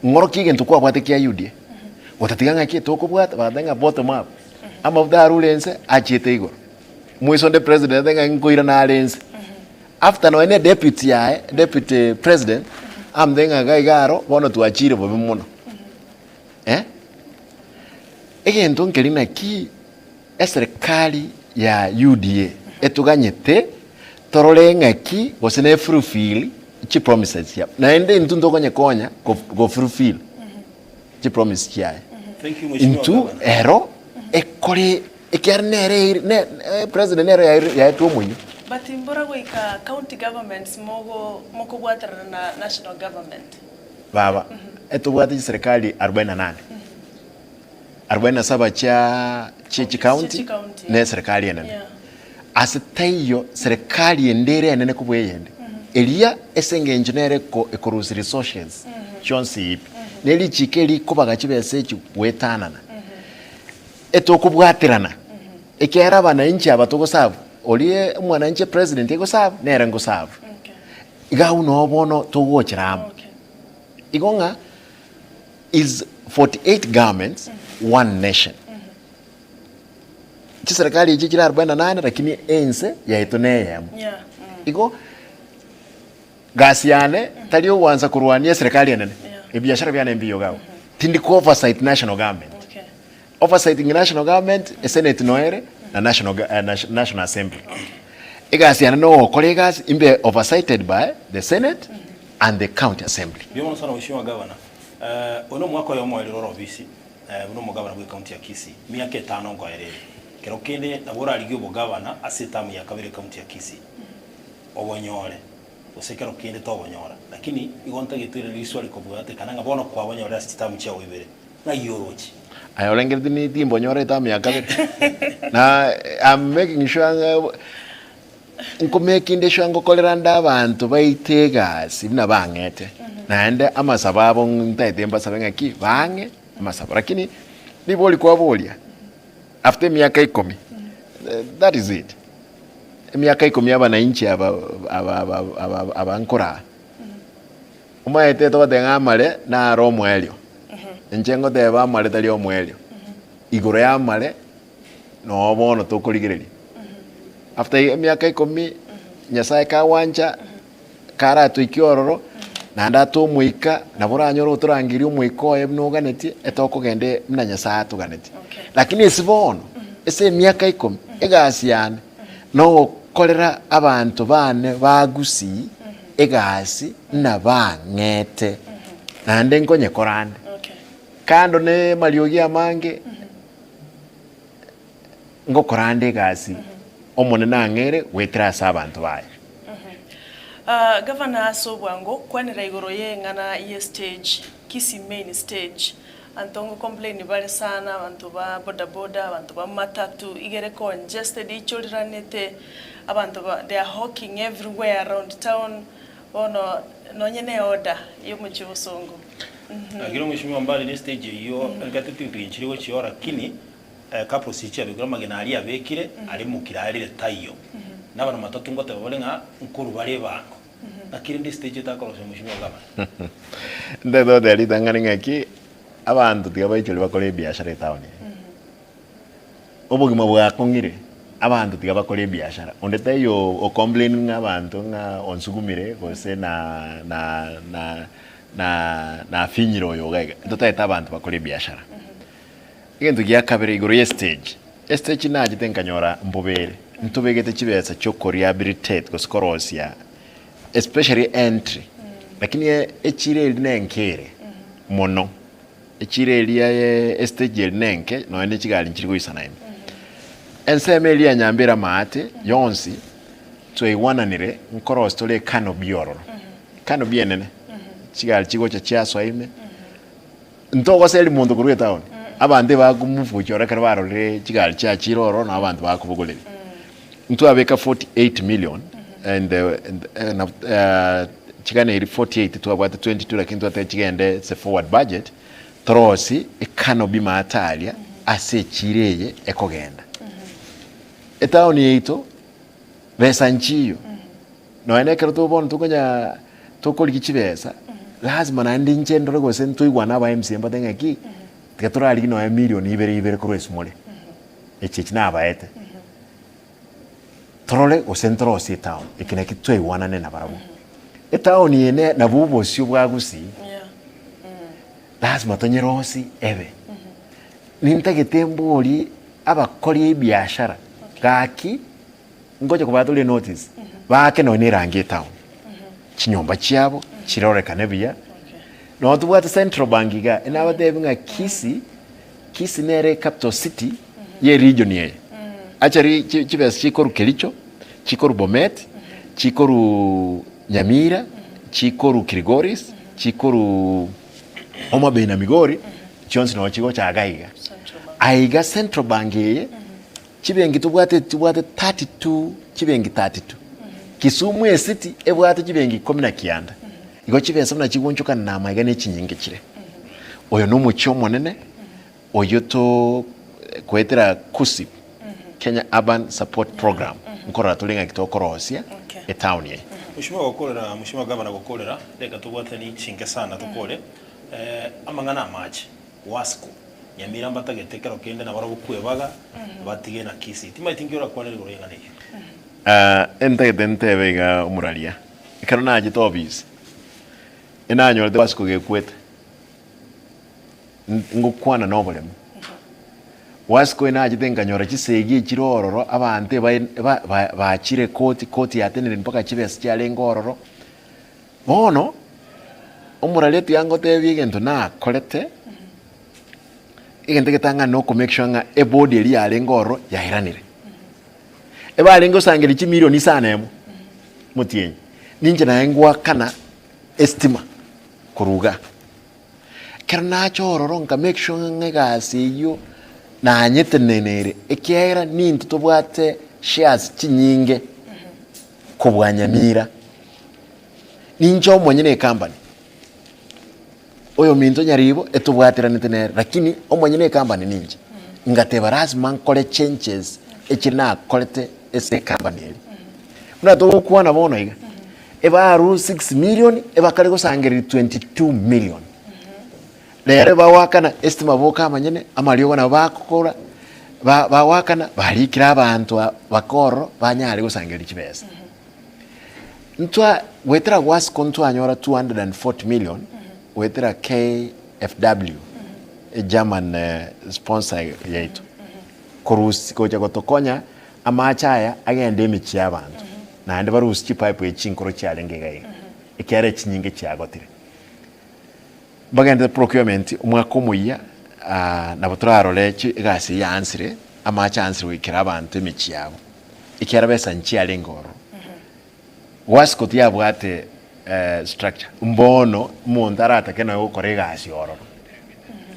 Ng'orokia egento kwabwate kia UDA, gotatiga ng'aki tokobwata, bagateba ng'a bottom up, amafuta arure ense achiete igoro. Moiso onde president ng'a nkoirana are ense. After nonya ne deputy yaye, deputy president, amotebie ng'a iga iga aro bono twachire bobe mono. Eh? Egento nkeri naki eserikari ya UDA etoganyete torore ng'aki gose ne fulfill chipromises chiabo. Naende intwe ntokonyekonya go fulfill. Chipromise chiaye. Thank you, Mheshimiwa Intwe Governor. ero ekore ekiagera nere eire ne ne president nere yaire yaetwe omoyio. But mbora goika county governments mogo mokobwaterana na national government. Baba, etobwate chiserikali arobaini na nane, arobaini na saba chia chie chicounty Chicounty. na eserikali enene. Yeah. Ase taiyo serikali ende ere enene kobua eyende, eria ase engencho nere eko ekorusia resources chionsi pi, ne richiko eri rikobaga chibesa echi goetanana, etokobwaterana, ekiagera abananchi aba togoserve, oria omwananchi president egoserve nere ngoserve. Okay. Iga abwo noo bono togochera amo. Okay. Igo ng'a is 48 governments, one nation. Chiserikali echi chire arobaini na nane lakini ense yaito neyemo. Yeah. Igo gasi yane tari ogwansa korwania eserikali enene. Yeah. Ebiashara biane mbiyo iga abwo. Tindi ko oversight national government. Okay. Oversighting national government, esenate noyo ere na national go- eh, nation- national assembly. Egasi yane nogokora egasi imbe oversighted by the senate and the county assembly. Mbuya mono sana Mheshimiwa Governor. Eh, oyo nomwaka oyomo oerire ore ofisi eh, buna omogavana bwe county ya Kisii, miaka etano nkoera ere. Kero kende nabo orarigie obogavana ase etamu ya kabere county ya Kisii, obonyore, gose kero kende tobonyora. Lakini igo ntagete oirane riswali kobwatekana ng'a bono kwabonyorire ase chitamu chiao ibere, ng'ai oroche? Aye orengeretie ni timbonyora etamu ya kabere? Na I'm making sure ng'a Nkomekinde sure ngokorera nde abanto baite egasi buna bang'ete, naende amasabo abo ntaete mbasabe ng'aki bang'e amasabo. Lakini ribori kwaboria after emiaka ikomi that is it. Emiaka ikomi abanainchi aba aba aba aba aba nkoraa. Omaete togoteba ng'a amare naro omoerio, inche ngoteba amare tari omoerio, igoro ya amare Noo bono tokorigereria. After emiaka ikomi, Nyasaye kagwancha, karatoikie ororo, naende atoe omoika, nabo oranyore otorangerie omoika oye buna oganetie, etokogenda buna Nyasaye atoganetie. Okay. Lakini ase bono, ase emiaka ikomi, egasi yane, nogokorera abanto bane ba Gusii egasi buna bang'ete, naende nkonyekora ande. Okay. Kando na amariogi amange. Ngokora ande egasi Omonene ang'eire goetera ase abanto baye. Gavana ase obwango kwanera igoro y'eng'ana ye stage, Kisii main stage. Anto ngo complain bare sana abanto ba boda boda, abanto ba matatu, igere congested ichoriranete, abanto ba they are hawking everywhere around town, bono nonye ne order y'omochie bosongo. Lakini mheshimiwa mbali ne stage eyio nkete tigitigi nchiri gochia oo lakini couples echi chiabekire amagena aria abekire are mokire arire taiyo. Nabana matatu ngoteba bare ng'a nkorwa bare ebango. Naki rende estage etakorosia mheshimiwa gavana? Ntagete goteba ritang'ani ng'aki, abanto tiga baichore bakore ebiashara etown eye. Obogima bwakong'ire, abanto tiga bakore ebiashara. Onde taiyo o complain ng'a abanto ng'a onsugumire gose na na na na nafinyire oyo iga iga. Ntotagete abanto bakore ebiashara. Egento gia kabere igoro ye stage, estage nachete nkanyora mbobe ere, ntobegete chibesa chia oko rehabilitate gose korosia especially entry, lakini echiro eria nenke ere mono. Echiro eria ye estage eria nenke nonya ne chigari nchiri goisana ime. Ensemo eria ya Nyambera amaate yonsi twaigwananire nkorosia tore ecanopy ororo, ecanopy enene, chigari chigocha chiasoa ime, ntogoseria monto korwa etown, abanto ebakomofucha oro ekero barorire chigari chiachire ororo nabo abanto bakobogoreria. Ntwabeka 48 million and the chigana eri 48 twabwate 22 lakini twateba chigende ase forward budget torosie ecanopy maate aria ase echiro eye ekogenda. Etown yaito besa nchiyo nonya na ekero to bono tokonya tokorigia chibesa lazima naende inche ndore gose ntoigwane aba MCA mbatebie ng'aki tiga torarigie nonya million ibere ibere korwa esumore. Echi echi nabaete, torore gose ntorosie etown, eke naki twaigwanane nabarabwo. Etown eye ne nabwo obosio bwa Gusii, lazima tonyerosie ebe. Nintagete mborie abakori ebiashara, gaki ngocha kobatoria enotice, baake nonye na erangi etown, chinyomba chiabo chirorekane buya. Noo tobwate Central Bank igaa, enabatebi ng'a Kisii, Kisii nere ecapital city ye region eye. Actually chi chibesa chikorwa Kericho, chikorwa Bomet, chikorwa Nyamira, chikorwa Kilgoris, chikorwa Homa Bay na Migori, chionsi noo chigocha iga iga. Aiga Central Bank eye, chibenki tobwate tobwate 32 chibenki 32. Kisumu ecity ebwate chibenki ikomi na kianda. Igo chibesa buna chigonchokana na amaiga ne chinyinge chire. Oyo na omochie omonene oyio to goetera KUSIP, Kenya Urban Support Program, nkorora tore ng'aki tokorosia Okay. etown eye. Mheshimiwa gokorera, Mheshimiwa Gavana gokorera, reka tobwatani chinke sana tokore amang'ana amache, Wasco, Nyamira mbatagete ekero kende nabarabwo kwebaga batige na Kisii. Timanyeti nki orakwanere igoro y'eng'ana eyio. Entagete ntebe iga omoraria, ekero nachete ofisi, enanyorete Wasco gekwete, ngokwana na oboremu. Wasco enachete nkanyora chisegi echire ororo, abanto ebae ba ba bachire koti, koti yatenenire mpaka chibesa chiarenge ororo. Bono, omoraria tiga ngotebie egento nakorete, egento egetang'ani na oko make sure ng'a ebodi eria yarenge ororo yairanire. Ebarenge gosangereria chimilioni isano emo, motienyi, ninche naye ngoakana estima korwa igaa. Ekero nacha ororo nka make sure ng'a egasi eyio nanyetenenere ekiagera nintwe tobwate shares chinyinge kobua Nyamira. Ninche omonyene ecompany, oyominto Nyaribo etobwateranete nere lakini omonyene ecompany ninche. Ngateba lazima nkore changes echire nakorete ase ecompany eria. Buna togokwana bono iga, ebarure 6 million ebakare gosangereria 22 million. Rero ebagoakana estima boka abanyene, amariogo nabo bagokora, ba bagoakana barikire abanto aba baka ororo banyare gosangereria chibesa. Ntwa goetera gwasiko ntwanyora 240 million goetera KFW, e German sponsor yaito, korusia gocha gotokonya amache aya agende emechie ya abanto, naende barusie chipipe echi chinkoro chiarenge iga iga, ekiagera echinyinge chiagotire. Mbagenderete procurement omwaka omoyia nabo torarore chi egasi eye yaansire, amache aansire goikera abanto emechie yabo, ekiagera besa nchiarenge ororo. Wasco tiyabwate structure, mbono omonto aratake nonya gokora egasi ororo,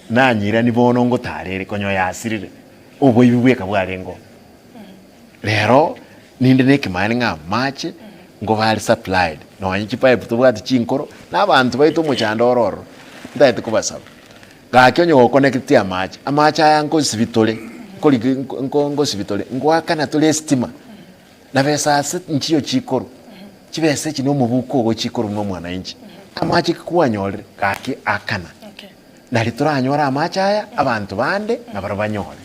nanyirani bono ngotarere konya oyasirire, oboibi bweka bwarenge oo. Rero ninde na ekemanyererio ng'a amache nkoba are supplied, nonye chipipe tobwate chinkoro, na abanto baito omochando ore ororo, ntagete kobasaba, gaki onye gokonecti amache, amache aya nkosibi tore, nkorigi nko nko nkosibi tore, ngoakana tore estima, na besa ase nchiyo chikorwa, chibesa echi na omobuko ogo chikorwa buna omwananchi, amache ki kwanyorire, gaki akana. Nari toranyore amache aya, abanto bande nabarabwo banyore.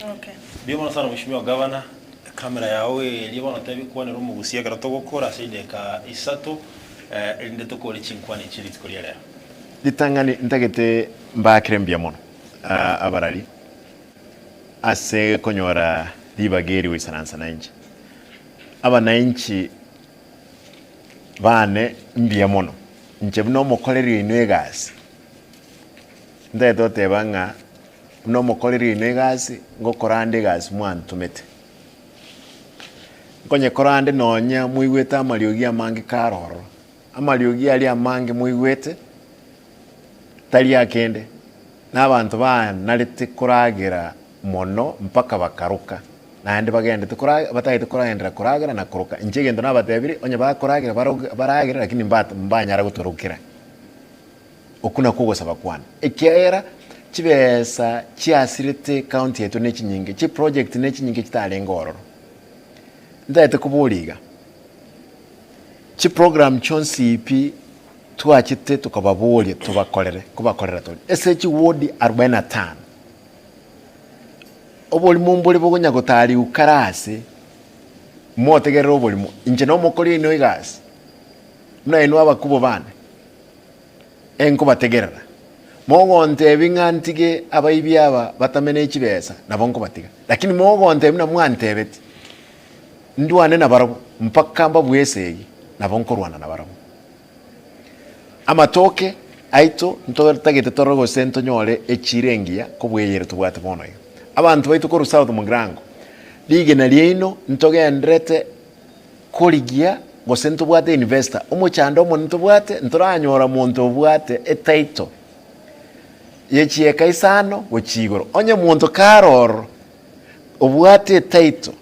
Mbuya mono sana Mheshimiwa Gavana, ecamera yao eria bono tebi kwanera omogusia ekero togokora ase chidakika isato erinde tokore chinkwana echi rituko ria rero. Ritang'ani ntagete mbaakere mbuya mono abarari ase konyora ribaga eri goisaransa nainche. Abanainchi bane mbuya mono, inche buna omokoreri oino egasi. Ntagete goteba ng'a buna omokoreri oino egasi, ngokora ande egasi mwantomete. Nkonyekora ande nonya moigwete amariogi amange kare ororo, amariogi aria amange moigwete, tari akende, na abanto banarete koragera mono mpaka bakaroka, naende bagendete kora batagete koragenderera koragera na koroka. Inche egento nabatebirie, onye bakoragera baroge baragere lakini mbat mbanyara gotorokera. Okwo nakwo ogosaba kwane, ekiagera chibesa chiasirete ekaunti yaito nechinyinge, chiproject nechinyinge chitarenge ororo. Ntagete koboria iga, chiprogram chionsi pi twachete tokababoria tobakorere, kobakorera tore ase chiward arubaini na tano, oborimo mbore bokonya gotariwa kare ase, motegerere oborimo, inche nomokori oino egasi, buna inwe abakubo bane. Enkobategerera. Mogontebia ng'a ntige abaibi aba batame ne chibesa, nabo nkobatiga. Lakini mogontebia buna mwantebetie, ndwane nabarabwo mpaka mbabue esegi, nabo nkorwana nabarabwo. Amatoke Aito ntotagete torore gose ntonyore echiira engiya kobua eyere tobwate bono iga. Abanto baito korwa South Mugirango, rigena riaino ntogendererete korigia gose ntobwate investor. Omochando omonene ntobwate, ntoranyora monto obwate etitle ye chieka isano gochia igoro. Onye monto kare ororo obwate etitle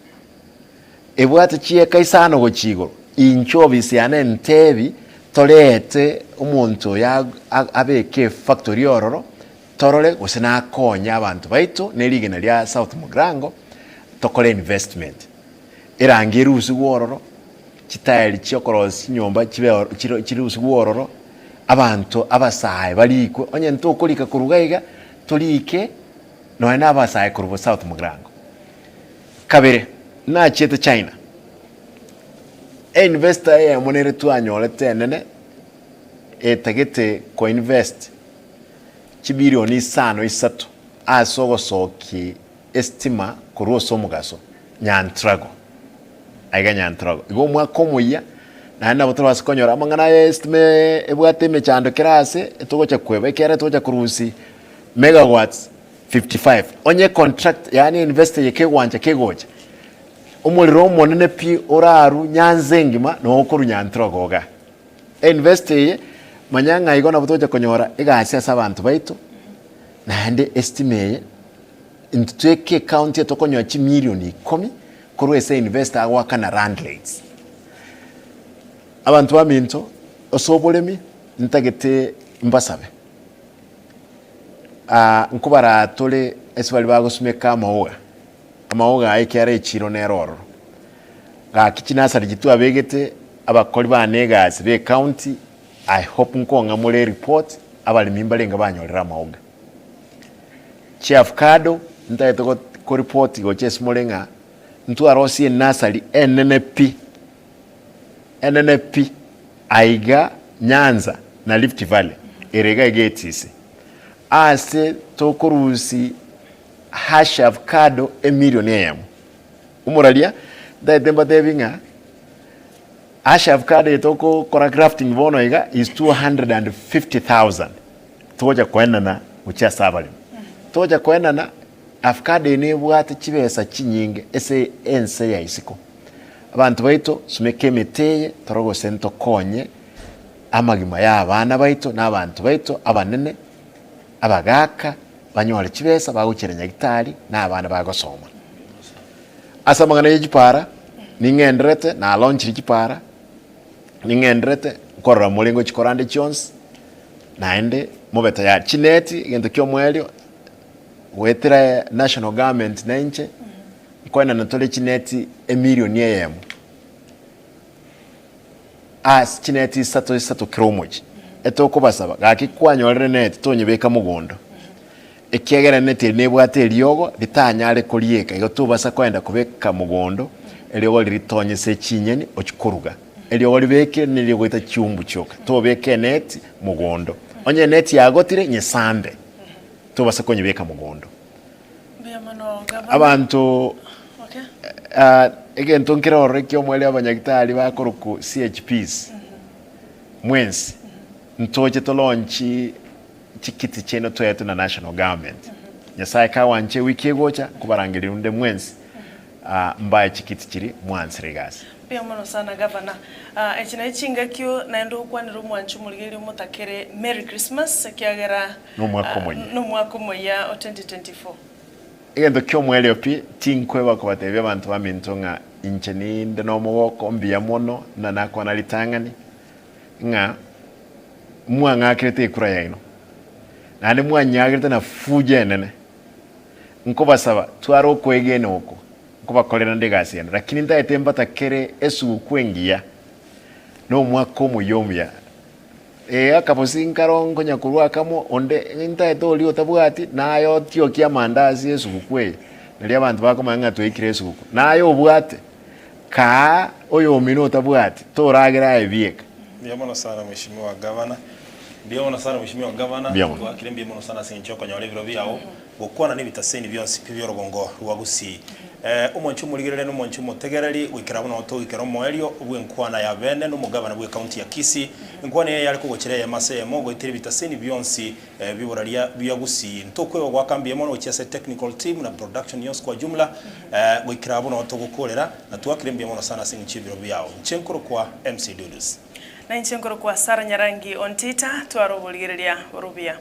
ebwate chieka isano gochia igoro, inche ofisi yane ntebi torete omonto oyo abeke efactory ororo, torore gose nakonye abanto baito ne rigena ria South Mugirango tokore investment. Erangi erusigwe ororo, chitaeri chiokorosia chinyomba chibe oro chiro chirusigwe ororo, abanto abasae barikwe, onye ntokorika korwa iga iga, torike nonya na abasae korwa South Mugirango. Kabere, nachiete China, einvestor eyemo nere twanyorete enene etagete koinvest chibilioni isano isato ase ogosokia estima korwa ase omogaso Nyantrago, aiga Nyantrago. Igo omwaka omoyia naende nabo torabase konyora amang'ana aya estima ebwate emechando kera ase togocha kweba ekiagera togocha korusia megawatts 55 onye contract yaani investor eye kegwancha kegocha omorero omonene pi orarwe Nyanza engima noo okorwa Nyantrago igaa. Einvest eye, manya ng'a igo nabo togocha konyora egasi ase abanto baito, naende estima eye, intwe tweke ecounty etokonyora chimilioni ikomi korwa ase investor agoakana land rates. Abanto baminto, ase oboremi, ntagete mbasabe, nkobaraa tore ase baria bagosumeka amauga, amauga aya ekiara echiro nere ororo. Gaki chinasari chitwabegete abakori bane egasi be county I hope nkong'a more ereport abaremi mbarenge banyorire amaoga. Chiavocado ntagete go koreport gocha ase more ng'a ntwarosie enasari enene pi enene pi aiga Nyanza na Rift Valley ere iga iga etisi ase tokorusia hash avocado emilion eyemo. Omoraria, ntagete mbatebi ng'a hash avocado eye togokora grafting bono iga is 250,000 togocha koenana gochia ase abaremi. Togocha koenana avocado eye nebwate chibesa chinyinge ase ense ya isiko. Abanto baito sumeka emete eye tore gose ntokonye amagima ya abana baito na abanto baito abanene abagaka banyore chibesa bagochiera nyagitari na abana bagosoma. Ase amang'ana ye chipara, ning'enderete, nalaunchire chipara, ning'enderete nkorora more ngochikora ande chionsi, naende mobe tayari. Chineti, egento kia omoerio, goetera national government na inche, nkoenana tore chineti emilioni eyemo, ase chineti isato isato kera omochie, etokobasaba, gaki kwanyorire neti tonyebeka mogondo. Ekiagera neti eri nebwate eriogo ritanyare korieka, igo tobasa koenda kobeka mogondo eriogo riria ritonye ase chinyeni ochie koruga. Eriogo ribekire nerio goita chiumbu chioka. Tobeka eneti mogondo. Onye eneti yagotire, nyesambe. Tobasa konyebeka mogondo. Mbuya mono gavana. Abanto Okay. ah, egento nkere ororo ekiomweri abanyagitari bakorokwa CHPs mwensi ntoche tolonchi chikiti chiaino toetwe na national government. Nyasaye kawanche ewiki egocha nkobarangeria runde mwensi mbae chikiti chiria mwansire egasi. Mbuya mono sana gavana. Echi naye chingaki naende okwanere omwanchi omorigereria omotakere Merry Christmas ekiagera Nomwaka omoyia. nomwaka omoyia o 2024. Egento ki'omoerio pi, tinkweba kobatebia abanto baminto ng'a inche ninde nomogoko mbuya mono na nakwana ritang'ani, ng'a mwang'akerete ekura yaino, naende mwanyagerete na fujo enene. Nkobasaba, tware okwegena oko, nkobakorera nde egasi ende, lakini ntagete mbatakere esuguku engiya, na omwaka omuya omuya. Ee, akabosi nkaro nkonya korwa akamo, onde ntagete oria otabwati, naye otiokie amandasi y'esuguku eye, nario abanto bakomanya ng'a twaikire esuguku. Naye obwate, kaa oyomino otabwati, toragera aye bieka. Mbuya mono sana mheshimiwa gavana. Mbuya mono sana mheshimiwa gavana. Mbuya mono. Twakire mbuya mono sana ase eng'encho yokonyora ebiro biao. Gokwana nebitaseni bionsi pi bi'orogongo rwa Gusii. Omonche omorigereria na omonche omotegereri, goikera buna otogoikera omoerio bw'enkwana ya bene nomogabana bw'ecounty ya Kisii. Enkwana eye yare kogochera eyemo ase eyemo goetera ebitaseni bionsi bi'oboraria bia Gusii. Ntokweba goaka mbuya mono gochia ase technical team na production yonsi kwa jumla goikera buna otogokorera na twakire mbuya mono sana ase eng'encho y'ebiro biao. Inche nkorokwa MC Dudus. Na inche nkorokwa Sarah Nyarangi Ontita, tware oborigereria borubuya.